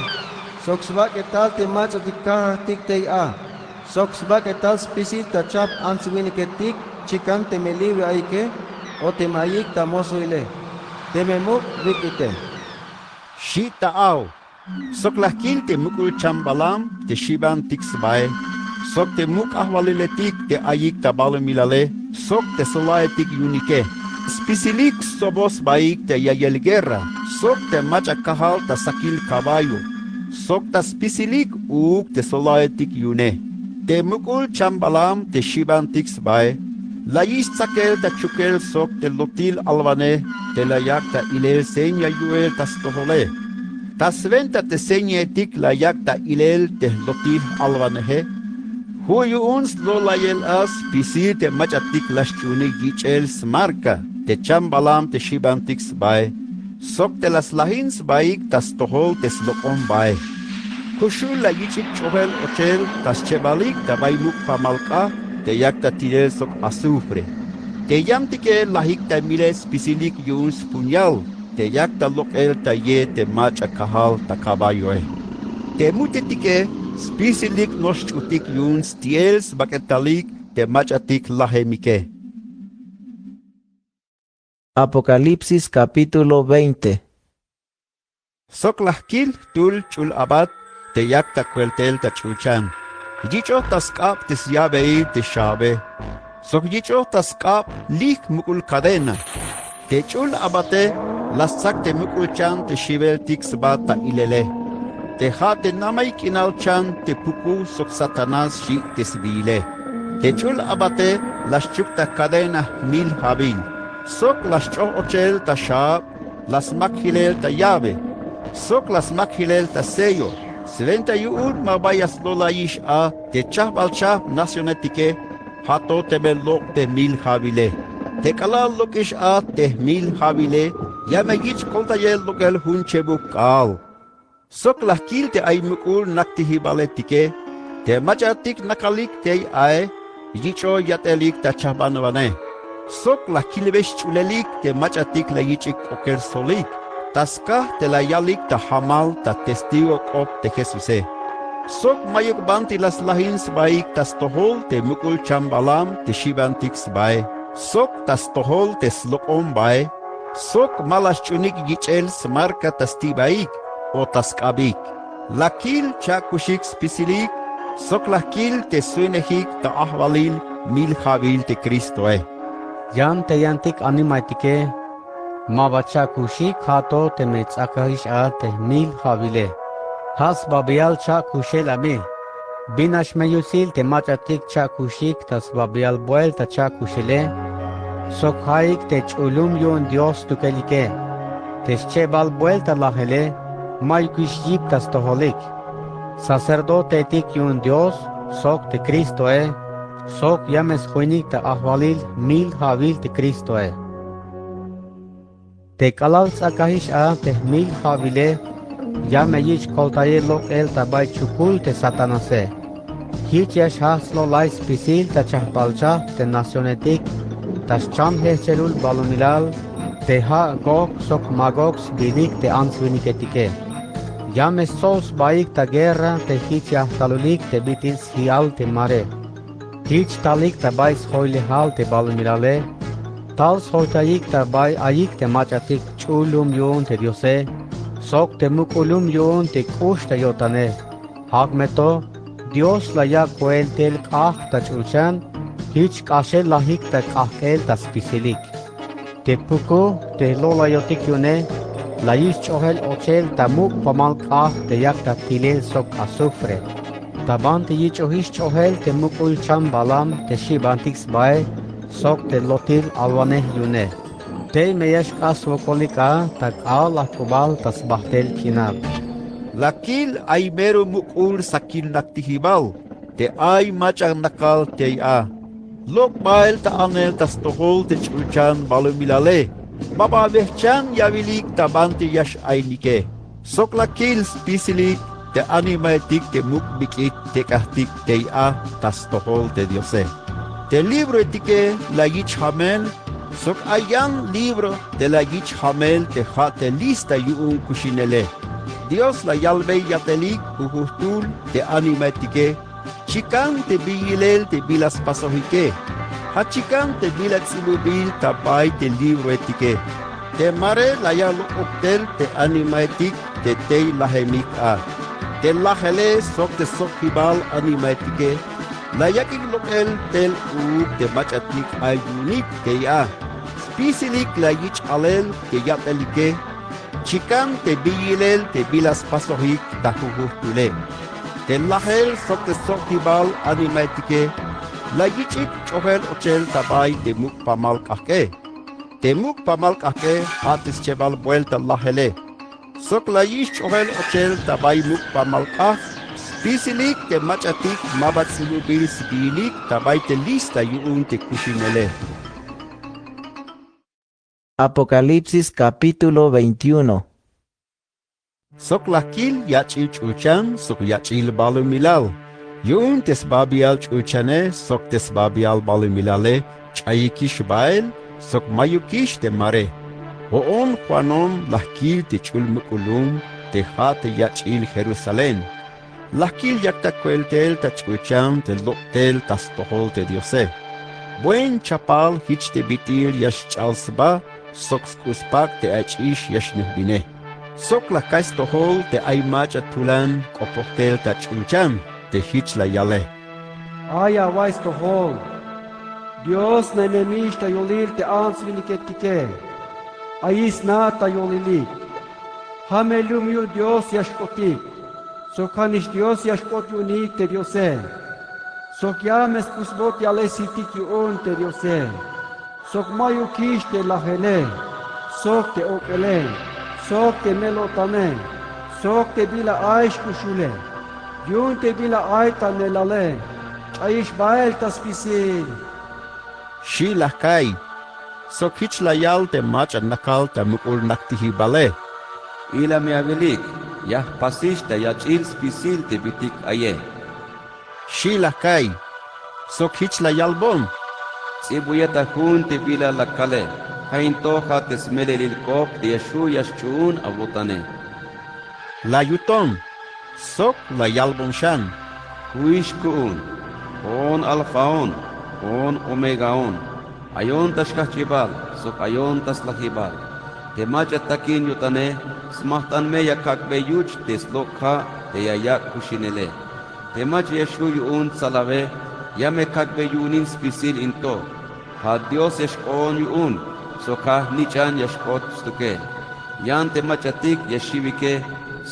sok sbak'etal te mach'atik kajajtik tey a, sok sbak'etal spisil ta chajp ants winiketik chikan teme libre ayike o teme ayik ta mosoile, teme muk' bik'ite, xi' ta aw. Sok la jkil te muk'ul chambalam te xibantik sbae, sok te muk' ajwaliletik te ayik ta balumilale, sok te solaetik yu'unike. Spisilik stsoboj sbaik te ya'yel guerra, sok te mach'a kajal ta sakil caballo, sok ta spisilik uuk te solaetik yu'une. Te muk'ul chambalam te xibantik sbae, layix stsakel ta chukel sok te lotil alwanej te la yak' ta ilel seña yu'el ta stojole. Ta swenta te señaetik la yak' ta ilel te jlotil j-alwaneje, ju' yu'un slolayel a spisil te mach'atik la xch'uunik yich'el smarka te chambalam te xibantik sbae, sok te la slajin sbaik ta stojol te slok'ombae. Kuxul la yich'ik ch'ojel ochel ta schebalik ta bay muk' pamal k'aj te yak ta tilel sok azufre. Te yamtike lajik ta milel spisilik yu'un spuñal te yak ta lok'el ta ye te mach'a kajal ta caballoe. Te mutetike spisilik nox ch'utik yu'un sti'el sbak'etalik te mach'atik lajemike. Apocalipsis capítulo veinte. Sok la jkil jtul ch'ul abat te yak ta kueltel ta ch'ulchan. Yich'oj ta sk'ab te syabeil te xabe, sok yich'oj ta sk'ab lijk muk'ul cadena. Te ch'ul abate la stsak te muk'ul chan te xiweltik sba ta ilele. Te ja' te namey k'inal chan te pukuw sok Satanás, xi' te sbiile. Te ch'ul abate la xchuk ta cadena jmil jawil, sok la xch'oj ochel ta xaab, la smak jilel ta llave, sok la smak jilel ta sello. Swenta yu'un ma ba ya slolayix a te chajbal chajp nacionetike, ja' to teme lok' te jmil jawile. Te k'alal lok'ix a te jmil jawile, Ya me yich' koltayel lok'el jun chebuk k'aal. Sok la jkil te ay muk'ul naktijibale tike, te mach'atik nakalik tey ae, yich'o yat'elik ta chajbanwanej. Sok la jkilbe xch'ulelik te mach'atik la yich'ik k'okel solik, ta skaj te la yalik ta jamal ta testigo k'op te Jesuse. Sok mayuk banti la slajin sbaik ta stojol te muk'ul chambalam te xi'bantik sbae, sok ta stojol te slok'ombae, sok ma la xch'unik yich'el smarka ta stibaik o ta sk'abik. La kil cha'kuxik spisilik, sok la jkil te sujinejik ta ajwalil mil ja'wil te Cristoe. Yan te yantik animaetike, ma ba cha'kuxik, ja' to teme ts'akajix a te mil ja'wile. Ja' sbabial cha'kuxel abi. Bin nax me yusil te mach'atik cha'kuxik ta sbabial buelta cha'kuxele, sok ja'ik te ch'ulum yu'un Dios stukelike. Te schebal buelta lajele, mayukix yip ta stojolik. Sacerdoteetik yu'un Dios, sok te Cristoe, sok ya me sjoinik ta ajwalil mil ja'wil te Cristoe. Te k'alal ts'akajix a te jmil ja'wile, ya me yich' koltayel lok'el ta bay chukul te Satanase. Jich ya xjajch' lo'lay spisil ta chajpalchajp te nacionetik, ta xcham jejchelul balumilal, te ja' Gog sok Magog sbilik te ants winiketike. Ya me stsob sbaik ta guerra te jich ya jtalulik te bit'il sji'al te mare. Jich talik ta bay sjoylejal te balumilale, tal sjoytayik ta bay ayik te mach'atik ch'ul lum yu'un te Diose, sok te muk'ul lum yu'un te k'ux ta yo'tane. Jak' me to, Dios la yak' koel tel k'ajk' ta ch'ulchan, jich k'axel lajik ta k'ajk'el ta spisilik. Te pukuj te jlo'layotik yu'une, la yich' ch'ojel ochel ta muk' pamal k'ajk' te yak ta tilel sok azufre. Ta banti yich'ojix ch'ojel te muk'ul chambalam te xi'bantik sbae, sok te lotil alwanej yu'une. Tey me ya xk'ax swokolik a ta k'aal lajk'ubal ta sbajtel k'inal. La kil ay mero muk'ul sakil naktijibal te ay mach'a nakal tey a. Lok' bael ta anel ta stojol te ch'ulchan balumilale. Ma ba wejchan yawilik ta banti ya x-ainike. Sok la kil spisilik te animaetik te muk' bik'it te k'ajtik tey a ta stojol te Diose. Te libroetike la yich' jamel, sok ay yan libro te la yich' jamel te ja' te lista yu'un kuxinele. Dios la yalbey yat'elik jujujtul te animaetike, chikan te bin yilel te bila spasojike. Ja' chikan te bila ts'ibubil ta bay te libroetike. Te mare la yak' lok'op tel te animaetik te tey lajemik a. Te lajele sok te stsokibal animaetike la yak'ik lok'el tel uuk te mach'atik ay yu'unik tey a. Spisilik la yich' alel te yat'elike, chikan te bin yilel te bila spasojik ta jujujtule. Te lajel sok te stsokibal animaetike la yich'ik ch'ojel ochel ta bay te muk' pamal k'ajk'e. Te muk' pamal k'ajk'e ja' te schebal buelta lajele. Sok la yich' ch'ojel ochel ta bay muk' pamal k'ajk', spisilik te mach'atik ma ba ts'ibubil sbiilik ta bay te lista yu'un te kuxinele. Apocalipsis capítulo veintiuno. Sok la kil yach'il ch'ulchan sok yach'il balumilal. Yu'un te sbabial ch'ulchane sok te sbabial balumilale ch'ayikix bael sok mayukix te mare. Jo'on jwanon la kil te ch'ul muk'ul lum te ja' te yach'il Jerusalén. La kil yak ta koel tel ta ch'ulchan te lok' tel ta stojol te Diose. Buen chapal jich te bit'il ya xch'al sba sok sk'u' spak' te ach'ix ya xnujbine. Sok la kax stojol te ay mach'a tulan k'opoj tel ta ch'ulchan te jich la yale: Ay awa'iy stojol. Dios na'inemix ta yolil te ants winiketike. Ayix sna ta yolilik. Ja' me lum yu'un Dios ya xk'otik. Sok ja'nix Dios ya xk'ot yu'unik te Diose. Sok ya me sk'u' sbot yalel sijtik yu'un te Diose. Sok mayukix te lajele, sok te ok'ele, sok te mel-o'tane, sok te bila ay xkuxule. Yu'un te bila ay ta neelale, ch'ayix bael ta spisil. Xi' la ka'iy. sok jich la yal te mach'a nakal ta muk'ul naktijibale: Ila me awilik, ya jpasix ta yach'il spisil te bitik aye, xi' la ka'iy. Sok jich la yalbon: Ts'ibuya ta jun te bila la kale. Ja' in to ja' te smelelil k'op te ya xju' ya xch'u'un awo'tane. La yuton sok la yalbon xan: Ju'ix ku'un, jo'on Alfaon, jo'on Omegaon, ayon ta xjajch'ibal sok ayon ta slajibal. Te mach'a takin yo'tane, smajt'an me ya kak'be yuch' te slok' ja' te ya yak' kuxinele. Te mach'a ya xju' yu'un tsalabe, ya me kak'be yu'unil spisil in to. Ja' Dios ya xk'oon yu'un sok ja' jnich'an ya xk'ot stukel. Yan te mach'atik ya xiwike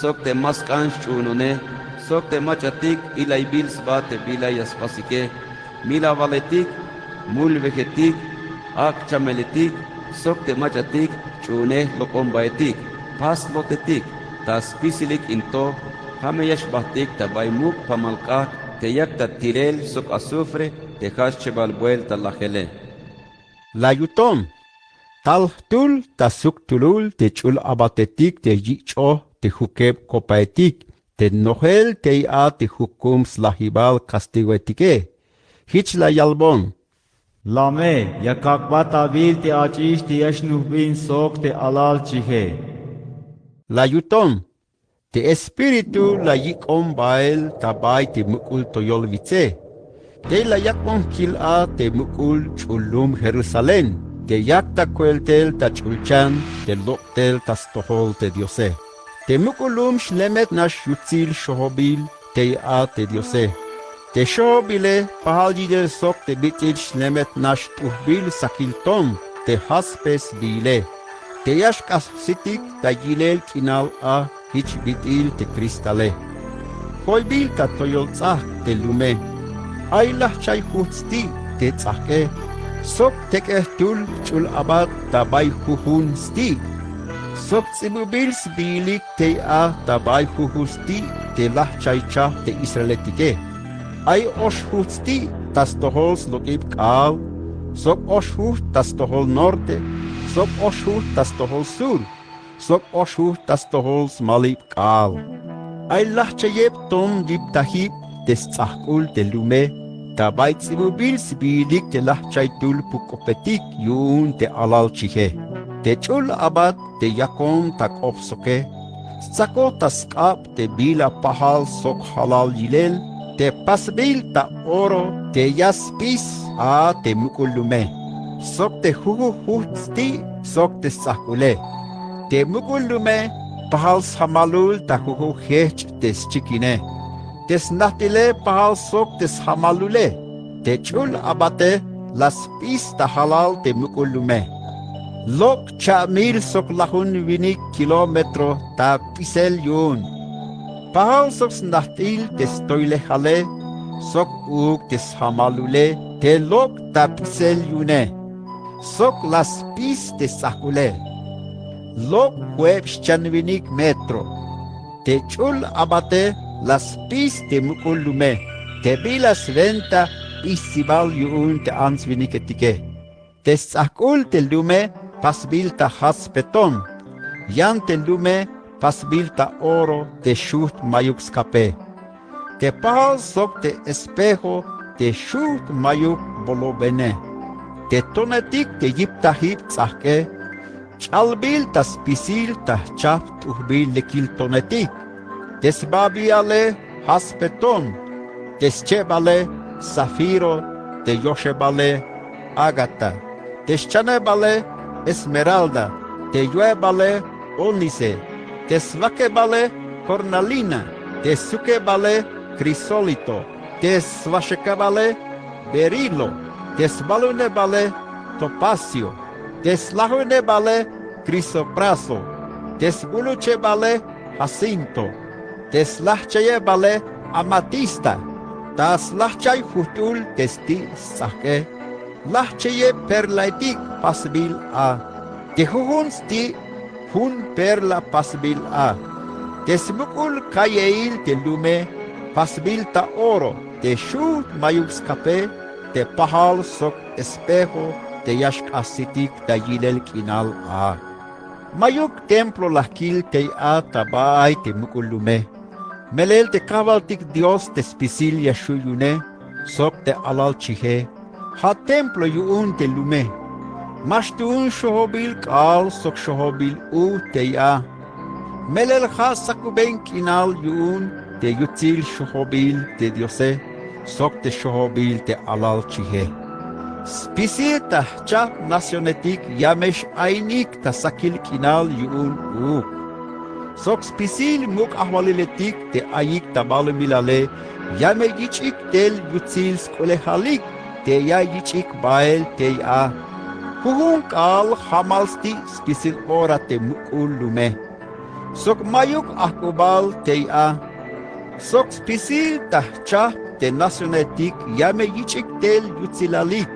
sok te ma sk'an xch'uunone sok te mach'atik ilaybil sba te bila ya spasike: milawaletik, mulwejetik, ak' chameletik sok te mach'atik ch'uunej lok'ombaetik, pas lotetik. Ta spisilik in to, ja' me ya xbajt'ik ta bay muk' pamal k'ajk' te yak ta tilel sok azufre te ja' schebal buelta lajele. La yuton: Tal jtul ta suktulul te ch'ul abatetik te yich'oj te jukeb kopaetik te nojel tey a te jukum slajibal kastigoetike. Jich la yalbon: Lame, ya kak'bat awil te ach'ix te ya xnujbin sok te alal chije. La yuton: Te Espíritu la yik'on bael ta bay te muk'ul toyol witse. Tey la yak'bon jkil a te muk'ul ch'ul lum Jerusalén te yak ta koeltel ta ch'ulchan te lok' tel ta stojol te Diose. Te muk'ul lum xlemet nax yutsil xojobil tey a te Diose. Te xojobile pajal yilel sok te bit'il xlemet nax t'ujbil sakil ton te jaspe sbiile. Te ya xk'asjsitik ta yilel k'inal a jich bit'il te kristale. Joybil ta toyol ts'ajk' te lume. Ay lajchay jujt' sti' te ts'ajk'e, sok tek'e jtul jch'ul abat ta bay jujun sti', sok ts'ibubil sbiilik tey a ta bay jujun sti' te lajchay chajp te Israeletike. Ay ox jujt' sti' ta stojol slok'ib k'aal, sok ox jujt' ta stojol norte, sok ox jujt' ta stojol sur, sok ox jujt' ta stojol smalib k'aal. Ay lajchayeb ton yiptajib te sts'ajk'ul te lume ta bay ts'ibubil sbiilik te lajchay tul puk k'opetik yu'un te alal chije. Te ch'ul abat te yakon ta k'op soke, stsakoj ta sk'ab te bila pajal sok jalal yilel te pasbil ta oro te ya spis a te muk'ul lume, sok te juju jujt' sti' sok te sts'ajk'ule. Te muk'ul lume pajal sjamalul ta juju jejch' te schikine. Te snajt'ile pajal sok te sjamalule. Te ch'ul abate la spis ta jalal te muk'ul lume. Lok' cha'mil sok lajun winik kilómetro ta p'isel yu'un. Pajal sok snajt'il te stoylejale sok uuk te sjamalule te lok' ta p'isel yu'une. Sok la spis te sts'ajk'ule. Lok' ju'eb xchan winik metro. Te ch'ul abate la spis te muk'ul lume te bila swenta p'istsibal yu'un te ants winiketike. Te sts'ajk'ul te lume pasbil ta jaspe ton. Yan te lume pasbil ta oro te xujt' mayuk skape. Te pajal sok te espejo te xujt' mayuk bolobene. Te tonetik te yiptajib ts'ajk'e, ch'albil ta spisil ta jchajp t'ujbil lekil tonetik. Te sbabiale jaspe ton. Te schebale zafiro. Te yoxebale ágata. Te xchanebale esmeralda. Te yo'ebale ónice. Te swakebale cornalina. Te sukebale crisólito. Te swaxekebale berilo. Te sbalunebale topacio. Te slajunebale crisopraso. Te sbuluchebale jacinto. Te slajchayebale amatista. Ta slajchay jujt'ul te sti' sts'ajk'e, lajchayeb perlaetik pasbil a. Te jujun sti' jun perla pasbil a. Te smuk'ul ka'yejil te lume pasbil ta oro te xujt' mayuk skape. Te pajal sok espejo te ya xk'ajsitik ta yilel k'inal a. Mayuk templo la jkil tey a ta bay te muk'ul lume. Melel te kajwaltik Dios te spisil ya xju' yu'une sok te alal chije, ja' templo yu'un te lume. Ma xtuun xojobil k'aal sok xojobil u tey a. Melel ja' sakuben k'inal yu'un te yutsil xojobil te Diose sok te xojobil te alal chije. Spisil ta jchajp nacionetik ya me x-ainik ta sakil k'inal yu'un uuk. Sok spisil muk' ajwaliletik te ayik ta balumilale ya me yich'ik tel yutsil sk'ulejalik te ya yich'ik bael tey a. Jujun k'aal jamal sti' spisil ora te muk'ul lume. Sok mayuk ajk'ubal tey a. Sok spisil ta jchajp te nacionetik ya me yich'ik tel yutsilalik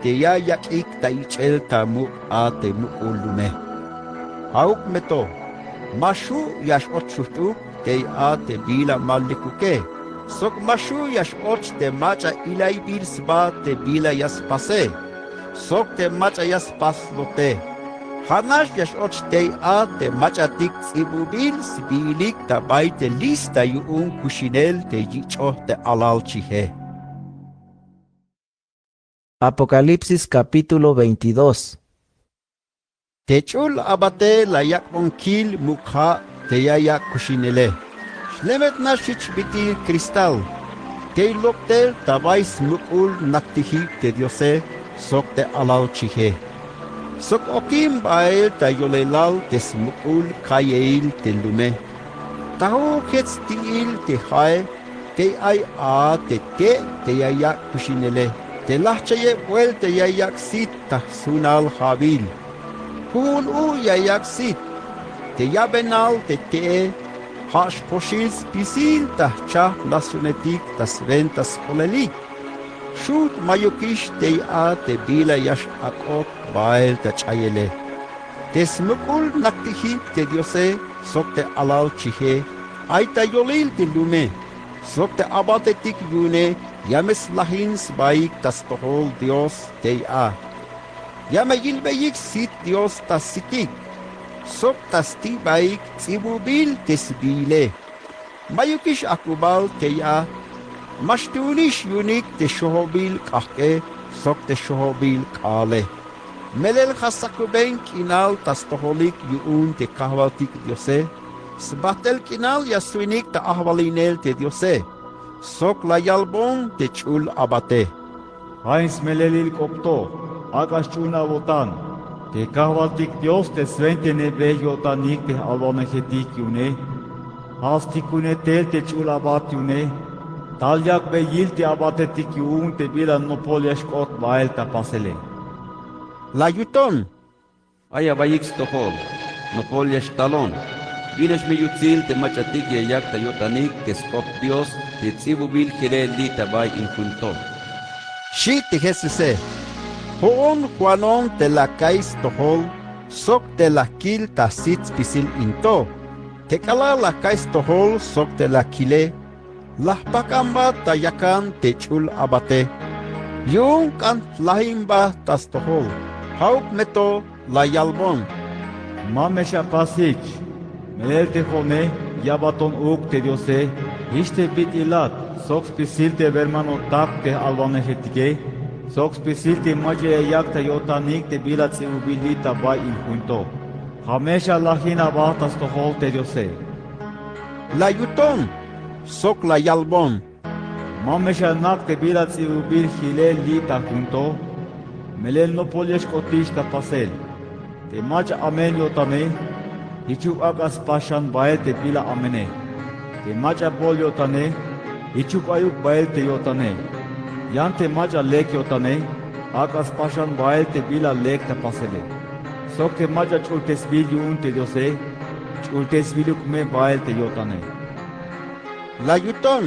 te ya yak'ik ta ich'el ta muk' a te muk'ul lume. Ja'uk me to, ma xju' ya x-och xujt'uk tey a te bila ma lekuke, sok ma xju' ya x-och te mach'a ilaybil sba te bila ya spase sok te mach'a ya spaslote. Ja'nax ya x-och tey a te mach'atik ts'ibubil sbiilik ta bay te lista yu'un kuxinel te yich'oj te alal chije. Apocalipsis capítulo veintidós. Te ch'ul abate la yak'bon kil muk' ja' te ya yak' kuxinele. Xlemetnax jich bit'il cristal tey lok' tel ta bay smuk'ul naktijib te Diose sok te alal chije. Sok okin bael ta yolelal te smuk'ul kayel te lume. Ta ju'uk jech sti'il te jae tey ay a te te' te ya yak' kuxinele, te lajchayeb buelta ya yak' sit ta sjunal ja'bil. Jujun u ya yak' sit. Te yabenal te te'e ja' xpoxil spisil ta jchajp nacionetik ta swenta sk'olelik. Xujt' mayukix tey a te bila ya x-ak'ot bael ta ch'ayele. Te smuk'ul naktijib te Diose sok te alal chije ay ta yolil te lume. Sok te abatetik yu'une ya me slajin sbaik ta stojol Dios tey a. Ya me yilbeyik sit Dios ta sitik sok ta sti'baik ts'ibubil te sbiile. Mayukix ajk'ubal tey a. Ma xtuunix yu'unik te xojobil k'ajk'e sok te xojobil k'aale. Melel ja' sakuben k'inal ta stojolik yu'un te kajwaltik Diose. Sbajt'el k'inal ya swinik ta ajwalinel te Diose. Sok la yalbon te ch'ul abate: Ja' in smelelil k'op to, ak'a xch'uun awo'tan. Te kajwaltik Dios te swentainebej yo'tanik te j-alwanejetik yu'une, ja' stikune tel te ch'ul abat yu'une. Tal yak'beyil te abatetik yu'un te bila nopol ya xk'ot bael ta pasele. La yuton: Ay awaiyik stojol, nopol ya xtalon. Binax me yutsil te mach'atik ya yak' ta yo'tanik te sk'op Dios te ts'ibubil jilel li' ta bay in jun to, xi' te Jesuse. Jo'on jwanon te la ka'iy stojol sok te la kil ta jsit spisil in to. Te k'alal la ka'iy stojol sok te la kile, la jpakanbat ta yakan te ch'ul abate. Yu'un k'an jlajinbat ta stojol. Ja'uk me to la yalbon: Ma me x-apas jich. Melel te jo'one ya abaton uuk te Diose, jich te bit'ilat sok spisil te wermanotak te j-alwanejetike sok spisil te mach'a ya yak' ta yo'tanik te bila ts'ibubil li' ta bay in jun to. Ja' me x-alajin aba ta stojol te Diose. La yuton sok la yalbon: Ma me x-anak' te bila ts'ibubil jilel li' ta jun to. Melel nopol ya xk'otix ta pasel. Te mach'a amen yo'tane, jichuk ak'a spas xan bael te bila amene. Te mach'a bool yo'tane, jichuk ayuk bael te yo'tane. Yan te mach'a lek yo'tane, ak'a spas xan bael te bila lek ta pasele. Sok te mach'a ch'ultesbil yu'un te Diose, ch'ultesbiluk me bael te yo'tane. La yuton: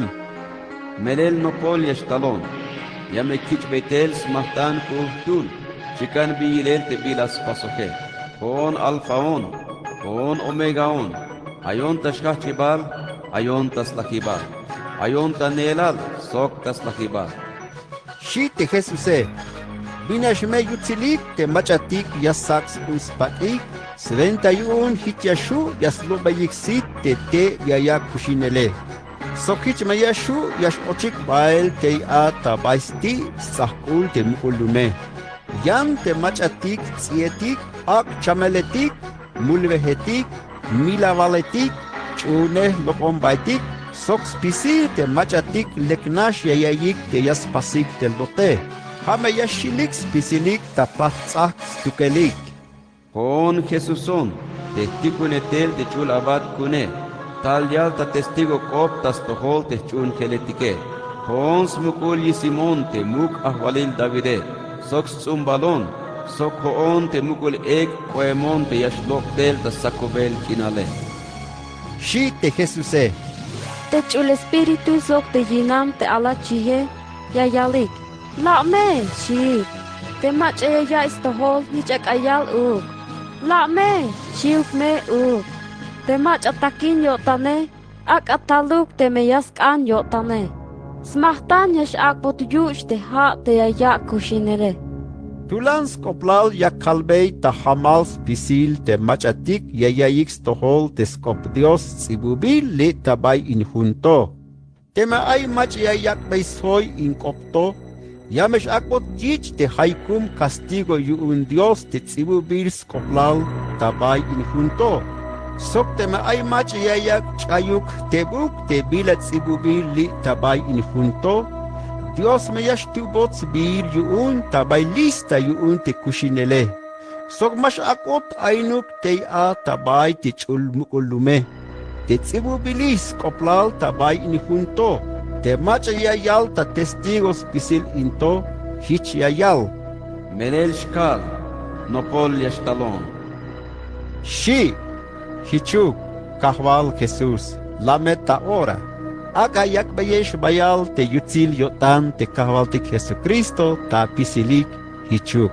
Melel nopol ya xtalon. Ya me kich'bey tel smajt'an k'u jtul. Chikan bin yilel te bila spasoje. Jo'on Alfaon, jo'on Omegaon. Ayon ta xjajch'ibal, ayon ta slajibal, ayon ta neelal sok ta slajibal, xi' te Jesuse. Bin nax me yutsilik te mach'atik ya sak' sk'ul spak'ik, swenta yu'un jich ya xju' ya slobeyik sit te te' ya yak' kuxinele. Sok jich me ya xju' ya x-ochik bael tey a ta bay sti' sts'ajk'ul te muk'ul lume. Yan te mach'atik ts'i'etik, ak' chameletik, mulwejetik, milawaletik, ch'uunej lok'ombaetik, sok spisil te mach'atik lek nax ya yaiyik te ya spasik te lote. Ja' me ya xjilik spisilik ta pajt' ts'ajk' stukelik. Jo'on Jesuson, te jtikune tel te ch'ul abat ku'une, tal yal ta testigo k'op ta stojol te jch'uunjeletike. Jo'on smuk'ul yi' Simón te muk' ajwalil Davide, sok sts'umbalon, sok jo'on te muk'ul ek' k'o'emon te ya xlok' tel ta sakubel k'inale, xi' te Jesuse. Te ch'ul espíritu sok te yinam te alachije ya yalik: La'me, xiik. Te mach'a ya ya'iy stojol jich ak'a yal uuk: La'me, xiwik me uuk. Te mach'a takin yo'tane, ak'a taluk teme ya sk'an yo'tane. Smajtan ya x-ak'bot yuch' te ja' te ya yak' kuxinele. Tulan sk'oplal ya kalbey ta jamal spisil te mach'atik ya yaiyik stojol te sk'op Dios sts'ibubil li' ta bay in jun to. Teme ay mach'a ya yak'bey sjoy in k'op to, ya me x-ak'bot yich' te jaykum castigo yu'un Dios te ts'ibubil sk'oplal ta bay in jun to. Sok teme ay mach'a ya yak' ch'ayuk jtebuk te bila ts'ibubil li' ta bay in jun to, Dios me ya xtubot sbiil yu'un ta bay lista yu'un te kuxinele. Sok ma x-ak'ot ainuk tey a ta bay te ch'ul muk'ul lume. Te ts'ibubilix sk'oplal ta bay in jun to, te mach'a ya yal ta testigo spisil in to, jich ya yal: Melel xkal, nopol ya xtalon, xi'. Jichuk, Kajwal Jesús, la' me ta ora. Ak'a yak'beyex bayal te yutsil yo'tan te Kajwaltik Jesucristo ta apisilik. Jichuk.